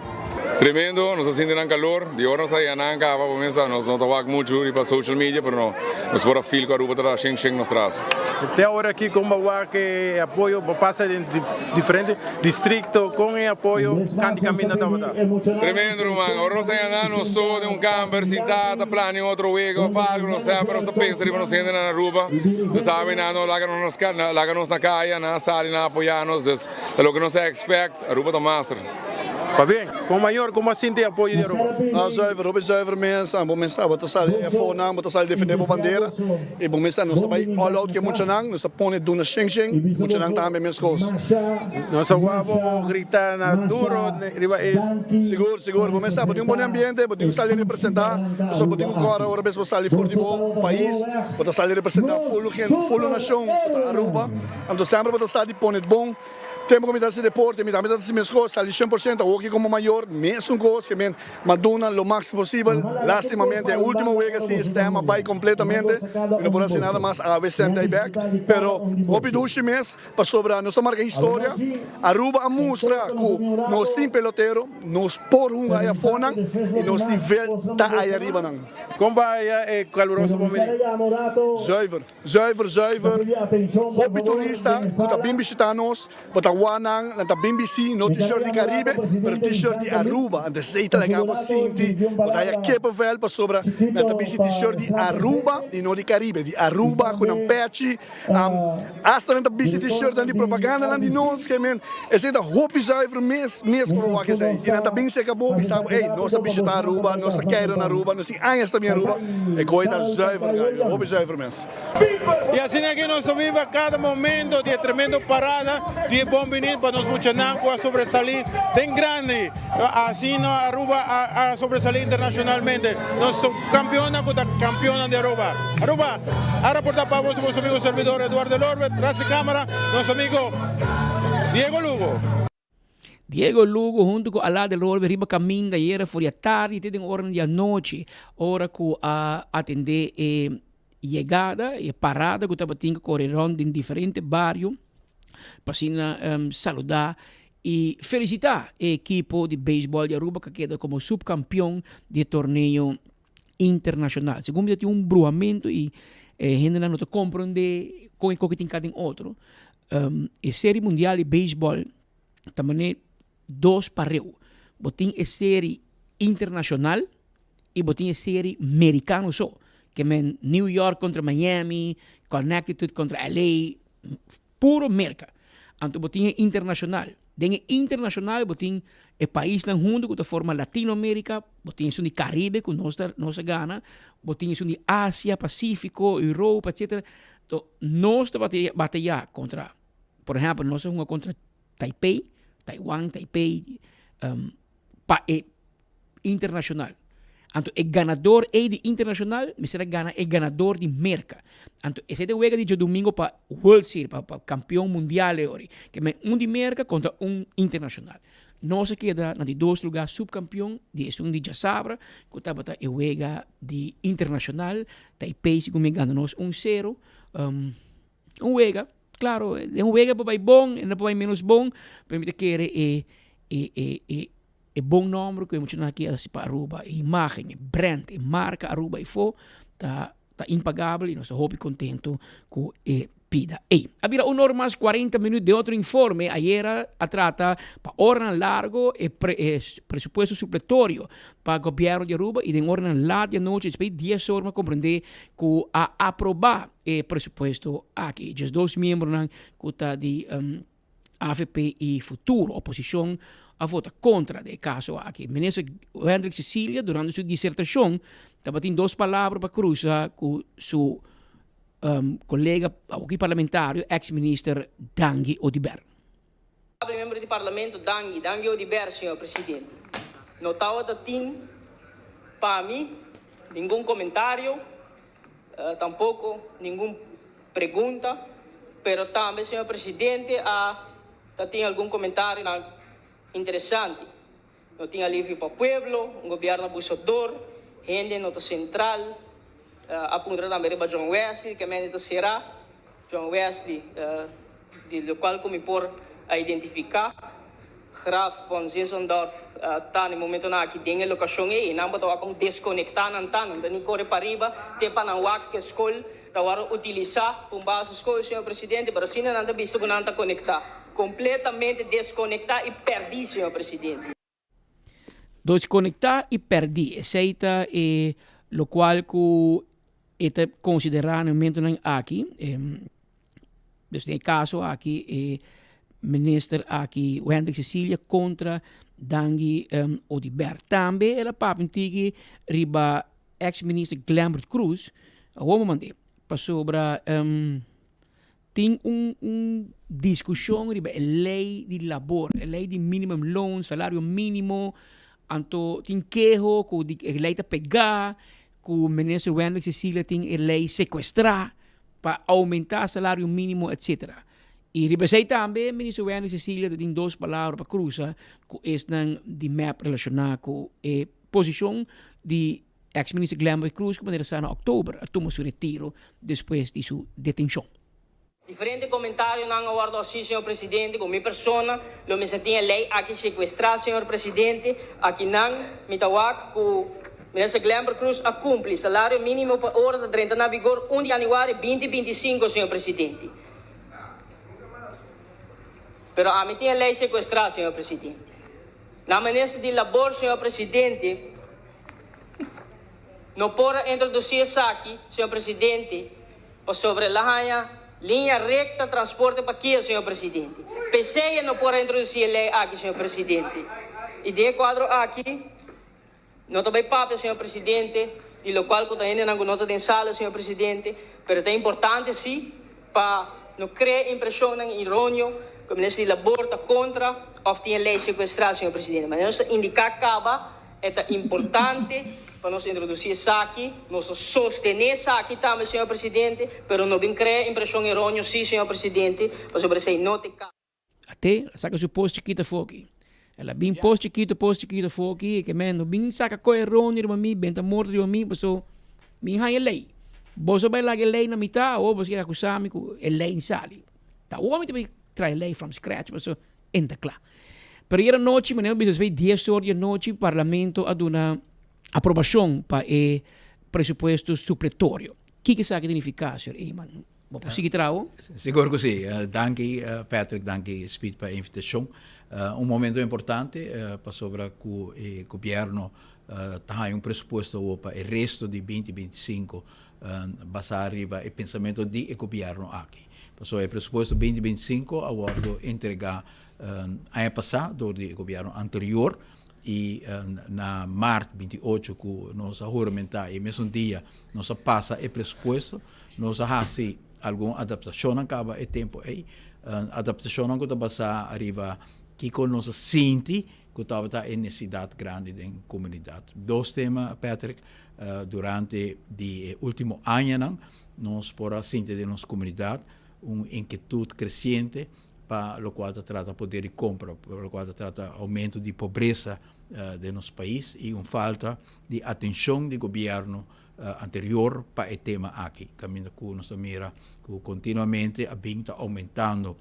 Tremendo, nos a sinti nan calor, di ora nos a haya nan caba bo mesa nos no ta wak mucho riba social media pero no nos por a feel cu Aruba ta da shen shen nos tras. Te awor aki con bo wak e apoyo bo pasa den diferente districto con e apoyo canti caminda tabata. Tremendo ruman, ora nos a yanda nos so den un camper sinta ta plania un otro wega of algo nos semper nos ta pensa riba nos hendenan na Aruba, nos sabi nan no laga nos laga nos na caya, nan a sali nan a apoya nos, dus ta loke nos a expect, Aruba ta master. Pabien. Como mayor, como a sinti e apoyo di Aruba? Ah, zuiver, hopi zuiver mes. Bo mes sa, bo ta sali efo nan, bo ta sali defende bo bandera. Y bo mes sa, nos ta bay all out cu e muchanan, nos ta pone duna shen shen, muchanan tambe mescos. Nos a wak bo grita na duro riba e. Sigur, sigur. Bo mes sa, bo tin un bon ambiente, bo tin cu sali representa, pasobra bo tin cu cora ora bes bo sali for di bo pais, bo ta sali representa full full nacion cu ta Aruba. Anto semper bo ta sa di pone bon. Tempo ku mi ta hasi deporte mi tambe ta hasi mes kos, sali shen por shento, awor ki komo mayor mesun kos ke men maduna lo mas posibel, lastimamente e ultimo wega si stem a bai kompletamente, mi no por hasi nada mas, awe stem ta ai bek, pero hopi dushi mes pasobra nos a marka historia, Aruba a mustra ku nos tin pelotero, nos por hunga ai afonan i nos nivel ta ai ariba nan. Kon bai e kaluroso bon bini? Zuiver. Zuiver zuiver, hopi turista ku ta bin bishita nos, bo ta wak nan, nan ta bin bisti no t-shirt di Caribe, pero t-shirt di Aruba. Anto esei ta laga bo sinti bo ta haya kippenvel pasobra nan ta bisti t-shirt di Aruba i no di Caribe, di Aruba ku nan pechi, asta nan ta bisti t-shirtnan di propagandanan di nos, ke men esei ta hopi zuiver mes mes pa bo wak esei. I nan ta bin serka bo bisa bo, ey nos ta bishita Aruba, nos ta keira na Aruba, nos tin añas ta bin Aruba. E koe ta zuiver gallo, hopi zuiver mes. Y asina aki nos ta biba cada momento di e tremendo parada di e bon bini pa nos muchanan cu a sobresali den grandi. Asina Aruba a sobresali internacionalmente. Nos campeonnan cu ta campeonnan di Aruba. Aruba a raporta pa boso boso amigo servidor Eduardo Elorbe, tras di camara nos amigo Diego Lugo. Diego Lugo huntu ku Alá del Orbe riba kaminda ayera for di atardi te den oranan di anochi ora ku a atendé e yegada, e parada ku tabatin ku kore rònt den diferente bario pa asina saludá i felisitá e ekipo di beisbòl di Aruba ku a keda komo supkampion di e torneo internashonal. Segun mi ta tin un bruhamentu i e hendenan no ta komprondé kon e koki tin ka den otro. E seri mundial di beisbòl ta manera dos pareu. Bo tin e seri internashonal i bo tin e seri merikano so. Ke men New York kontra Miami, Connecticut kontra LA, puro Merka. Anto bo tin e internashonal. Den e internashonal bo tin e paisnan huntu ku ta forma Latino Amerika, bo tin esun di Karibe ku nos ta nos a gana, bo tin esun di Asia, Pasifiko, Europa, etsetera. To nos ta bataya kontra, por ehèmpel nos a hunga kontra Taipei, Taiwan, Taipei, pa e internashonal. Anto e ganador ei di internashonal mester a gana e ganador di Merka. Anto esei ta e wega di djadumingo pa World Series, pa pa kampion mundial e ori. Ke men un di Merka kontra un internashonal. Nos a keda na di dos lugá supkampion di esun di djasabra ku tabata e wega di internashonal. Taipei segun mi a gana nos un sero. Un wega, klaro, den un wega por bai bon, e no por bai menos bon, pero mi ta kere e e e e E bon nomber ku e muchanan aki a hasi pa Aruba, e imagen, e brand, e marka Aruba efo ta ta impagabel i nos ta hopi kontentu ku e pida ei. A bira un or mas kuarenta minüt den otro informe ayera a trata pa oranan largo e pre e presupuesto supletorio pa gobièrnu di Aruba i den oranan lat di anochi despues di dies or mi a komprendé ku a aprobá e presupuesto aki. Diesdos miembronan ku ta di Avp y Futuro, oposicion, a vota contra den e caso aki. Minister Wendrick Cecilia durante su disertacion tabatin dos palabra pa cruza cu su colega awoki parlamentario ex minister Dangui Oduber. Honorable miembro di Parlamento Dangui, Dangui Oduber, Señor Presidente. No tawata tin pa mi ningun comentario Tampoco ningun pregunta, pero tambe señor presidente a ta tin algun comentarionan interesante. No tin alivio pa pueblo, un gobierno abusador, hende no ta central, a puntra tambe riba John Wesley, ke mende ta cera John Wesley, di locual cu mi por a identifica. Graf von Zinzendorf ta na e momentonan aki den e locacion ei y nan bo ta wak con desconecta nan ta. Nan ta ni core pariba te pa nan wak cu e scol ta worde utilisa pa un basisschool, señor Presidente, pero asina nan ta bisa cu nan ta conecta. Completamente desconecta y perdi, señor Presidente. Desconecta y perdi, esey ta e locual cu e ta considera na e momentonan aki. Dus den e caso aki e minister aki Wendrick Cecilia contra. Dangui Oduber. Tambe el a papia un tiki riba ex minister Glenbert Croes, awor bo mand'é, pasobra tin un un diskushon riba e lei di labor, e lei di minimum loon, salario minimo, anto tin keho ku di e lei ta pegá, ku minister Wendrick Cecilia tin e lei sekuestrá pa oumentá salario minimo etcetera. I riba esei tambe minister Wendrick Cecilia ta tin dos palabra pa krusa ku esnan di mep relashoná ku e posishon di Ex minister Glenbert Croes ku manera sa na oktober a tuma su retiro despues di su detenshon. Diferente comentarionan a wordo haci, señor presidente, cu mi persona lo mester tin e ley aki secuestra, señor presidente. Akinan mi ta wak cu Minister Glenbert Croes a cumpli. Salario minimo pa ora ta drenta na vigor un di januari binti 25, señor presidente. Pero ami tin e ley secuestra, señor presidente. Na Minister di Labor, señor presidente, No por a introduci esaki, señor presidente, pasobra el a haña liña recta transporte pa Kia, señor presidente. P'esey e no por a introduci e ley aki, señor presidente. Y den e cuadro aki, no ta bay papia, señor presidente, di locual cu ta hendenan cu no ta den sala, señor presidente, pero ta importante si pa no crea impresionnan eroneo cu e minister di Labor ta contra of tin e ley secuestra, señor presidente. Manera nos ta indica caba, E ta importante pa nos introduci esaki, nos ta sostene esaki tambe, señor presidente, pero no bin crea impresion eroneo si, señor presidente, pasobra esey no ta e caso. Ate, a saca su pos chikito afó aki. El a bin pos chikito, pos chikito afó aki, e ke men no bin saca koe eroneo riba mi, benta morto riba mi, paso mi haña e ley. Boso bai laga e ley na mitad, awor boso kier acusa mi cu e ley sali. Ta awor mi ta bai traha e ley from scratch, paso En ta kla. Pero ayer anochi, manera mi bisa esei dies or di anochi, Parlamento a duna aprobashon pa e presupuesto supletorio. Kiko esaki ta nifiká, señor Eman? Bo por sigui traha? Sigur ku si. Danki Patrick, danki Speed pa e invitashon. Un momento importante pasobra ku e gobièrnu ta haña un presupuesto awor pa e resto di binti 25 basá riba e pensamentu di e gobièrnu aki. Pasobra e presupuesto binti 25 a wòrdu entregá aña pasá dor di e gobièrnu anterior i na mart 28 ku nos a huramentá e mesun dia nos a pasa e presupuesto. Nos a hasi algun adaptashonnan kaba e tempu ei, adaptashonnan ku ta basá riba kiko nos a sinti ku tabata e nesesidat grandi den komunidat. Dos tema, Patrick, durante di e último añanan nos por a sinti den nos komunidat un inkietut kresiente pa lokual ta trata poder di kompra, pa lokual ta trata oumento di pobresa den nos pais i un falta di atenshon di gobièrnu anterior pa e tema aki. Kaminda ku nos ta mira ku kontinuamente a bin ta oumentando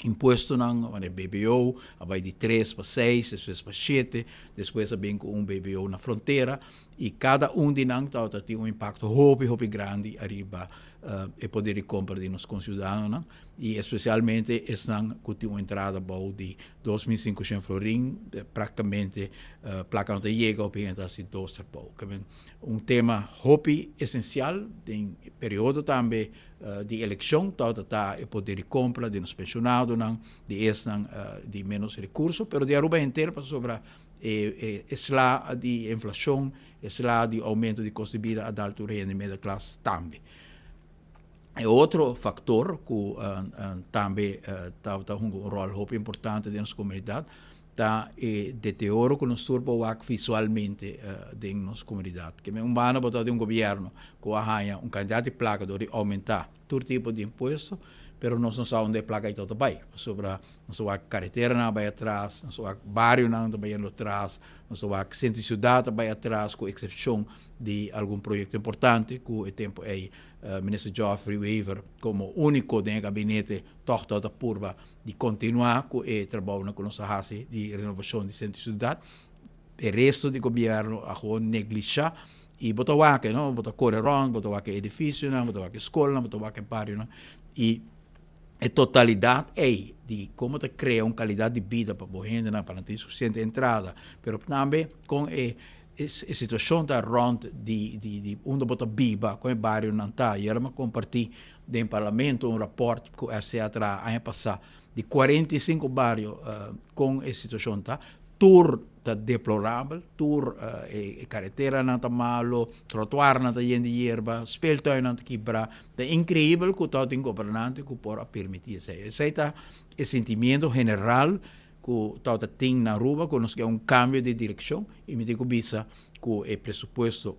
impuestonan, wanneer BBO a bai di tres pa seis, despues pa shete, despues a bin ku un BBO na frontera i kada un di nan tabata tin un impakto hopi hopi grandi ariba e poder di kompra di nos konsiudadanonan i espesialmente esnan ku tin un entrada bou di 2500 florin, praktikamente plaka no ta yega hopi hende ta hasi dos trabou. Un tema hopi esensial den e periodo tambe di elekshon tabata ta e poder di kompra di nos penshonadonan, di esnan di menos rekurso, pero di Aruba henter pasobra e sla di inflashon, e sla di oumento di kosto di bida a dal tur hende middelklas tambe. E otro faktor ku tambe tabata hunga un ròl hopi importante den nos komunidat ta e deterioro ku nos tur por wak visualmente den nos komunidat. Ke men un banda bo ta den un gobièrnu ku a haña un kantidat di plaka dor di oumentá tur tipo di impuesto, pero nos no sa unda e plaka ei ta bai, pasobra nos ta wak kareteranan a bai atras, nos ta wak barionan ta bayendo atras, nos ta wak sentro di siudat a bai atras ku eksepshon di algun proyekto importante ku e tempu ei Minister Geoffrey Wever komo úniko den e gabinete tòg tabata purba di kontinuá ku e trabounan ku nos a hasi di renovashon di sentro di siudat. E resto di gobièrnu a gewoon neglishá i bo ta wak, no, bo ta kore rònt, bo ta wak e edifisionan, bo ta wak e skolnan, bo ta wak e barionan i e totalidat ei di komo ta krea un kalidat di bida pa bo hendenan pa nan tin sufisiente entrada, pero tambe kon e e situashon ta rònt di di unda bo ta biba, kon e barionan ta. I ora mi a kompartí den parlamento un rapòrt ku FCA a traha aña pasá di 45 bario kon e situashon ta. Tur ta deplorabel, tur e kareteranan ta malo, trotuarnan ta yen di yerba, speeltuinnan ta kibrá. Ta inkreibel ku tabatin gobernante ku por a permití esei. Esei ta e sentimiento general ku tabata tin na Aruba ku nos ke un kambio di direkshon i mi tin ku bisa ku e presupuesto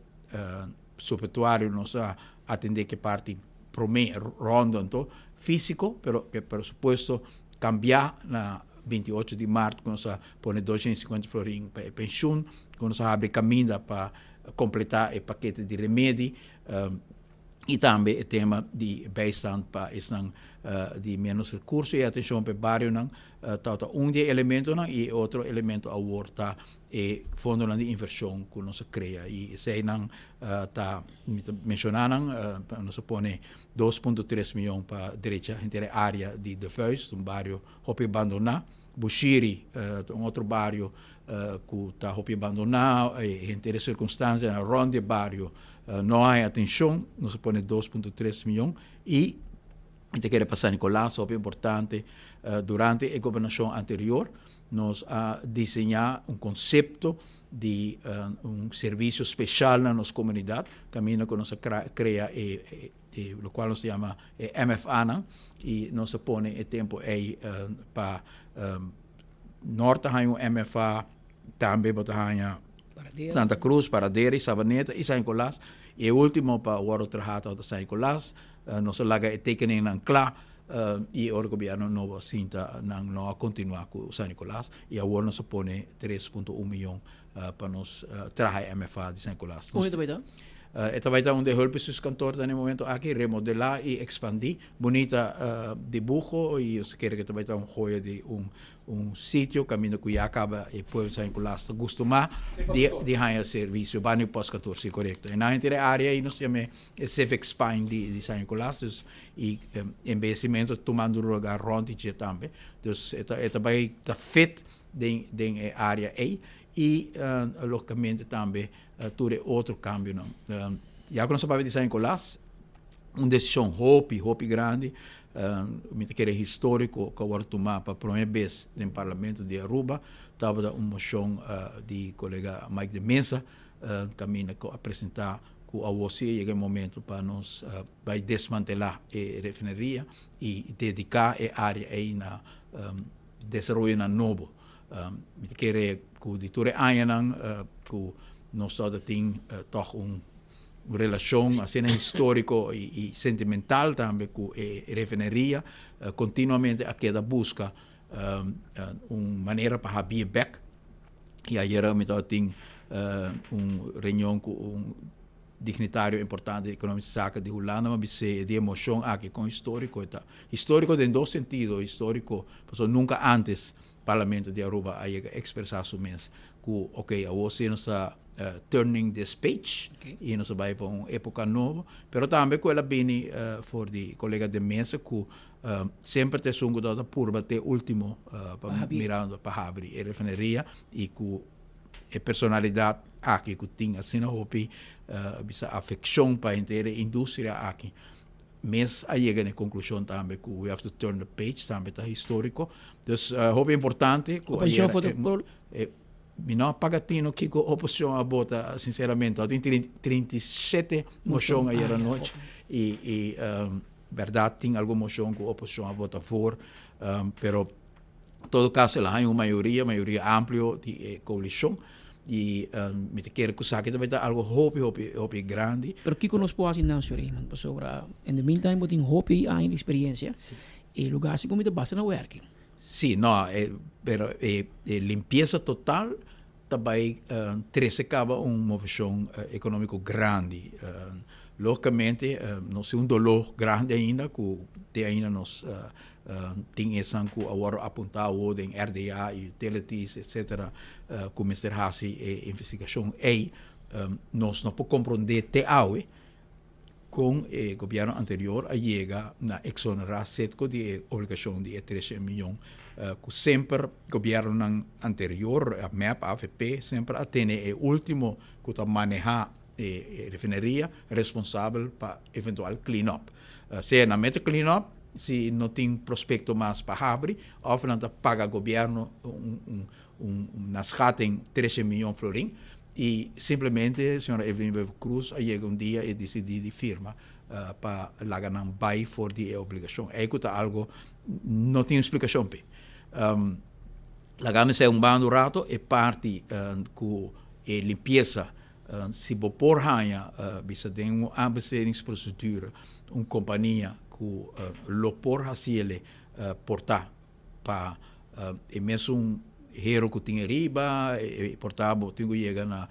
supletuario nos a atendé ke parti promé rondo anto físiko pero e presupuesto kambiá na 28 di mart ku nos a pone 250 florin pa e penshun ku nos a habri kaminda pa kompletá e pakete di remedi i tambe e tema di bijstand pa esnan di menos rekurso i atenshon pa e barionan tabata un di e elementonan i e otro elemento awor ta e fondonan di invershon ku nos a krea i eseinan ta mi ta menshoná nan nos a pone 2.3 mion pa drecha henter e área di De Vuist un bario hopi abandoná Bushiri ta un otro bario ku ta hopi abandoná henter e sirkunstansianan rònt di e bario no a haña atenshon nos a pone 2.3 mion i Mi ta kere pa San Nicolas, hopi importante. Durante e gobernashon anterior nos a diseñá un konsepto di un servisio speshal na nos komunidat, kaminda ku nos a krea e lokual nos ta yama e MFA-nan i nos a pone e tempu ei pa Nort a haña un MFA, tambe bo ta haña Santa Cruz, Paradera i Sabaneta i San Nicolas. I e último pa wòrdu trahá tabata San Nicolas. Nos a laga e tekeningnan kla i ora gobièrnu nobo a sinta nan no a kontinuá ku San Nicolas i awor nos a pone 3.1 mion pa nos traha e MFA di San Nicolas. Unda e ta bai ta? E ta bai ta unda e hulpbestuurskantoor ta na e momento aki, remodelá i ekspandí. Bunita dibuho i nos ta kere ku e ta bai ta un joya di un Un sitio kaminda ku ya kaba e pueblo San Nicolas ta gustumá di di haña servisio. Banda di postkantoor, si korekto. E nan henter e área ei nos yam'é e civic spine di di San Nicolas, dus i embeyecimento ta tumando lugar rònt di dje tambe. Dus e ta e ta bai ta fit den den e área ei i logicamente tambe tur e otro kambionan. Ya ku nos a papia di San Nicolas, un desishon hopi hopi grandi Mi ta kere historico cu a worde tuma pa prome bes den Parlamento di Aruba tabata un mocion di colega Mike de Meza caminda cu a presenta cu awor si a yega e momento pa nos bay desmantela e refineria y dedica e area ey na desaroyonan nobo. Mi ta kere cu di tur e añanan cu nos tabata tin toch un Un relashon asina históriko i sentimental tambe ku e refineria kontinuamente a keda buska un manera pa habié bèk. I ayera mi tabatin un reunion ku un dignitario importante di Economische Zaken di Hulanda, mi a bis'é di e moshon aki kon históriko e ta. Históriko den dos sentido, históriko pasobra nunka ántes Parlamento di Aruba a yega expresa su mes cu ok awor si nos ta turning this page y nos ta bay pa un epoca nobo, pero tambe cu el a bini for di colega de mesa cu semper ta esun cu tabata purba te ultimo pa mirando pa habri e refineria y cu e personalidad aki cu tin asina hopi bisa afeccion pa henter e industria aki. Mes a yega na e conclusion tambe cu we have to turn the page, tambe ta historico. Dus hopi importante cu Oposicion ayera vota e, por? e, mi no a paga tino kico oposicion a bota, sinceramente. Tabatin 37 mocion Mocion, ayera ah, ja, nochi hopi. y, y um, berdad tin algun mocion cu oposicion a bota voor, um, pero todo caso el a haña un mayoria, mayoria amplio di e coalicion y mi ta kere cu esaki ta bay ta algo hopi, hopi, hopi grandi. Pero kico nos por haci nan, señor Eman? Pasobra in the meantime bo tin hopi aña di experiencia y e lugar si cu mi ta basta na werki. Si, no, pero e limpieza total ta bay trece caba un movecion economico grandi. Logicamente nos tin un dolor grandi ainda cu te ainda nos tin esnan cu a wordo apunta awo den RDA y utilities etcetera cu mester haci e investigacion ey. Nos no por compronde te awe con e gobierno anterior a yega na exonera Citgo di e obligacion di e 13 miyon cu semper gobiernonan anterior, mep, avp, semper a tene e ultimo cu ta maneha e refineria responsabel pa eventual clean up. Sea nan mete clean up si no tin prospecto mas pa habri of nan ta paga gobierno un. un na schatting trece miyon florin y simplemente señora Evelyn Wever Croes a yega un dia y dicidi di firma pa laga nan bay for di e obligacion. Ey cu ta algo no tin un splicacion p'e. Laga mi say un banda un rato e parti cu e limpieza si bo por haña bisa den un aanbestedingsprocedure un compania cu lo por haciele por ta pa e mesun hero cu tin ariba, por ta bo tin cu yega na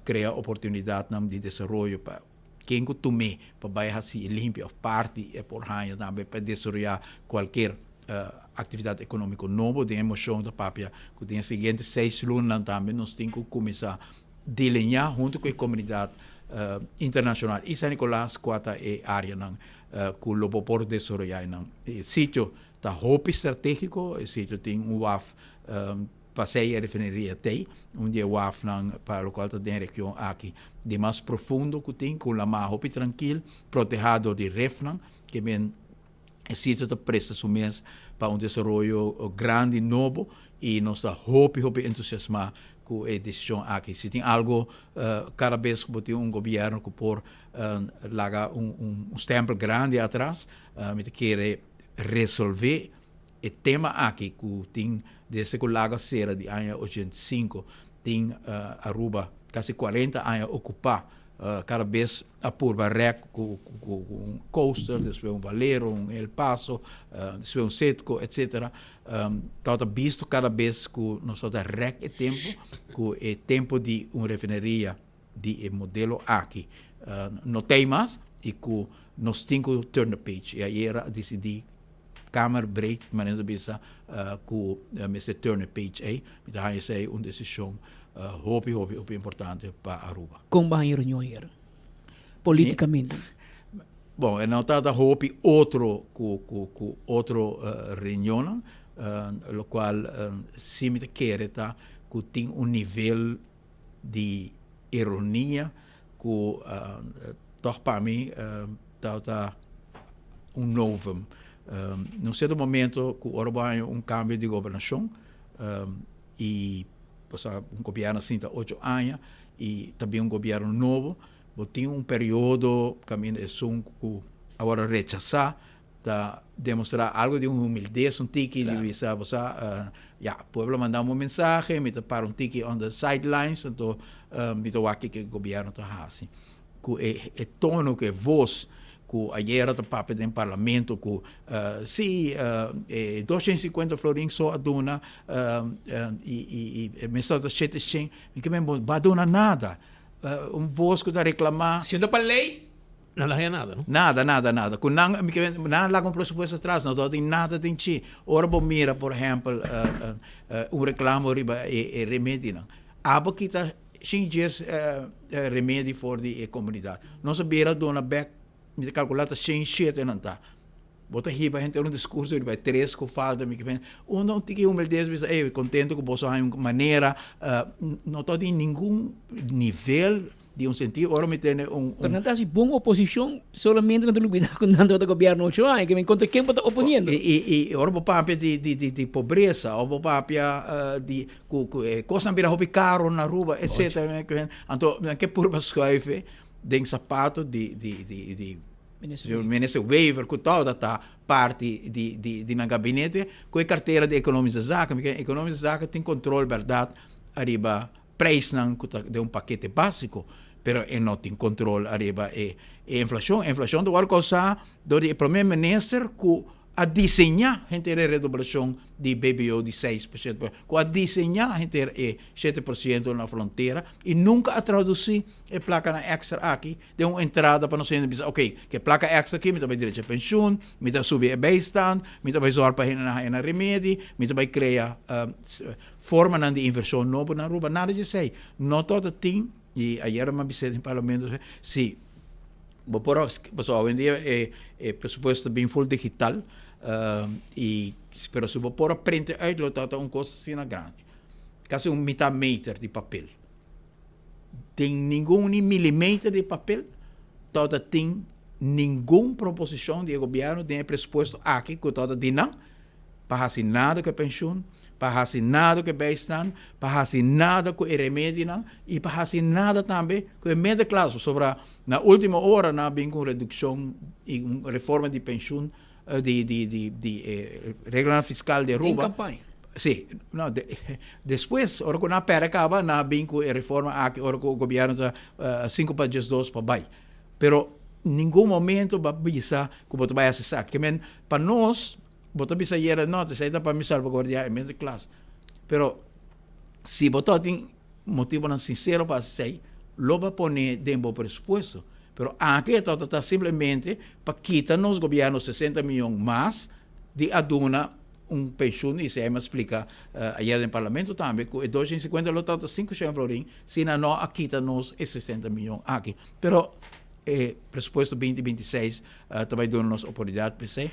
crea oportunidadnan di desaroyo pa ken cu tum'é pa bay haci e limpia of parti e por haña tambe pa desaroya cualkier actividad economico nobo. Den e mocion ta papia cu den e siguiente seis lunanan tambe nos tin cu cuminsa deliña hunto cu e comunidad internacional y San Nicolas cua ta e areanan cu lo bo por desaroya nan. E sitio ta hopi strategico, e sitio tin un waf pasey e refineria tey, un di e wafnan pa locual ta den region aki di mas profundo cu tin, cu un lama hopi trankil, proteha dor di refnan, ke men e sitio ta presta su mes pa un desaroyo grandi nobo y nos ta hopi hopi entusiasma cu e decision aki. Si tin algo cada bes cu bo tin un gobierno cu por laga un stempel grandi atras, mi ta kere resolve e tema aki cu tin desde cu Lago a cera di aña 85 tin Aruba casi 40 aña ocupa cada bes a purba rek cu un coaster, despues un Valero, un El Paso, despues un Citgo, etcetera. Tabata bisto cada bes cu nos tabata rek e tempo, cu e tempo di un refineria di e modelo aki no t'ey mas y cu nos tin cu turn the page. Y ayer a dicidi Kamer breed, manera ta bisa cu mester turn the page ey. Mi ta haña esey un decision hopi, hopi, hopi importante pa Aruba. Con bo a haña reunion ayer? Politicamente. Bon, e no tabata hopi otro cu, cu, cu otro reunionnan, locual si mi ta kere ta cu tin un nivel di ironia cu toch pa mi tabata un novum. Na un cierto momento cu ora bo haña un cambio di gobernacion y osea un gobierno a sinta ocho aña y ta bin un gobierno nobo, bo tin un periodo caminda esun cu a worde rechasa ta demostra algo di un humildez un tiki di bisa bo sa ya pueblo a manda un mensahe mi ta para un tiki on the sidelines anto mi ta wak kiko e gobierno ta hasi ku e e tono ku e voz ku ayera ta papia den parlamento ku si e 250 florin so a duna i i i mester ta shete shen mi ke men bo a duna nada un voz ku ta reclama. Si no ta pa ley Nan la haña nada, no? Nada, nada, nada. Ku nan, mi ke nan laga un presupuesto atras, no tabata tin nada den chi. Ora bo mira, por ehèmpel, un reklamo riba e e remedinan. Abo kita shin djes remedi for di e komunidat. Nos a bira duna bèk, mi ta kalkulá ta 107 nan ta. Bo ta hiba henter un diskurso riba e tres ku falta, mi ke men unda un tiki humildes bisa, ey, kontento ku boso haña un manera, no tabatin ningun nivel Di un sentido, ora mi tene un, un. Pero nan ta haci bon oposicion, solamente nan ta lubida cu nan tabata gobierno ocho aña, ke men contra ken bo ta oponiendo. I, i, i ora bo papia di, di, di, di pobresa, of bo papia di cu, cu e cosnan bira hopi caro na Aruba, etcetera, anto nan ke purba schuiven den zapato di, di, di, di Minister Wever, cu tawata ta parti di, di, di nan gabinete, cu e cartera di Economische Zaken, porque Economische Zaken tin control berdad ariba prijsnan cu ta den un pakete basico, pero e no tin control ariba e inflacion. E inflacion ta worde causa door di e prome minister cu a diseña henter e redoblacion di BBO di 6%, cu a diseña henter e 7% na frontera y nunca a traduci e placanan extra aki den un entrada pa nos hende bisa, ok, cu e placa extra aki mi ta bay drecha pensioen, mi ta subi e bijstand, mi ta bay zorg pa hendenan haya nan remedi, mi ta bay crea Formanan di inversion nobo na Aruba, nada di esey. No todo tin, y ayer mi a bisa den parlamento, si bo por a, pasobra awendia e e presupuesto ta bin full digital, y pero si bo por a printe uit lo tabata un cos asina grandi, casi un mitad meter di papel. Den ningun ni milimeter di papel tabata tin ningun proposicion di e gobierno den e presupuesto aki cu tabata di nan pa haci nada cu e pensioen. pa hasi nada ku e bijstand, pa hasi nada ku e remedinan i pa hasi nada tambe ku e middenklas, pasobra na ultimo ora nan a bin ku un redukshon i un reforma di penshun di di di di e reglanan fiskal di Aruba. Den kampaña. Si, no, de, despues ora ku nan a pèrdè kaba nan a bin ku e reforma aki ora ku gobièrnu ta sinku pa diesdos pa bai. Pero ningun momento bo a bisa ku bo ta bai hasi esaki. Ke men pa nos bo ta bisa ayera no, esei ta pa mi salvaguardiá e middenklas. Pero si bo tabatin motibonan sinsero pa hasi esei, lo bo a pone den bo presupuesto. Pero aki e tabata ta simplemente pa kita nos gobierno 60 miyon mas di a duna un penshun y esei mi a splica ayer den parlamento tambe cu e 250 lo tabata 500 florin si nan no a kita nos e 60 miyon aki. Pero e presupuesto 2026 ta bay duna nos oportunidad p'esei.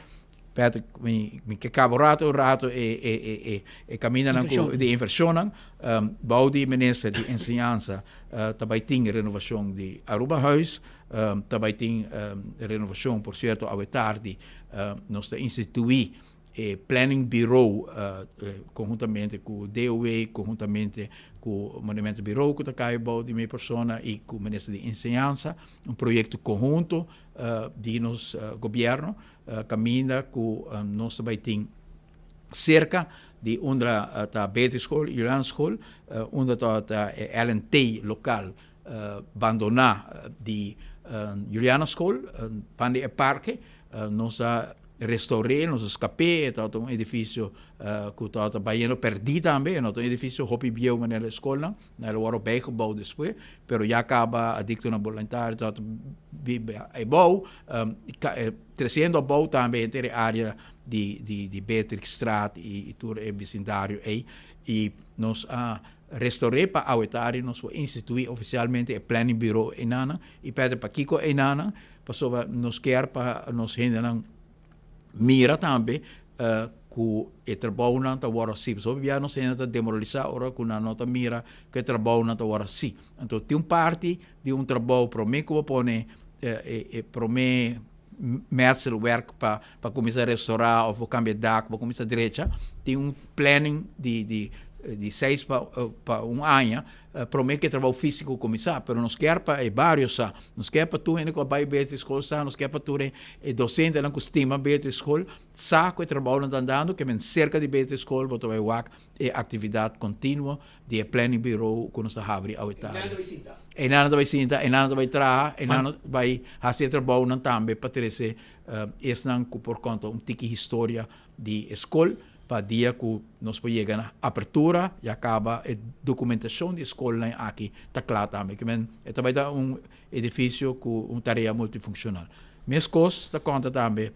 Patrick, mi, mi ke kaba un rato, un rato e, e, e, e, e kamindanan ku di invershonnan. Um, bou di minister di enseñansa uh, ta bai tin renovashon di Aruba Huis. Um, ta bai tin um, renovashon, por cierto, awe tardi uh, nos ta instituí e planning bureau uh, conjuntamente ku DOW, conjuntamente ku Monumento Bureau ku ta kai bou di mi persona i ku minister di enseñansa, un proyecto conjunto uh, di nos uh, gobierno. Caminda cu nos ta bay tin cerca di unda ta Beatrix School, Juliana School, unda ta ta e LNT local bandona di Juliana School, pan di e parke, nos a restaur'é, nos a scap'é, e tabata un edificio cu tabata bayendo perdi tambe, e no ta un edificio hopi bieu manera e scolnan. Nan lo wòrdu bijgebouw despues, pero ya kaba adiktonan boluntario tabata biba ebou, tresiendo abou tambe henter e área di di di Beatrixstraat i tur e bisindario ei. I nos a restor'é pa awetari nos por instituí ofisialmente e planning bureau einanan. I p'e pakiko einanan? Pasobra nos kier pa nos hendenan mira tambe ku e trabounan ta wòrdu hasí. Pasobra hopi bia nos hende ta demoralisá ora ku nan no ta mira ku e trabounan ta wòrdu hasí. Anto tin un parti di un trabou promé ku bo pone e promé metselwerk pa pa kuminsá restorá òf bo kambia dak, bo kuminsá drecha, tin un planning di di di seis pa pa un aña Prome ku e trabou físiko kuminsá, pero nos kier pa e bario sa, nos kier pa tur hende ku a bai Beatrix School sa, nos kier pa tur e dosentenan ku stima Beatrix School sa ku e trabounan ta andando, ke men serka di Beatrix School bo ta bai wak e aktividat kontinuo di e planning bureau ku nos ta habri awe tardi. Einan ta bai sinta. Einan ta bai sinta, einan ta bai traha, einan ta bai hasi e trabounan tambe pa trese esnan ku por konta un tiki historia di e skol pa dia ku nos por yega na apertura ya kaba e dokumentashon di e skolnan aki ta kla tambe. Ke men e ta bai ta un edifisio ku un tarea multifunkshonal. Meskos ta konta tambe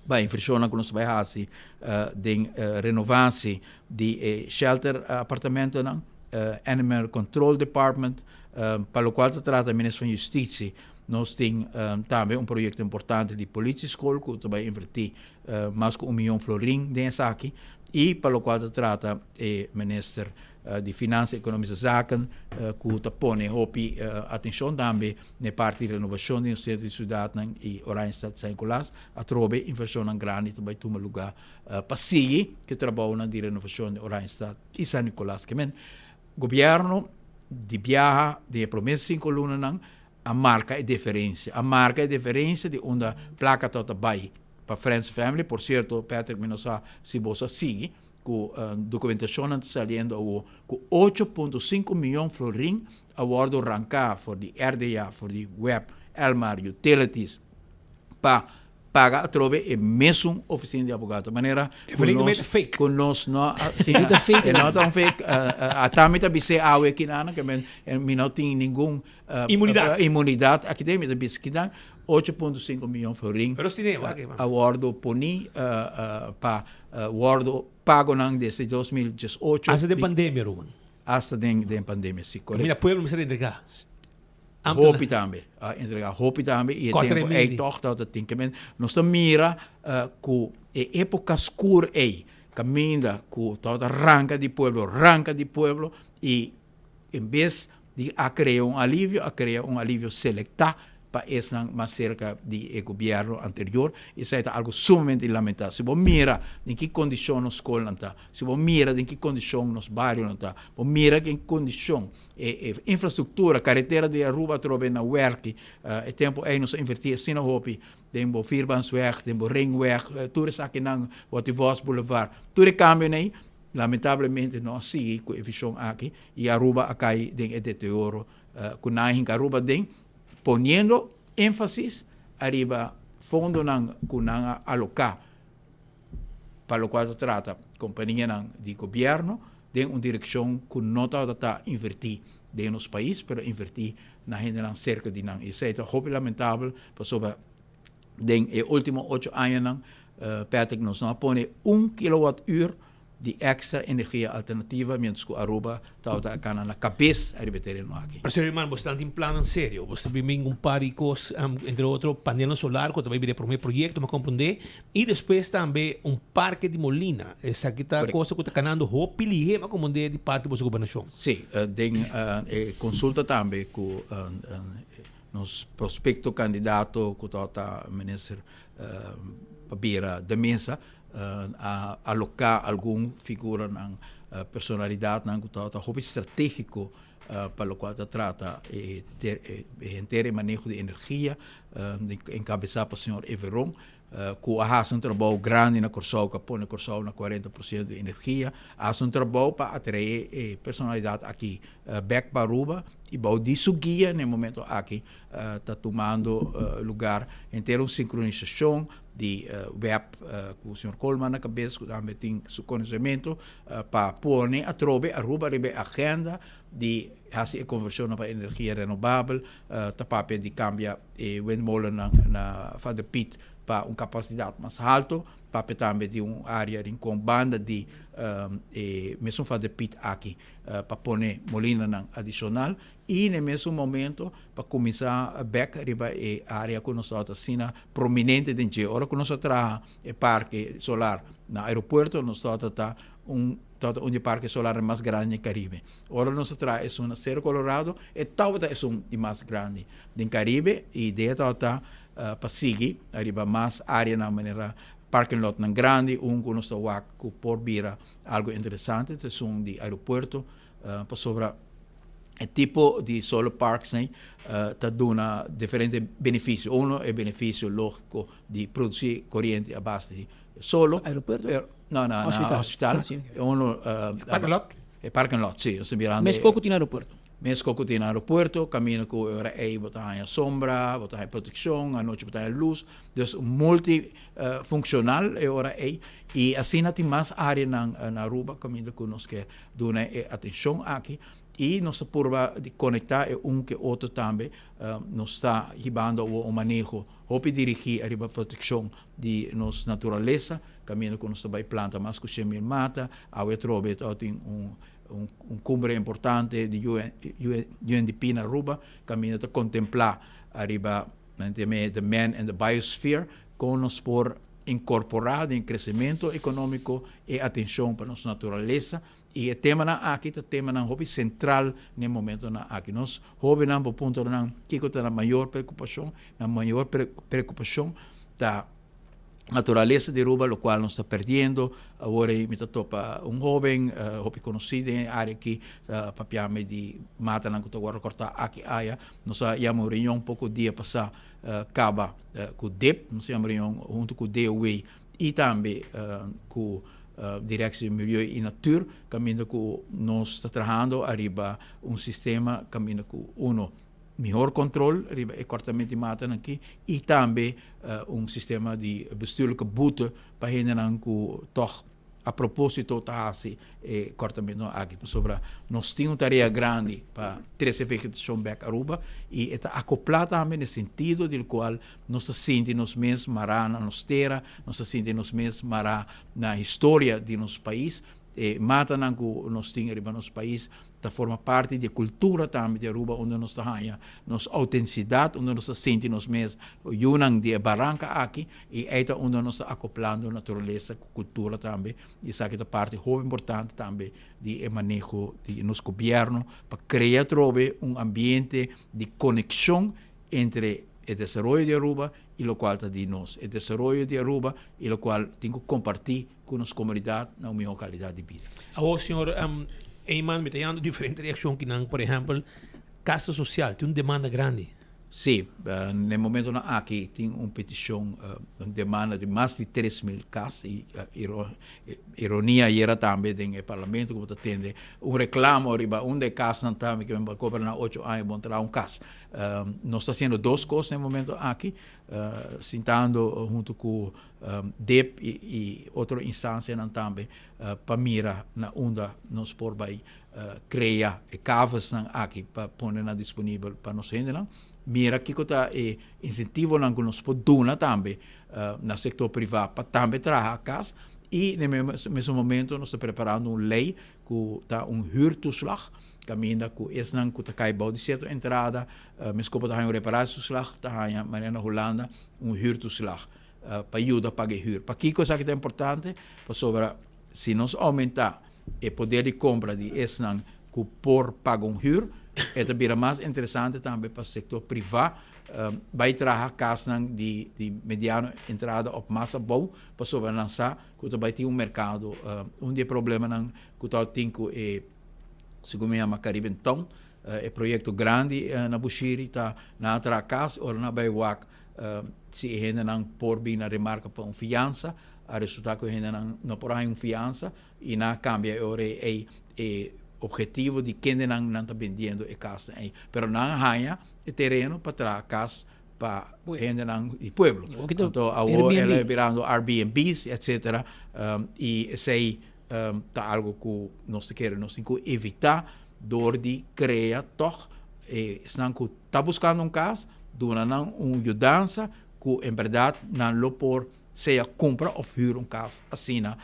pa invershonnan ku nos ta bai hasi den renovasie di e shelter apartamentonan, Animal Control Department, pa lokual ta trata Minister van Justitie nos tin tambe un proyekto importante di politieschool ku ta bai inverti mas ku un miyon florin den esaki i pa lokual ta trata e minister di Finansa i Ekonomische Zaken ku ta pone hopi atenshon tambe na e parti di renovashon di nos sentro di siudatnan i Oranjestad San Nicolas atrobe invershonnan grandi ta bai tuma lugá pa sigui ku e trabounan di renovashon di Oranjestad i San Nicolas. Ke men gobièrnu di biaha den e promé sinku lunanan a marka e diferensia. A marka e diferensia di unda plaka tabata bai pa Friends Family. Por sierto, Patrick, mi no sa si bo sa sigui ku dokumentashonnan ta saliendo awo ku 8.5 miyon florin a wòrdu ranká for di RDA, for di web, Elmar Utilities pa paga atrobe e mesun oficina di abogado. Manera cu nos, fake. Cu nos no, si, e no ta un fake. Ata mi ta bis'é awe kinan que men, mi no tin ningun Inmunidad. Inmunidad aki den, mi ta bisa kinan 8.5 miyon florin Pero si wak, a wordo poni pa wordo pagonan desde 2018. Hasta den pandemia, Ruben. Hasta den den pandemia, si, correcto. Mira, pueblo mester entrega. Hopi tambe, a entrega hopi tambe y e tempo ey toch dat tin ke men. Nos ta mira cu e epoca scur ey, caminda cu tabata ranca di pueblo, ranca di pueblo y en bes di a crea un alivio, a crea un alivio selecta. pa esnan mas serka di e gobièrnu anterior. Esei ta algu sumamente lamentá. Si bo mira den ki kondishon nos skolnan ta, si bo mira den ki kondishon nos barionan ta, bo mira den ki kondishon e e infrastruktura, karetera di Aruba atrobe na wèrki, e tempu ei nos a invertí asina hopi den bo Vierbansweg, den bo Ringweg, tur esakinan, Watty Vos Boulevard, tur e kambionan ei lamentablemente no a sigui ku e vishon aki i Aruba a kai den e deterioro ku nan a hinka Aruba den, poniendo énfasis ariba fondonan ku nan a aloká pa lokual ta trata kompanianan di gobièrnu den un direkshon ku no tabata ta invertí den nos pais, pero invertí na hendenan serka di nan. I esei ta hopi lamentabel pasobra den e último ocho añanan, Patrick, nos no a pone un kilowatt uur di extra energia alternativa mientras cu Aruba tabata a cana na cabes ariba e tereno aki. Pero señor Herman, boso tin plannan serio. Boso ta bin un par di cos, entre otro panelnan solar cu ta bay bira e prome proyecto, mi a comprende, y despues tambe un parke di molina. Esaki ta cosa cu ta canando hopi lihe, mi a comprende, di parti di boso gobernacion. Si, den e consulta tambe cu nos prospecto candidato cu tabata minister pa bira de mesa, a aloká algun figuranan, personalidatnan ku tabata hopi stratégiko pa lokual ta trata e henter e maneho di energia, enkabesá pa señor Everon, ku a hasi un trabou grandi na Kòrsou, ku a pone Kòrsou na 40% di energia, a hasi un trabou pa atraé e personalidat aki bèk pa Aruba i bou di su guia na e momento aki ta tumando lugar henter un sinkronisashon di web ku señor Koolman na kabes ku tambe tin su konosementu pa pone atrobe Aruba riba e agenda di hasi e konvershonnan pa energia renobabel, ta papia di kambia e windmolennan na Vader Piet pa un kapasidat mas halto, papia tambe di un área rincon banda di e mesun Vader Piet aki pa pone molinanan adishonal. I na e mesun momento pa kuminsá bèk riba e área ku nos tabata asina prominente den dje. Ora ku nos a traha e parke solar na aeropuerto nos tabata ta un tabata un di e parke solarnan mas grandi den Karibe. Ora nos a traha esun na Sero Colorado e tabata esun di mas grandi den Karibe i idea tabata pa sigui riba mas áreanan manera parking lotnan grandi un ku nos ta wak ku por bira algu interesante ta esun di aeropuerto pasobra e tipo di solar parks nei ta duna diferente beneficio. Uno e beneficio logico di produci coriente a base di solo. Aeropuerto? No, no, hospital. hospital. Ah, sí. Uno, parking lot? E parking lot, sí. Nos ta mirando Mes poco tin aeropuerto. Mes poco tin aeropuerto, camino cu e ora ey bo ta haya sombra, bo ta haya proteccion, anochi bo ta haya luz. Dus multi funccional e ora ey. Y asina tin mas areanan na Aruba caminda cu nos ke duna e atencion aki y nos ta purba di conecta e un ke otro tambe. Nos ta hibando awor un maneho hopi dirigi ariba proteccion di nos naturalesa, caminda cu nos ta bay planta mas cu 100.000 mata. Awe atrobe tabatin un un cumbre importante di UNDP na Aruba caminda ta contempla ariba the man and the biosphere, con nos por incorpora den crecemento economico e atencion pa nos naturalesa y e temanan aki ta temanan hopi central n'e momentonan aki. Nos hobennan por puntra nan kico ta nan mayor preocupacion, nan mayor preocupacion ta naturalesa di Aruba locual nos ta perdiendo. Awor ey mi ta topa un hoben hopi conoci den e area aki ta papiami di matanan cu ta wordo corta aki aya. Nos a yama un reunion poco dia pasa kaba ku dip, nos yama reunion huntu ku DOW i tambe ku Directie Milieu i Natuur, kaminda ku nos ta trahando ariba un sistema kaminda ku uno mihor kontrol riba e kortament di matanan aki i tambe un sistema di bestuurlijke boete pa hendenan ku tòg A propósito ta hasi e kòrtamentu aki pasobra nos tin un tarea grandi pa trese vegetashon bèk Aruba i e ta akoplá tambe na e sentido di lokual nos ta sinti nos mes mará na nos tera, nos ta sinti nos mes mará na historia di nos pais. E matanan ku nos tin riba nos pais ta forma parti di e kultura tambe di Aruba unda nos ta haña nos outentisidat, unda nos ta sinti nos mes yunan di e baranka aki i ei ta unda nos ta akoplando naturalesa ku kultura tambe i esaki ta parti hopi importante tambe di e maneho di nos gobièrnu pa krea atrobe un ambiente di konekshon entre. e desaroyo di Aruba y locual ta di nos, e desaroyo di Aruba y locual tin cu comparti cu nos comunidad na un miho calidad di bida. Awor señor Eman mi ta yando diferente reaccion kinan, por ehempel casa social tin un demanda grandi. Sí, na e momentonan aki tin un peticion, un demanda di mas di 3000 cas y ironia ayera tambe den e parlamento cu bo ta tende un reclamo riba unda e casnan ta, mi ke men cobra nan ocho aña bon traha un cas. Nos ta haciendo dos cos na e momento aki, sintando hunto cu dip y otro instancianan tambe pa mira na unda nos por bay crea e kavelsnan aki pa pone nan disponibel pa nos hendenan. Mira kico ta e incentivonan cu nos por duna tambe na sector priva pa tambe traha cas y na e mesun momento nos ta preparando un ley cu ta un huurtoeslag caminda cu esnan cu ta cay bao di cierto entrada mesco por ta haya un reparatietoeslag ta haya manera na Hulanda un huurtoeslag pa yuda paga e huur. Pakico esaki ta importante? Pasobra si nos aumenta e poder di compra di esnan cu por paga un huur, e ta bira mas interesante tambe pa sector priva bay traha casnan di mediano entrada of mas abou pasobra nan sa cu ta bay tin un mercado. Un di e problemanan cu ta tin cu e segun mi yama Caribbean Town, e proyecto grandi na Bushiri ta nan a traha cas ora nan a bay wak Si e hendenan por bin na remarka pa un fiansa, a resultá ku e hendenan no por haña un fiansa i nan a kambia e ora ei e obhetivo di kendenan nan ta bendiendo e kasnan ei. Pero nan a haña e tereno pa traha kas pa hendenan di pueblo. Anto awor el a birando Airbnb's etcetera i esei ta algo ku nos ta kere nos tin ku evitá dor di krea tòg esnan ku ta buskando un kas, duna nan un yudansa ku en bèrdat nan lo por sea kumpra òf hür un kas asina.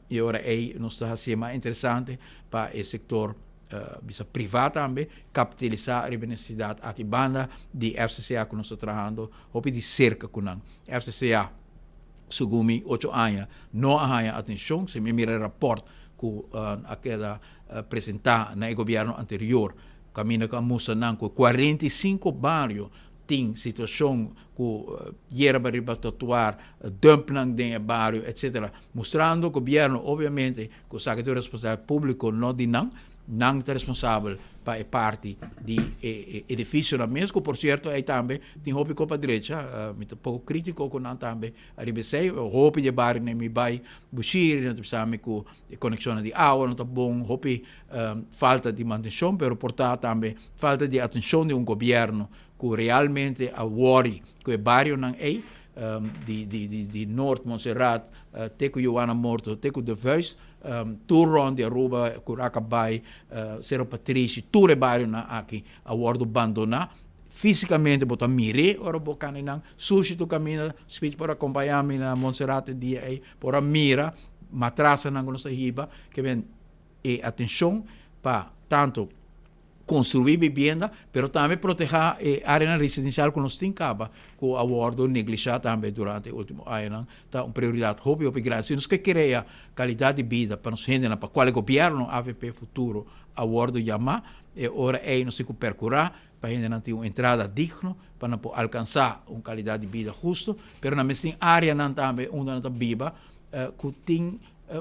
E ora ei nos ta hasié mas interesante pa e sektor bisa privá tambe kapitalisá riba e nesesidat aki banda di FCCA ku nos ta trahando hopi di serka ku nan. FCCA segun mi ocho aña no a haña atenshon, si mi mira e rapòrt ku a keda presentá na e gobièrnu anterior Kaminda ku a mustra nan ku 45 bario tin situashon ku yerba riba trotuar, dumpnan den e bario etcetera. Mustrando gobièrnu obviamente ku esaki ta un responsabilidat públiko no di nan, nan ta responsabel pa e parti di e edifisionan mes ku por sierto ei tambe tin hopi kos pa drecha, mi ta poko krítiko ku nan tambe ariba esei, hopi di e barionan mi bai Bushiri nan ta bisa mi ku E konekshonnan di awa no ta bon, hopi falta di mantenshon, pero por ta tambe falta di atenshon di un gobièrnu ku realmente a wòri ku e barionan ei, di di di Noord, Montserrat, te ku Joana Morto, te ku De Vuist, tur rònt di Aruba, Curacabai, Sero Patrishi, tur e barionan aki a wòrdu bandoná. Físikamente bo ta mir'é ora bo kana einan, sushi tur kaminda, Speech por akompañá mi na Montserrat e dia ei, por a mira matrasanan ku nos ta hiba, ke ben e atenshon pa tantu konstruí bibienda, pero tambe protehá e áreanan residensial ku nos tin kaba, ku a wòrdu neglishá tambe durante e último añanan, ta un prioridat hopi hopi grandi. Si nos ke krea kalidat di bida pa nos hendenan, pa kual e gobièrnu avp Futuro a wòrdu yamá, e ora ei nos tin ku perkurá pa hendenan tin un entrada digno, pa nan por alkansá un kalidat di bida hustu, pero nan mes tin áreanan tambe unda nan ta biba ku tin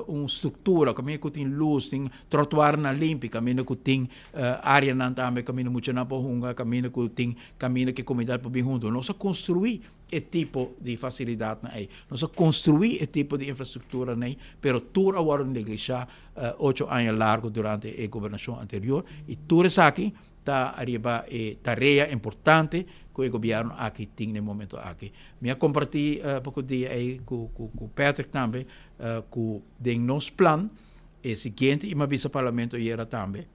un struktura, kaminda ku tin lus, tin trotuarnan limpi, kaminda ku tin áreanan tambe kaminda muchanan por hunga, kaminda ku tin kaminda ku e komunidat por bin huntu. Nos a konstruí e tipo di fasilidatnan ei, nos a konstruí e tipo di infrastrukturanan ei, pero tur a wòrdu neglishá ocho aña largu durante e gobernashon anterior i tur esaki ta ariba e tarea importante ku e gobièrnu aki tin na e momento aki. Mi a kompartí poko dia ei ku ku Patrick tambe ku den nos plan e siguiente i mi a bisa parlamento ayera tambe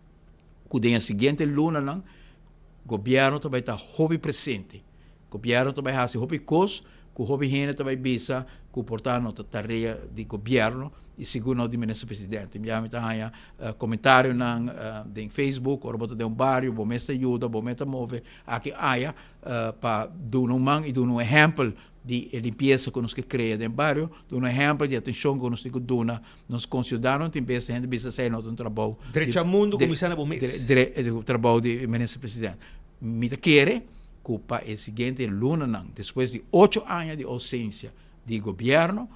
ku den e siguiente lunanan gobièrnu ta bai ta hopi presente. Gobièrnu ta bai hasi hopi kos ku hopi hende ta bai bisa ku por ta no ta tarea di gobièrnu i sigur no di minister presidente. Mi ta haña komentarionan den Facebook ora bo ta den un bario bo mes ta yuda, bo mes ta move aki aya pa duna un man i duna un ehèmpel di e limpiesa ku nos ke krea den bario, duna un ehèmpel di atenshon ku nos tin ku duna nos konsiudadanonan. Tin bes hende bisa esei no ta un trabou Drecha mundu kuminsá na bo mes. Trabou di minister presidente. Mi ta kere. ku pa e siguiente lunanan, despues di ocho aña di ousensia di gobièrnu,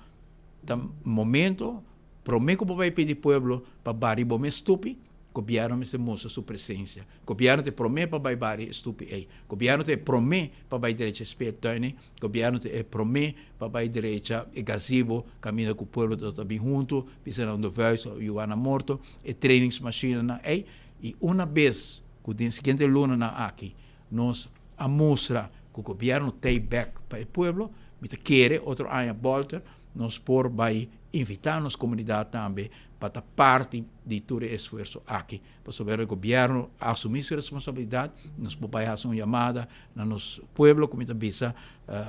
ta momento promé ku bo bai pidi pueblo pa bari bo mes stupi, gobièrnu mester mustra su presensia. Gobièrnu ta e promé pa bai bari e stupi ei. Gobièrnu ta e promé pa bai drecha e speeltuin ei. Gobièrnu ta e promé pa bai drecha e gazebo kaminda ku pueblo ta ta bin huntu, bisa nan de vuist òf Yuana Morto, e trainingsmachinenan ei. I una bes ku den siguiente lunanan aki nos a mustra ku gobièrnu t'ei bèk pa e pueblo, mi ta kere otro aña bòlter nos por bai invitá nos komunidat tambe pa ta parti di tur e esfuerso aki. Pasobra e gobièrnu a asumí su responsabilidat, nos por bai hasi un yamada na nos pueblo ku mi ta bisa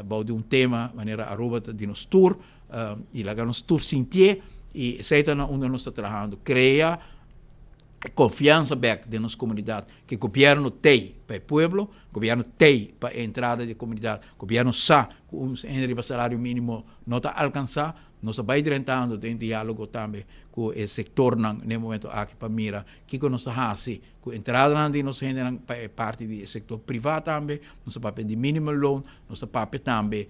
bou di un tema manera Aruba ta di nos tur i laga nos tur sintié i esei ta na unda nos ta trahando, krea konfiansa bèk den nos komunidat ku e gobièrnu t'ei pa e pueblo, gobièrnu t'ei pa e entrada di e komunidat, gobièrnu sa ku un hende riba salario mínimo no ta alkansá. Nos ta bai drentando den diálogo tambe ku e sektornan den e momento aki pa mira kiko nos ta hasi ku entradanan di nos hendenan pa e parti di e sektor privá tambe. Nos ta papia di minimumloon, nos ta papia tambe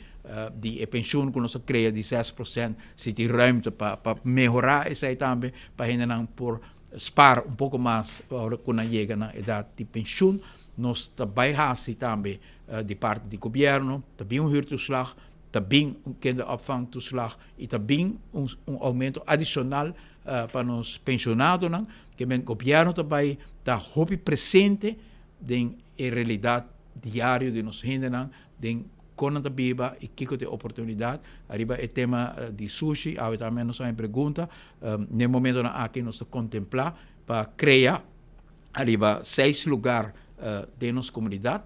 di e penshun ku nos a krea di 6% si tin ruimte pa pa mehorá esei tambe pa hendenan por spar un poko mas ora ku nan yega na edat di penshun. Nos ta bai hasi tambe di parti di gobièrnu, ta bin un huurtoeslag. Ta bin un kinderopvangtoeslag y ta bin un un aumento adicional pa nos pensionadonan. Ke men gobierno ta bay ta hopi presente den e realidad diario di nos hendenan, den con nan ta biba y kico ta e oportunidad. Ariba e tema di sushi awe tambe nos a haña pregunta. Den momentonan aki nos ta contempla pa crea ariba seis lugar den nos comunidad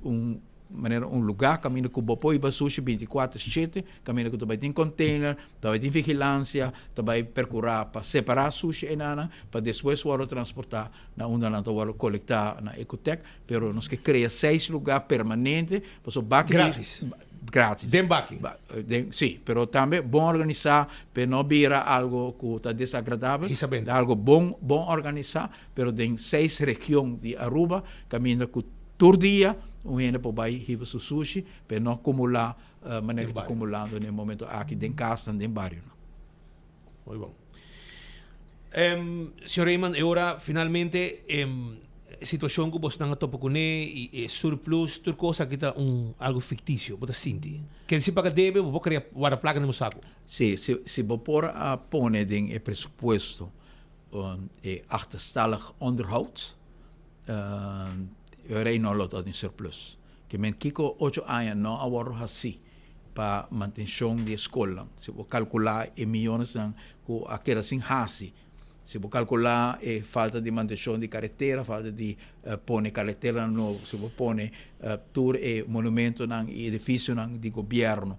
un manera un lugar caminda cu bo por hiba sushi binticuater shete, caminda cu ta bay tin container, ta bay tin vigilancia, ta bay percura pa separa sushi enanan pa despues worde transporta na unda nan ta worde colecta na Ecotec, pero nos ke crea seis lugar permanente pasobra baki di Gratis. Gratis. Den baki. Den, si, pero tambe bon organisa pe no bira algo cu ta desagradabel, ta algo bon bon organisa, pero den seis region di Aruba caminda cu Tur dia un hende por bai hiba su sushi pe no acumula manera cu ta acumulando na e momento aki den casnan den barionan. Muy bon. Señor Raymond, e ora finalmente e situacion cu bosnan a topa cune y e surplus, tur cos aki ta un algo ficticio, bo ta sinti. Ken si paga debe, bo por crea warda placa den bo saco. Si, si, si bo por a pone den e presupuesto e achterstallig onderhoud, E rei no lo ta den surplus. Ke men kiko ocho aña no a wòrdu hasí pa mantenshon di e skolnan. Si bo kalkulá e miyonesnan ku a keda sin hasi, si bo kalkulá e falta di mantenshon di karetera, falta di pone kareteranan nobo, si bo pone tur e monumentonan i edifisionan di gobièrnu,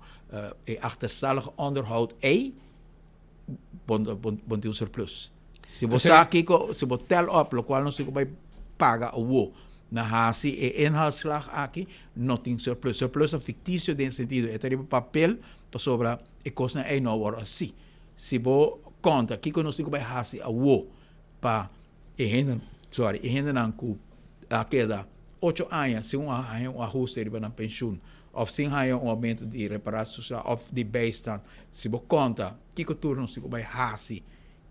e achterstallig onderhoud ei, bon bon tin un surplus. Si bo sa kiko, si bo tel op lokual nos tin ku bai paga awo na hasi e inhaalslag aki, no tin surplus. Surplus ta ficticio den sentido e ta riba papel pasobra e kosnan ei no a wòrdu hasi. Si bo konta kiko nos tin ku bai hasi awo pa e hende, sorry, e hendenan ku a keda ocho aña sin un haña un ahuste riba nan penshun òf sin haña un aumento di reparatie sosial òf di bijstand, si bo konta kiko tur nos tin ku bai hasi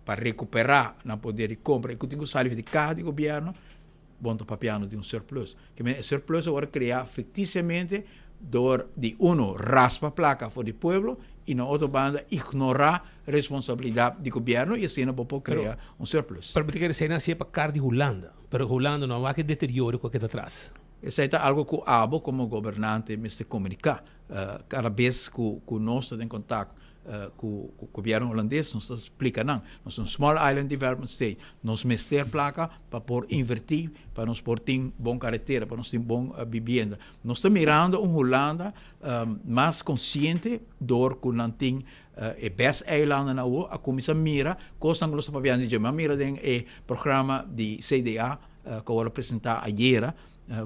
pa rekuperá nan poder di kompra i ku tin ku sali di kaha di gobièrnu, bon ta papiando di un surplus. Ke men e surplus a wòrdu kreá fiktisiamente dor di uno raspa plaka for di pueblo i na otro banda ignorá responsabilidat di gobièrnu i asina bo por krea un surplus. Pero bo ta kere esei nan hasié pa kar di Hulanda, pero Hulanda no a wak e deterioro ku a keda atras. Esei ta algo ku abo komo gobernante mester komuniká. Kada bes ku nos ta den kontak ku gobièrnu hulandes nos ta splika nan, nos ta un small island development state, nos mester plaka pa por invertí, pa nos por tin bon karetera, pa nos tin bon bibienda. Nos ta mirando un Hulanda mas konsiente dor ku nan tin e bes eilandennan awor a kuminsá mira kosnan ku nos ta papiando di dje. Mi a mira den e programa di CDA ku a wòrdu presentá ayera,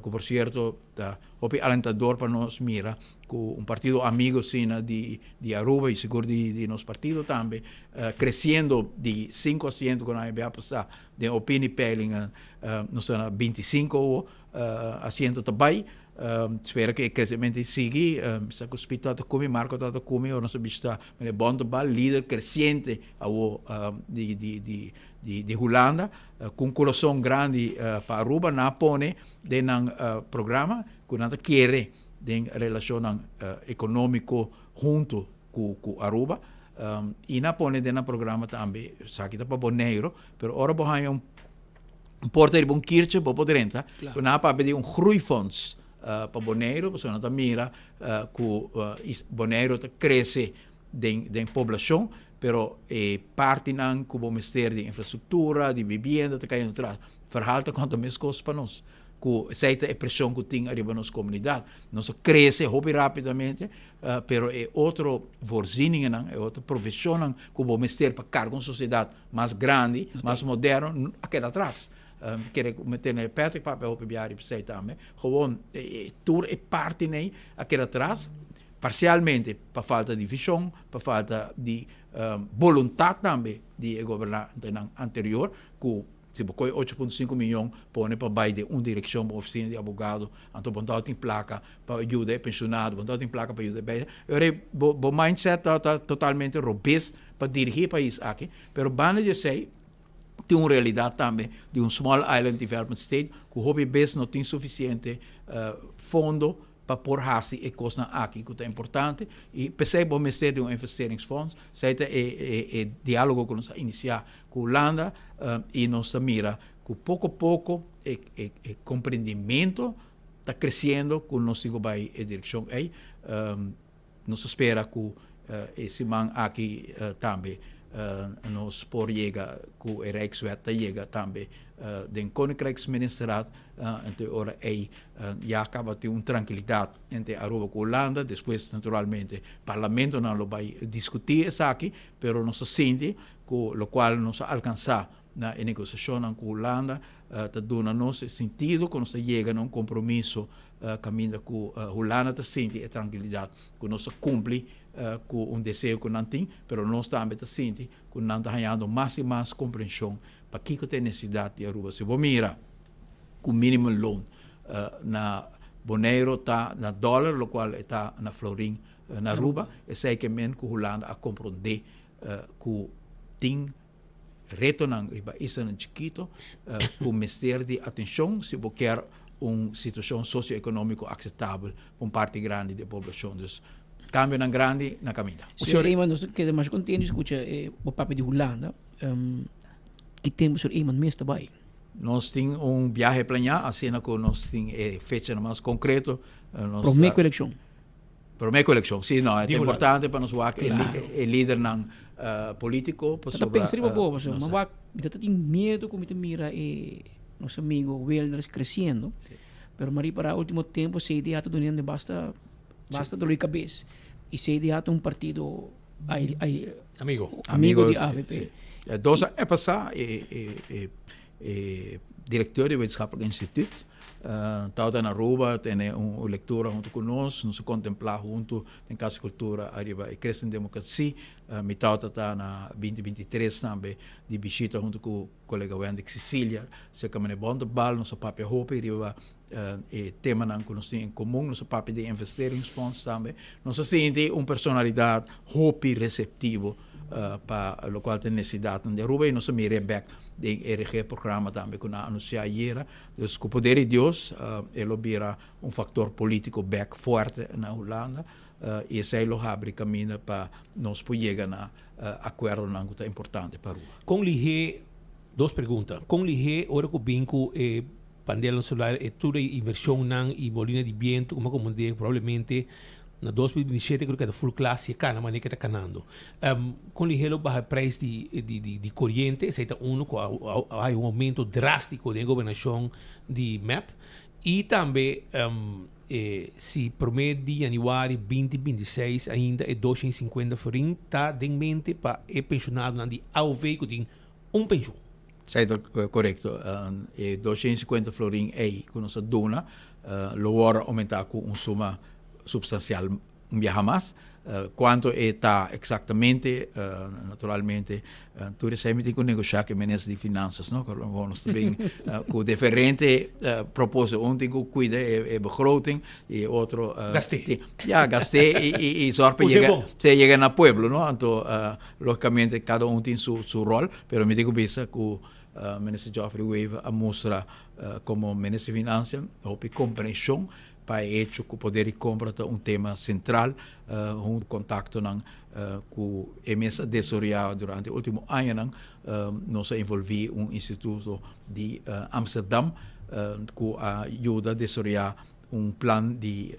ku por sierto ta hopi alentador pa nos mira ku un partido amigo asina di di Aruba i sigur di di nos partido tambe kresiendo di sinku asiento ku nan a bia pasá den opiniepeilingen nos ta na 25 asiento ta bai. Spera ku e kresementu ei sigui. Mi sa ku Speed tabata ku mi, Marco tabata ku mi ora nos a bishita meneer Bontebal, lider kresiente awo di di di di di Hulanda, ku un kurason grandi pa Aruba. Nan a pone den nan programa ku nan ta kere den relashonnan ekonómiko huntu ku ku Aruba. I nan a pone den nan programa tambe, esaki ta pa Boneiru, pero ora bo haña un Un porta riba un kirtje bo por drenta. Ku nan a papia di un groeifonds pa Boneiru, pasobra nan ta mira ku Boneiru ta krese den den poblashon, pero e partinan ku bo mester di infrastruktura, di bibienda ta kayendo tras. Verhaal ta konta meskos pa nos, ku esei ta e preshon ku tin ariba nos komunidat. Nos a krese hopi rapidamente, pero e otro voorzieningennan, e otro provishonnan ku bo mester pa karga un sosiedat mas grandi, mas moderno, a keda atras. Mi kere ku mi tene Patrick papia hopi biaha riba esei tambe. Gewoon tur e partinan ei a keda atras, parsialmente pa falta di vishon, pa falta di boluntat tambe di e gobernantenan anterior ku si bo kohe ocho punto sinku miyon pone pa bai den un direkshon bo ofisina di abogado, anto bo no tin plaka pa yuda e penshonado, bo no tin plaka pa yuda e beja. E ora ei bo bo mindset ta ta totalmente robes pa dirigí e pais aki. Pero banda di esei tin un realidat tambe di un small island development state ku hopi bes no tin sufisiente fondo pa por hasi e kosnan aki ku ta importante i p'esei bo mester di un investeringsfonds. Esei ta e e e dialogo ku nos a inisiá ku Hulanda i nos ta mira ku poko poko e e e komprendimento ta creciendo cu nos tin cu bay e direccion ey. Nos ta spera cu e siman aki tambe nos por yega cu e Rijkswet ta yega tambe den Koninkrijksministerraad. Ento e ora ey ya caba tin un trankilidad entre Aruba cu Hulanda. Despues naturalmente parlamentonan lo bay discuti esaki, pero nos ta sinti cu locual nos a alcansa Na e negosiashonnan ku Hulanda ta duna nos e sintido ku nos ta yega na un kompromiso kaminda ku Hulanda ta sinti e trankilidat ku nos ta kumpli ku un deseo ku nan tin, pero nos tambe ta sinti ku nan ta hañando mas i mas komprenshon pakiko ta e nesesidat di Aruba. Si bo mira ku minimumloon na Boneiru ta na dòler lokual e ta na florin na Aruba, esei ke men ku Hulanda a komprondé ku tin Retonan riba islanan chikito ku mester di atenshon si bo kier un situashon sosioekonómiko akseptabel pa un parti grandi di e poblashon. Dus kambionan grandi na kaminda. Señor Eman, nos ta keda masha kontento di skucha bo papia di Hulanda. Ki tempu señor Eman mes ta bai? Nos tin un biahe planeá, asina ku nos tin e fechanan mas konkreto. Promé ku elekshon? Promé ku elekshon, si no, e ta importante pa nos wak e lidernan polítiko pasobra. Ta pensa riba bo, pasobra mi wak, mi ta tin miedu ku mi ta mira e nos amigo Wilders kresiendo, pero mi a ripará último tempu CDA ta dunando basta basta dolor di kabes i CDA ta un partido Amigo. Amigo di avp. Dos aña pasá e E directeur di Wetenschappelijk Instituut tabata na Aruba tene un lectura hunto cu nos, nos a contempla hunto den Casa di Cultura ariba e Christen Democratie. Mi tabata ta na binti binti tres tambe di bishita hunto cu colega Wendick Cecilia cerca meneer Bontebal, nos a papia hopi riba e temanan cu nos tin en comun, nos a papia di investeringsfonds tambe. Nos a sinti un personalidad hopi receptivo pa locual ta e necesidadnan di Aruba y nos a mira e bek den e regeerprogramma tambe cu nan a anuncia ayera. Dus cu poder di Dios e lo bira un factor politico bek fuerte na Hulanda y esey lo habri caminda pa nos por yega na acuerdonan cu ta importante pa Aruba. Con lihé, dos pregunta, con lihé ora cu bin cu e Panelnan solar e tur e inversionnan y molina di biento como como de probablemente na 2027 creo que ta full kla si e cana manera que ta canando. Con lihé lo baha e prijs di di di di coriente esey ta uno cu a a hay un aumento drastico den e gobernacion di mep y tambe e si prome di januari 2026 ainda e 250 florin ta den mente pa e pensionadonan di aov cu tin un pensioen. Esei ta korekto. E 250 florin ei ku nos a duna lo wòrdu oumentá ku un suma supstansial Un biaha mas, cuanto e ta exactamente, naturalmente, tur esey mi tin cu negocia cu e minister di Finanzas, no, cu nos ta bin cu diferente proposito. Un tin cu cuida e begroting y e otro... Gast'é. Ya, gast'é y zorg pa yega, se yega na pueblo, no. Anto, logicamente, cada un tin su su rol, pero mi tin cu bisa cu minister Geoffrey Wever a mustra como minister di Financian hopi comprension Pa e hecho ku poder di kompra ta un tema sentral, huntu kontaktonan ku e mes a desaroyá durante e último añanan, nos a envolví un instituto di Amsterdam ku a yuda desaroyá un plan di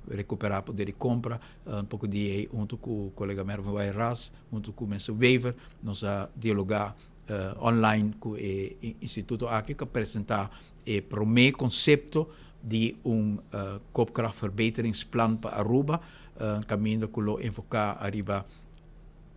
rekuperá poder di kompra. Un poko di ei huntu ku kolega Mervin Weyers, huntu ku Minister Wever, nos a dialogá online ku e instituto aki ku a presentá e promé konsepto di un koopkrachtverbeteringsplan pa Aruba, kaminda ku lo enfoká ariba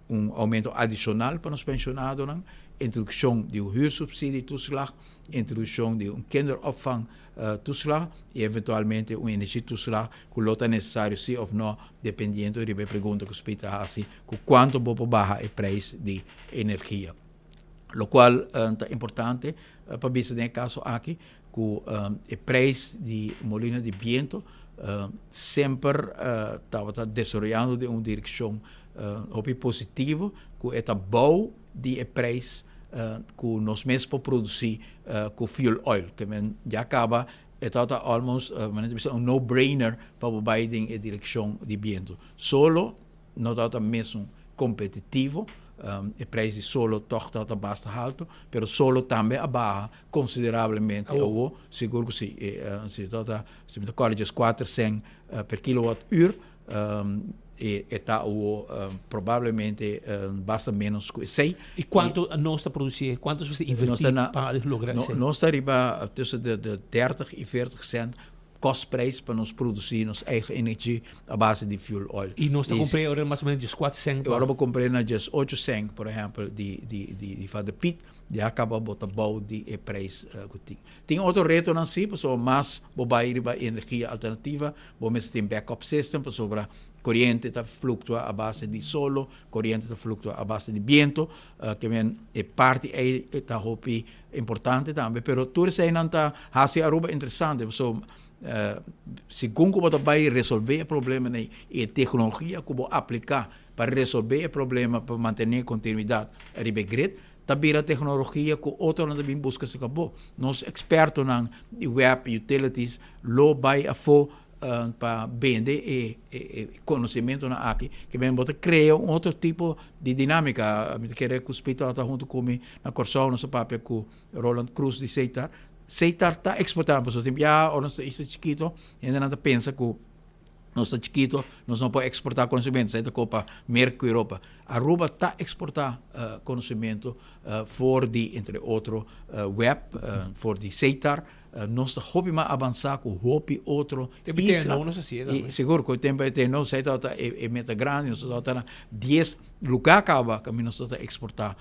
un oumento adishonal pa nos penshonadonan, introdukshon di un huursubsidietoeslag, introdukshon di un kinderopvangtoeslag i eventualmente un energietoeslag ku lo ta nesesario si òf no, dependiendo riba e pregunta ku Speed a hasi ku kuantu bo por baha e preis di energia. Lokual ta importante pa bisa den e kaso aki ku e preis di molina di biento semper tabata desaroyando den un direkshon hopi positivo ku e ta bou di e preis ku nos mes por produsí ku fuel oil. Te men ya kaba e tabata almost manera ta bisa un no brainer pa bo bai den e direkshon di biento. Solo no tabata mesun kompetitivo, e prijs di solo tòg tabata basta haltu, pero solo tambe a baha konsiderablemente awo, sigur ku si, si tabata, si mi ta kòrda djes kuater sèn per kilowatt uur, e ta awo probablemente basta ménos ku esei. I kuantu nos ta produsí, kuantu nos ta invertí pa logra esei? Nos ta riba tussen de dertig i veertig sènt kostprijs pa nos produci nos eigen energie a base di fuel oil. Y nos ta compr'é ora mas o menos dieskuater cent pa. Ora bo compr'é na diesocho cent, por ehempel, di di di di Vader Piet, ya caba bo ta bou di e prijs cu tin. Tin otro retonan si, pasobra mas bo bay riba energia alternativa, bo mester tin backup system, pasobra coriente ta fluctua a base di solo, coriente ta fluctua a base di biento, Ke men e parti ei ta hopi importante tambe, pero tur eseinan ta hasi Aruba interesante, pasobra segun ku bo ta bai resolve e problemanan ei i e teknologia ku bo apliká pa resolve e problema pa mantené kontinuidat riba e grid, ta bira teknologia ku otronan ta bin buska serka bo. Nos ekspertonan di web, utilities, lo bai afó pa bende e konosementonan aki, ke men bo ta krea un otro tipo di dinámika. Mi ta kere ku Speed tabata huntu ku mi na Kòrsou, nos a papia ku Roland Cruz di Seitar. Seitar ta eksportá, pasobra tin bia ora nos ta isla chikito, hendenan ta pensa ku nos ta chikito, nos no por eksportá konosementu, esei ta kopa Merka ku Europa. Aruba ta eksportá konosementu for di entre otro web, for di Seitar. Nos ta hopi mas avansa ku hopi otro isla. I sigur ku e tempu e TNO esei tabata e meta grandi, nos tabata na dies lugá kaba kaminda nos tabata eksportá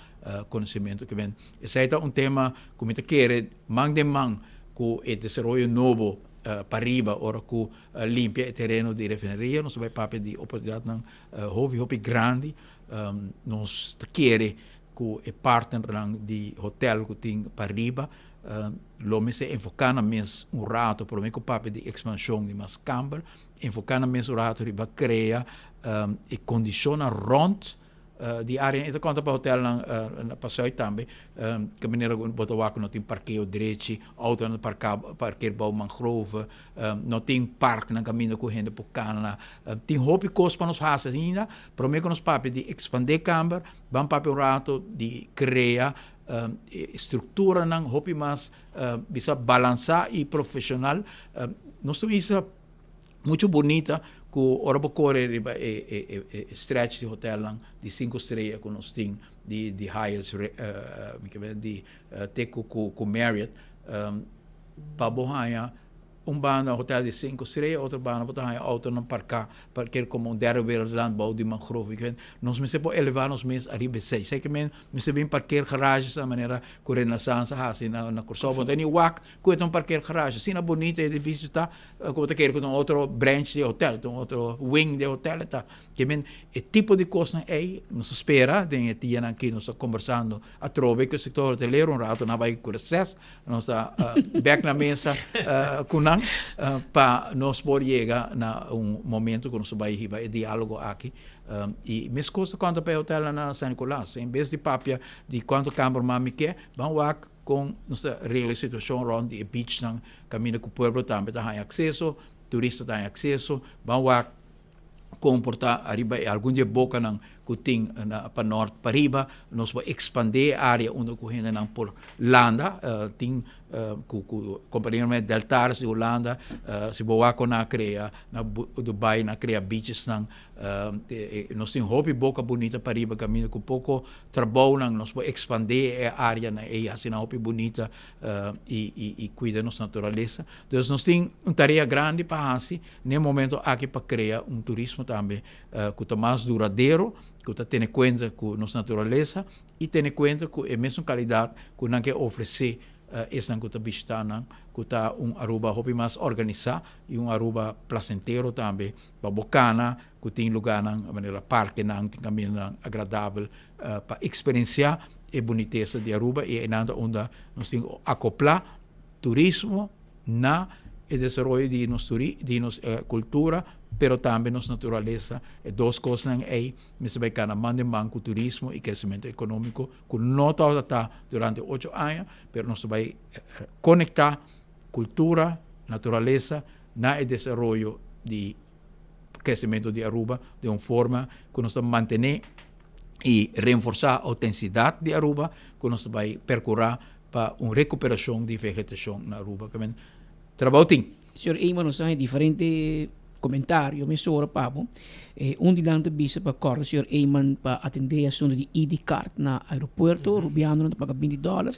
konosementu. Ke men esei ta un tema ku mi ta kere man den man ku e desaroyo nobo pariba ora ku limpia e tereno di refineria nos ta bai papia di oportunidatnan hopi hopi grandi. Nos ta kere ku e partnernan di hotel ku tin pariba Lo mester enfoká nan mes un rato promé ku papia di ekspanshon di mas kamber, enfoká nan mes un rato riba krea e kondishonnan rònt di área. E ta konta pa hotelnan pa sùit tambe, ke manera ku bo ta wak ku no tin parkeo drechi, outonan ta parká parker bou mangrove, no tin parknan kaminda ku hende por kana. Tin hopi kos pa nos hasi ainda promé ku nos papia di ekspandé kamber, ban papia un rato di krea structuranan hopi mas bisa balansa y profesional. Nos ta bisa mucho bunita cu ora bo core riba e e stretch di hotelnan di cinco estrella cu nos tin di di Hyatt mi ke di te cu cu Marriott pa bo haya. Un banda hotel di sinku strea, otro banda bo ta haña autonan parká, parker komo un derde wereldland bou di mangrove. Ke men nos mester por elevá nos mes ariba esei. Esei ke men mester bin parkeergarages na manera ku Renaissance a hasi na na Kòrsou. Bo no ta ni wak ku e ta un parkeergarage. Asina bunita e edifisio ta ku bo ta kere ku ta un otro branch di e hotel, ta un otro wing di e hotel e ta. Ke men e tipo di kosnan ei nos ta spera den e dianan aki nos ta kombersando atrobe ku e sektor hotelero un rato nan a bai ku reses. Nos ta bek na mesa ku nan pa nos por yega na un momento ku nos ta bai hiba e diálogo aki. I meskos ta konta pa e hotelnan na San Nicolas. En bes di papia di kuantu kamber mas mi ke, ban wak kon nos ta regla e situashon rònt di e beachnan kaminda ku pueblo tambe ta haña akseso, turista ta haña akseso. Ban wak kon por ta ariba e algun di e bokanan ku tin na pa nort pariba, nos por ekspandé e área unda ku hendenan por landa. Tin ku ku kompanianan Deltares di Hulanda, si bo wak kon nan a krea na Dubai nan a krea beachesnan. Nos tin hopi boka bunita pariba kaminda ku poko trabounan nos por ekspandé e áreanan ei hasi nan hopi bunita i i kuida nos naturalesa. Dus nos tin un tarea grandi pa hasi. N'e momento aki pa crea un turismo tambe cu ta mas duradero, cu ta tene cuenta cu nos naturalesa y tene cuenta cu e mesun calidad cu nan ke ofrece esnan cu ta bishita nan, cu ta un Aruba hopi mas organisa y un Aruba placentero tambe pa bo cana, cu tin lugarnan manera parkenan, tin camindanan agradabel pa experiencia e bunitesa di Aruba y eynan ta unda nos tin cu acopla turismo na e desaroyo di nos turi di nos cultura pero tambe nos naturalesa e dos cosnan ey mester bay cana man den man cu turismo y crecemento economico cu no tabata ta durante ocho aña pero nos ta bay conecta cultura naturalesa na e desaroyo di crecemento di Aruba den un forma cu nos ta mantene y reenforsa autencidad di Aruba cu nos ta bay percura pa un recuperacion di vegetacion na Aruba. Ke men trabou tin. Señor Eman nos a haña diferente comentario mesora pa bo. E un di nan ta bisa pa corda señor Eman pa atende e asunto di ID card na aeropuerto. Rubianonan ta paga binti dollar.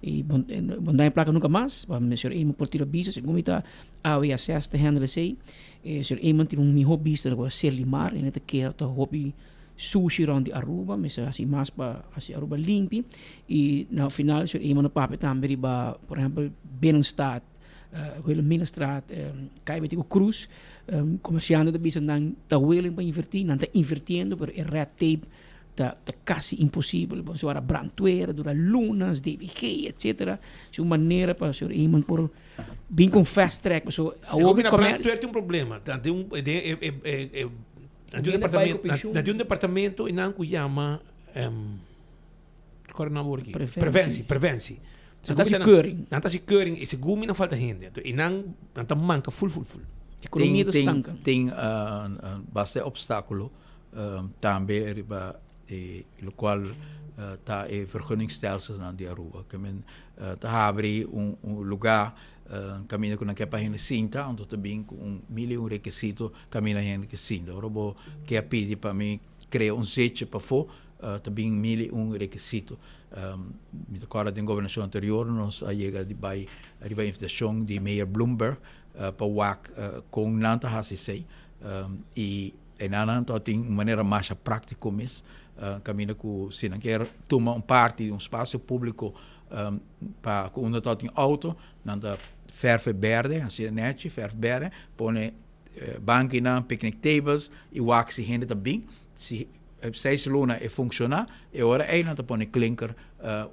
Y bon bon daña placa nunca mas. Pa señor Eman por tira bisa segun mi ta awe ya ses ta handle esey. E señor Eman tin un miho bista na Serlimar y nan ta keha ta hopi Sushi rond di Aruba, mester hasi mas pa hasi Aruba limpi y na final señor Eman a papia tambe riba por ehempel Binnenstad, Wilhelminastraat, Caya Betico Cruz, comerciante ta bisa nan ta willing pa inverti, nan ta invertiendo pero e red tape ta ta casi imposibel, bo mester wara brandweer, dura lunas, DVG etcetera, si un manera pa señor Eman por bin cu un fast track pasobra awor cu brandweer tin un problema, tin un e Na di un departamento, na di un departamento y nan cu yama um, corre na woord aquí. Preventie, preventie. Nan ta haci keuring. Nan ta haci keuring y segun mi nan falta hende. Y nan, nan ta manca full, full, full. Economia ta stanca. Tin, tin basta obstaculo tambe riba e locual ta e vergunningsstelselnan di Aruba. Ke men ta habri un lugar Kaminda ku nan ke pa hende sinta, anto ta bin ku un mil i un rekisito kaminda hende ke sinta. Ora bo ke a pidi pa mi krea un zitje pafó, ta bin mil i un rekisito. Mi ta kòrda den gobernashon anterior nos a yega di bai riba invitashon di Mayor Bloomberg pa wak kon nan ta hasi esei. I einan nan tabatin un manera masha práktiko mes, kaminda ku si nan kier tuma un parti di un spasio públiko Pa ku unda ta tin auto, nan ta verf e berde, hasi e nechi, verf berde, pone bankinan, picnic tables i wak si hende ta bin. Si seis luna e funshoná, e ora ei nan ta pone klinker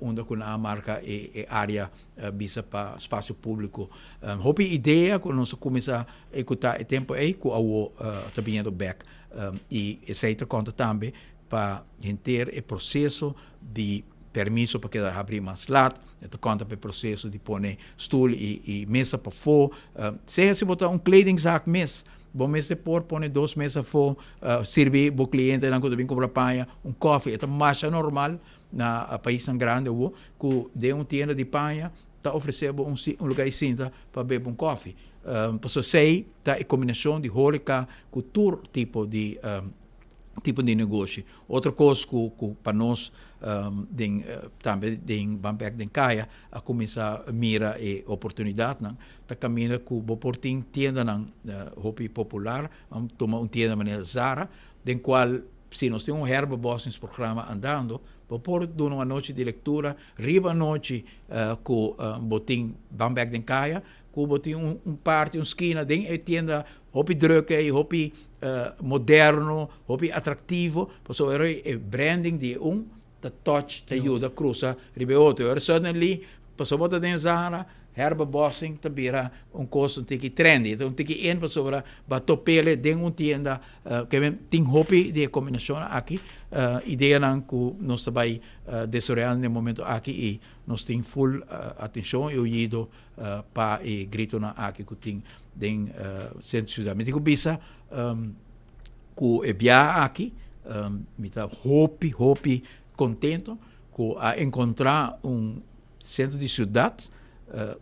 unda ku nan a marka e área bisa pa spasio públiko. Hopi idea ku nos a kuminsá ehekutá e tempu ei ku awo ta biniendo bèk i esei ta konta tambe pa henter e proseso di permiso pa keda habri mas lat, e ta konta pa e proseso di pone stul i mesa pafó. Sea si bo ta un kledingzaak mes, bo mester por pone dos mesa afó, sirbi bo klientenan ku ta bin kumpra paña un kòfi. E ta masha normal na paisnan grandi awo ku den un tienda di paña ta ofresé bo un un lugá di sinta pa bebe un kòfi. Pasobra esei ta e kombinashon di hóreka ku tur tipo di. tipo di negoshi. Otro kos ku ku pa nos den tambe den Ban Bek den Kaya a kuminsá mira e oportunidatnan ta kaminda ku bo por tin tiendanan hopi popular. Ban tuma un tienda manera Zara den kual si nos tin un herbebossingsprogramma andando bo por duna un anochi di lektura riba anochi ku bo tin Ban Bek den Kaya ku bo tin un parti un skina den e tienda hopi druk ei, hopi moderno, hopi atractivo, pasobra ora e branding di e un ta touch, ta yuda cruza riba e otro. Ora suddenly, pasobra bo ta den Zara, herbebossing ta bira un cos un tiki trendy, ta un tiki in pasobra bo a topele den un tienda, ke men tin hopi di e combinacion aki, ideanan cu nos ta bay desaroyando den e momento aki y nos tin full atencion y oido pa e gritonan aki ku tin den sentro siudat. Mi tin ku bisa ku e biaha aki mi ta hopi hopi kontento ku a enkontrá un sentro di siudat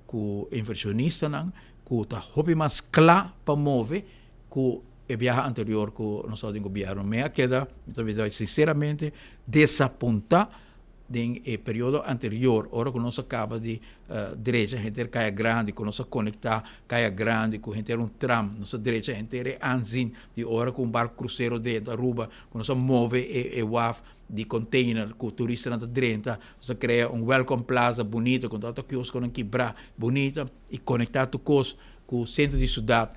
ku invershonistanan ku ta hopi mas kla pa move ku e biaha anterior ku nos tabata den gobièrnu. Mi a keda, mi ta bisa sinseramente desapuntá Den e periodo anterior, ora ku nos a kaba di drecha henter Kaya Grandi, ku nos a konektá Kaya Grandi ku henter un tram, nos a drecha henter e aanzien di ora ku un barku krusero drenta Aruba, ku nos a move e e waf di container ku turistanan ta drenta, nos a krea un welcome plaza bunita ku ta kioskonan kibrá bunita i konektá tur kos ku sentro di siudat.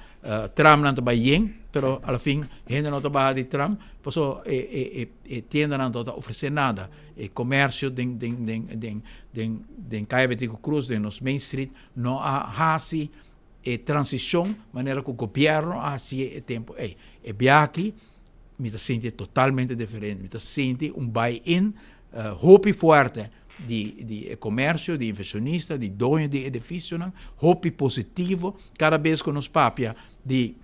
Tramnan ta bai yen, pero alafin hende no ta baha di tram, pasobra e e e E tiendanan no ta ofresé nada. E komersio den den den den den den Kaya Betico Cruz, den nos Main Street, no a hasi e transishon manera ku gobièrnu a hasié e tempu ei. E biaha aki mi ta sinti totalmente diferente. Mi ta sinti un buy in hopi fuerte di di e komersio, di invershonista, di doño di edifisionan, hopi positivo. Kada bes ku nos papia di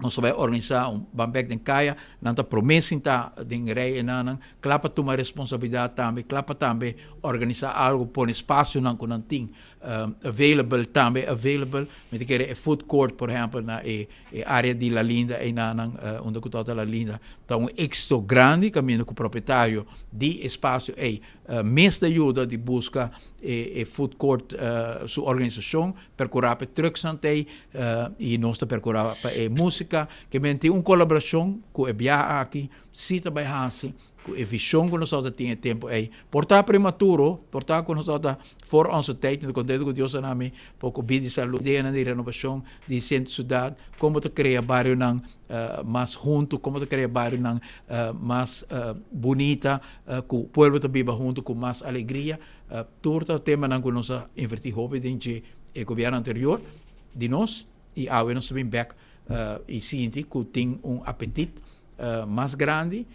Nos ta bai organisá un ban bek den kaya, nan ta promé sintá den rei enanan, kla pa tuma responsabilidat tambe, kla pa tambe organisá algu, pone spasionan ku nan tin available tambe available. Mi ta kere e food court por ehèmpel na e e área di La Linda enanan unda ku tabata La Linda ta un éksito grandi kaminda ku propietario di e spasio ei mes ta yuda di buska e e food court su organisashon Percurá pa e trucksnan t'ei y nos ta percurá pa e musica. Ke men tin un colaboracion cu e biaha aki si ta bay haci cu e vision cu nos tabata tin e tempo ei. Por ta prematuro, por ta cu nos tabata voor onze tijd, mi ta contento cu Dios a na mi poco bida di salud, ideanan di renovacion di centro ciudad, con bo ta crea barionan mas hunto, con bo ta crea barionan mas bunita, cu pueblo ta biba hunto cu mas alegria. Tur ta temanan ku nos a invertí hopi den dje e gobièrnu anterior di nos i awe nos ta bin bèk i sinti ku tin un apetit mas grandi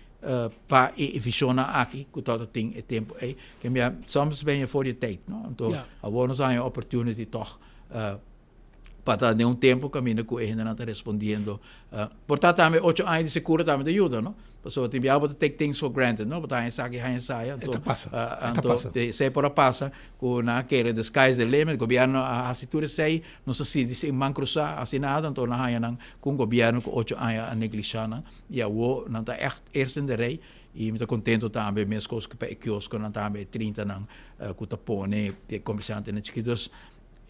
pa e vishonnan aki ku tabata tin e tempu ei. Kembia soms ben je voor je tijd, no? Anto awor nos a haña opportunity tòg pa ta den un tempo caminda cu e hendenan ta respondiendo. Por ta tambe ocho aña di secura tambe ta yuda, no? Pasobra tin biaha bo ta take things for granted, no? Bo ta haña esaki, haña esaya, anto, E ta pasa, e ta anto pasa. esey por a pasa cu nan a kere the sky is the limit, gobierno a haci tur esey, nos a sinti sin man crusa, haci nada, anto nan haña nan cu un gobierno cu ocho aña a neglisha nan y awo nan ta echt eerst in de rij y mi ta contento tambe mescos cu pa e kioskonan tambe e trintanan cu ta pone e comerciantenan chikito. Dus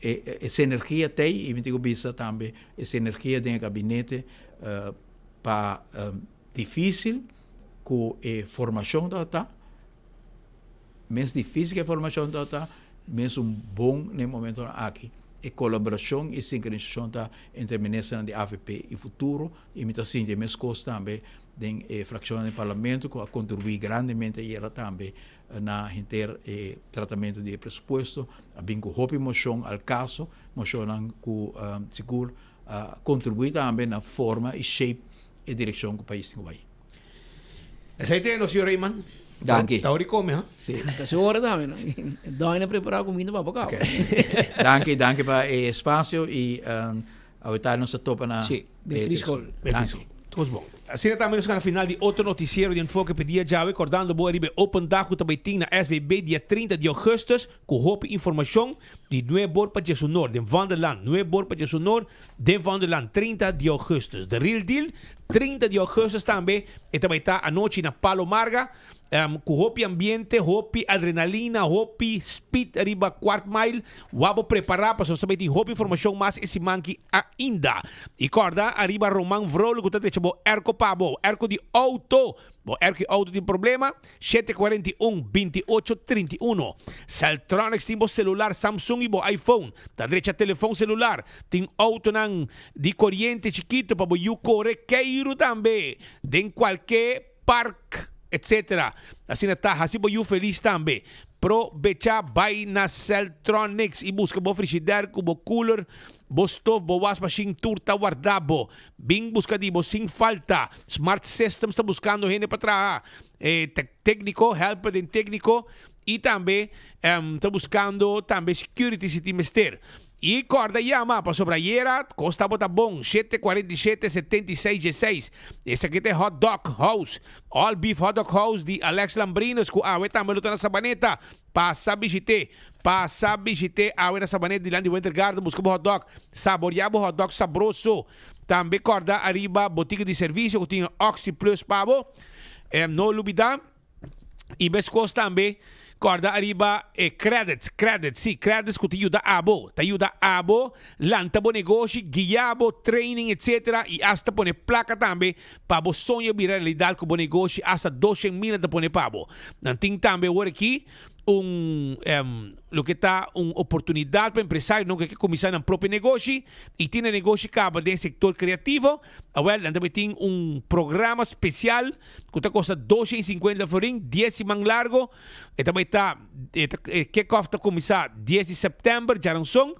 E sinergia t'ei i mi tin ku bisa tambe e sinergia den e gabinete pa difísil ku e formashon tabata, mes difísil ku e formashon tabata, mes un bon na e momentonan aki. E kolaborashon i sinkronisashon ta entre ministernan di avp i Futuro i mi ta sinti e mes kos tambe den e frakshonnan den parlamento ku a kontribuí grandemente ayera tambe Na henter e tratamentu di e presupuesto a bin ku hopi moshon al kaso, moshonnan ku sigur a kontribuí tambe na forma i shape e direkshon ku pais tin ku bai. Esei te nos, señor Reyman. Danki. Ta ora di kome, ha? Si. Ta su ora tambe, no? Dòina prepará kuminda pa bo kaba. Danki, danki pa e espasio i awitá nos ta topa na Si, Beatriz School. Danki. Tur bon. Asina tambe nos gana final di otro noticiero di Enfoke pe dia djawe, kordando bo ariba e open dag ku ta bai tin na SVB dia 30 di augustus ku hopi informashon di nuebor pa djesunor den Vondelland, nuebor pa djesunor den Vondelland 30 di augustus. The Real Deal 30 di augustus tambe e ta bai ta anochi na Palo Marga. Ku hopi ambiente, hopi adrenalina, hopi speed riba kwart mile. Wou bo prepará pasobra nos ta bai tin hopi informashon mas e siman ki ainda. I kòrda ariba Roman Vrolijk ku ta drecha bo airco pa bo, airco di outo. Bo airco di outo tin problema? 741 28 31. Celtronics tin bo selular Samsung i bo iPhone. Ta drecha telefon selular. Tin outonan di koriente chikitu pa bo yu kore keiru tambe den kualke park, etc. Asina ta hasi bo yu felis tambe. Probecha bai na Celtronics y busca bo frigidair cu bo cooler, bo stoof, bo wasmachine tur ta warda bo. Bin busca di bo sin falta. Smart Systems ta buscando hende pa traha. E tecnico, helper den tecnico y tambe ta buscando tambe security si tin mester. I kòrda yama, pasobra ayera kos tabata bon, 7 47 76 16. Esaki ta e Hot Dog House, All Beef Hot Dog House di Alex Lambrinus ku awe tambe lo ta na Sabaneta. Pasa bishit'é, pasa bishit'é awe na Sabaneta dilanti Winter Garden, buska bo hot dog, saboreá bo hot dog sabroso. Tambe kòrda ariba botika di servisio ku tin Oxi Plus pa bo. No lubidá. I meskos tambe, kòrda ariba e credits, credits, sí, credits ku ta yuda abo, ta yuda abo lanta bo negoshi, guia bo, training, etcetera, i asta pone plaka tambe pa bo soño bira realidat ku bo negoshi, asta doshen mil nan ta pone pa bo. Nan tin tambe awor aki un loke ta un oportunidat pa empresarionan ku ke kuminsá nan propio negoshi i tin nan negoshi kaba den sektor kreativo, awèl nan tambe tin un programa spesial ku ta kosta 250 florin, dies siman largo. E ta bai ta, e ta, e kick-off ta kuminsá dies di sèptèmber, djaranson,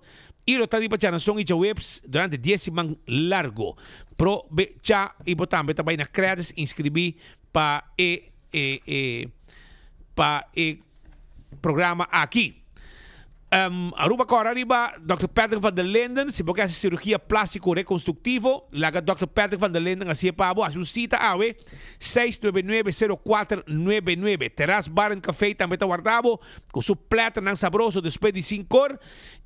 i lo ta riba djaranson i djaweps durante dies siman largo. Probecha i bo tambe ta bai na Credis inskribí pa e, e, e, pa e programa aki. Aruba kòrda riba Dòkter Patrick van der Linden, si bo ke hasi sirugia plástiko rekonstruktivo, laga Dòkter Patrick van der Linden hasié pa bo. Hasi un sita awe, 699 0499. Terras Bar and Café tambe ta warda bo ku su plèternan sabroso despues di sinkor.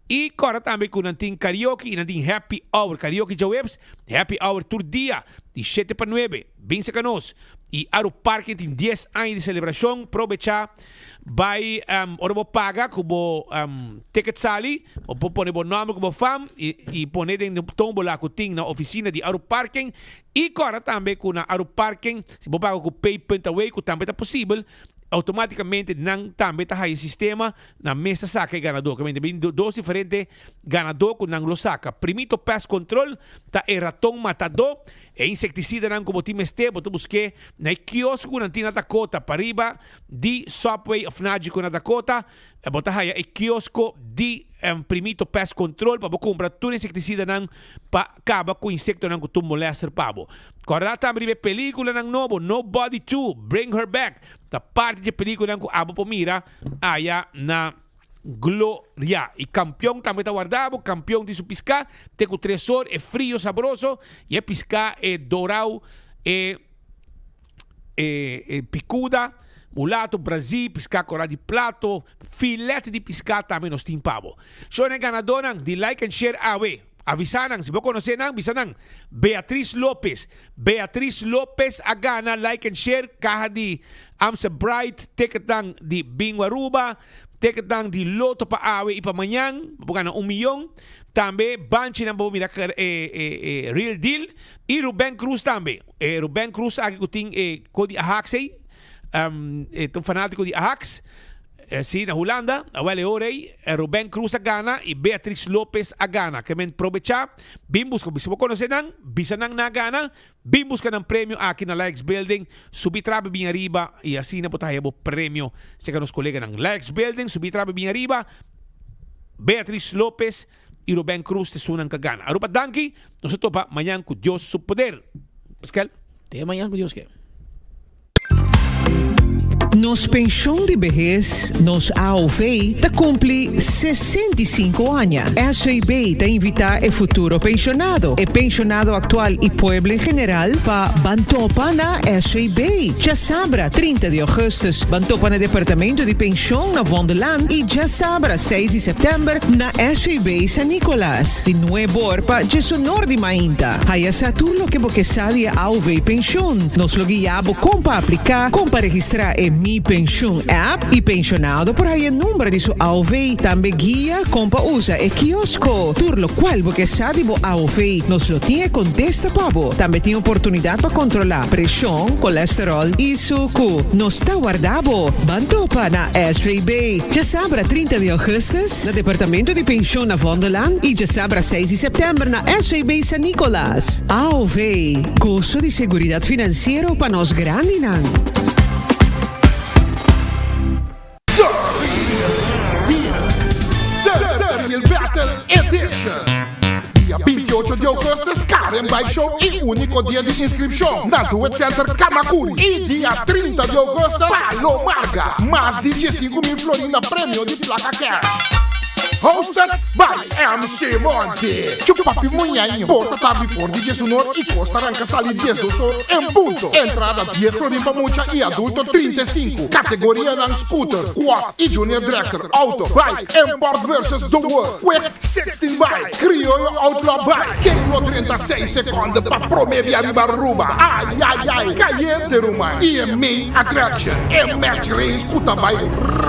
I kòrda tambe ku nan tin karaoke i nan tin happy hour. Karaoke djaweps, happy hour tur dia di shete pa nuebe. Bin saka nos. I Aru Parking tin dies aña di selebrashon. Probechá. Bai ora bo paga ku bo ticket sali, bo por pone bo nòmber ku bo fam i i pone den tómbola ku tin na ofisina di Aru Parking. I kòrda tambe ku na Aru Parking si bo paga ku pay punt away ku tambe ta posibel, outomátikamente nan tambe ta haya sistema nan mes ta saka e ganadó. Ke mente bin dos diferente ganadó ku nan lo saka. Primito Pest Control ta e raton matadó. E insektisidanan ku bo tin mester bo ta busk'é na e kiosko ku nan tin na Dakota pariba di Subway of Nagico na Dakota. Bo ta haya e kiosko di Primito Pest Control pa bo kumpra tur insektisidanan pa kaba ku insektonan ku tur molester pa bo. Kòrda tambe riba e pelikulanan nobo Nobody 2, Bring Her Back ta parti di e pelikulanan ku abo por mira aya na Gloria. I kampion tambe ta warda bo, kampion tin su piská te ku tresor, e frio sabroso, i e piská e dorau, e e e pikuda, mulato, brazí, piská korá di plato, filet di piská tambe nos tin pa bo. Shon e ganadónan di like and share awe. Avisá nan, si bo konosé nan, bisa nan, Beatriz Lopez. Beatriz Lopez a gana like and share kaha di Amstel Bright, ticketnan di Bingo Aruba, ticketnan di Lotto pa awe i pa mañan, bo por gana un miyon. Tambe banchinan pa bo mira e e e Real Deal i Ruben Cruz tambe. E Ruben Cruz aki ku tin e ko di Ajax ei, e ta un fanátiko di Ajax. Si, na Hulanda, awel e ora ei, Ruben Cruz a gana i Beatrix Lopez a gana. Ke men probechá, bin buska. Si bo konosé nan, bisa nan nan a gana, bin buska nan premio aki na Laex Building. Subi trabe bin ariba i asina bo ta haya bo premio serka nos koleganan. Laex Building, subi trabe bin ariba, Beatrix Lopez i Ruben Cruz ta esunnan ku a gana. Aruba danki, nos ta topa mañan ku Dios su poder. Pascal. Te mañan ku Dios ke. Nos penshon di behes, nos AOV, ta kumpli 65 aña. SVB ta invitá e futuro penshonado, e penshonado aktual i pueblo en general pa ban topa na SVB. Djasabra 30 di ògùstùs ban topa na Departamento di Penshon na Vondellaan i djasabra 6 di sèptèmber na SVB San Nicolas di nueb'or pa djesonor di mainta. Haya sa tur loke bo ke sa di e AOV Penshon. Nos lo guia bo kon pa apliká, kon pa registrá e Mi Penshun app i penshonado por haya number di su AOV. Tambe guia kon pa usa e kiosko. Tur lokual bo ke sa di bo AOV, nos lo tin e kontesta pa bo. Tambe tin oportunidat pa kontrolá preshon, kolesteròl i suku. Nos ta warda bo! Ban topa na SVB djasabra 30 di augustus na Departamento di Penshon na Vondellaan i djasabra 6 di sèptèmber na SVB San Nicolas. AOV, goso di seguridat finansiero pa nos grandinan. The Real Deal, The Real Battle Edition. Dia 28 di augustus Karen Bike Show y unico dia di inscripcion na Duet Center Camacuri y dia 30 di augustus Palo Marga. Mas di 15 mil florin na premio di placa cash. Hosted by MC Monty. Chupapi Muñaño. Porta ta before di 11 or y Costa ranca sali 12 or en punto. Entrada 10 florin pa mucha y adulto 35. Categorianan scooter, quad y junior dragster, auto, bike, import versus the world, quick 16 bike, criollo outlaw bike. Ken lo drenta 6 seconde pa prome bia riba Aruba? Ay ay ay, cayente ruman. Y e main attraction, e match race cu ta bay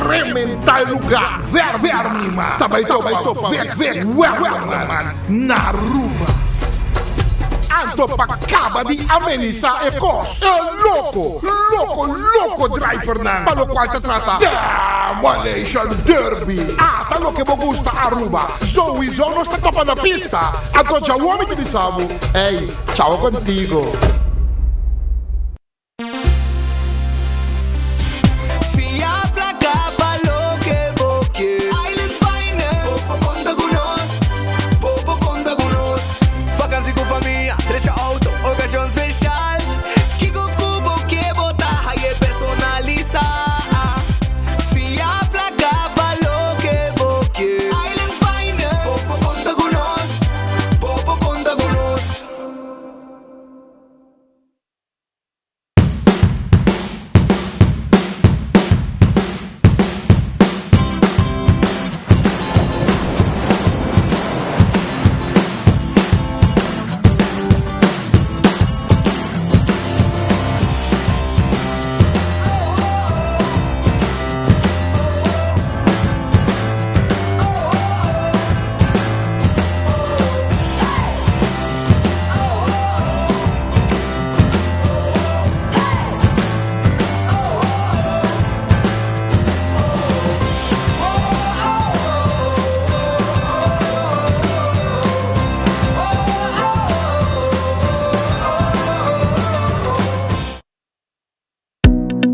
rementa e lugar. Ver ver mi man, ta bay topa Vic Vic Werleman na Aruba. Anto pa caba di amenisa e cos, e loco, loco, loco drivernan pa locual ta trata Demolition Derby. Ata loke bo gusta Aruba, souiso nos ta topa na pista. Anto djawo mi ta bisa bo, ey, chao contigo. Fia placa pa loke bo ke. Island Finance. Bo por conta cu nos. Bo por conta cu nos. Vakantie cu famia, drecha auto, ocasion special. Kico cu bo ke bo ta haye personalisa. Fia placa pa loke bo ke. Island Finance. Bo por conta cu nos. Bo por conta cu nos.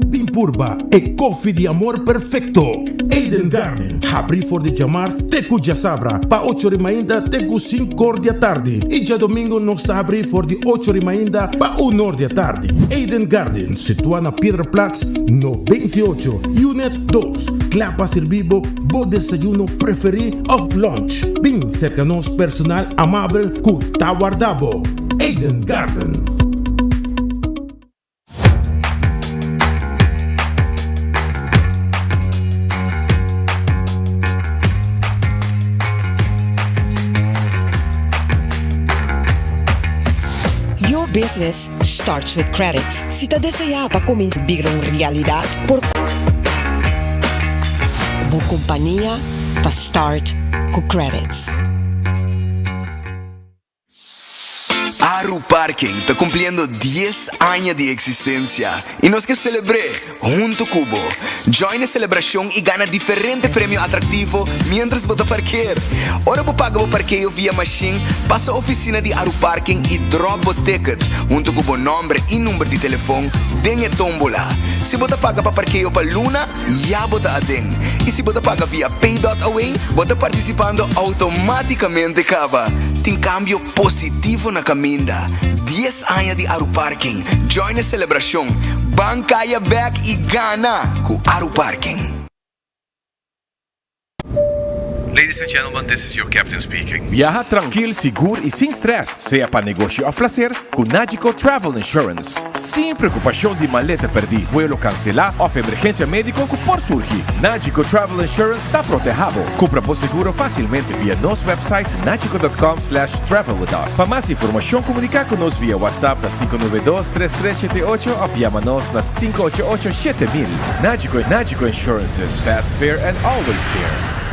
Bin purba e koffie di amor perfecto! Eden Garden, habri for di djamars te ku djasabra pa ocho ri mainta te ku sinkor di atardi i djadomingo nos ta habri for di ocho ri mainta pa unor di atardi. Eden Garden, situa na Piedraplaats no 28, Unit dos, kla pa sirbi bo bo desayuno preferi of lunch. Bin serka nos personal amabel ku ta warda bo. Eden Garden. Your business starts with credit. Si ta desea pa cuminsa bira un realidad, por Bo compania ta start cu credits. Aru Parking ta cumpliendo dies aña di existencia y nos ke celebr'é hunto cu bo. Join e celebracion y gana diferente premio atractivo mientras bo ta parkeer. Ora bo paga bo parkeo via machine, pasa oficina di Aru Parking y drop bo ticket hunto cu bo nomber y number di telefon den e tombola. Si bo ta paga pa parkeo pa luna, ya bo ta aden. Y si bo ta paga via Pay.away, bo ta participando automaticamente caba. Tin cambio positivo na caminda. Dies aña di Aruparking. Join e celebracion. Ban caya bek y gana cu Aru Parking. Ladies and gentlemen, this is your captain speaking. Viaha trankil, sigur y sin stress, sea pa negoshi of placer, cu Nagico Travel Insurance. Sin preocupacion di maleta perdi, vuelo cancela of emergencia medico cu por surgi. Nagico Travel Insurance ta proteha bo. Cumpra bo seguro facilmente via nos website nagico.com slash travel with us. Pa mas informacion comunica cu nos via WhatsApp na 592 3378 of yama nos na 588 7000. Nagico Nagico Insurances, fast, fair and always there.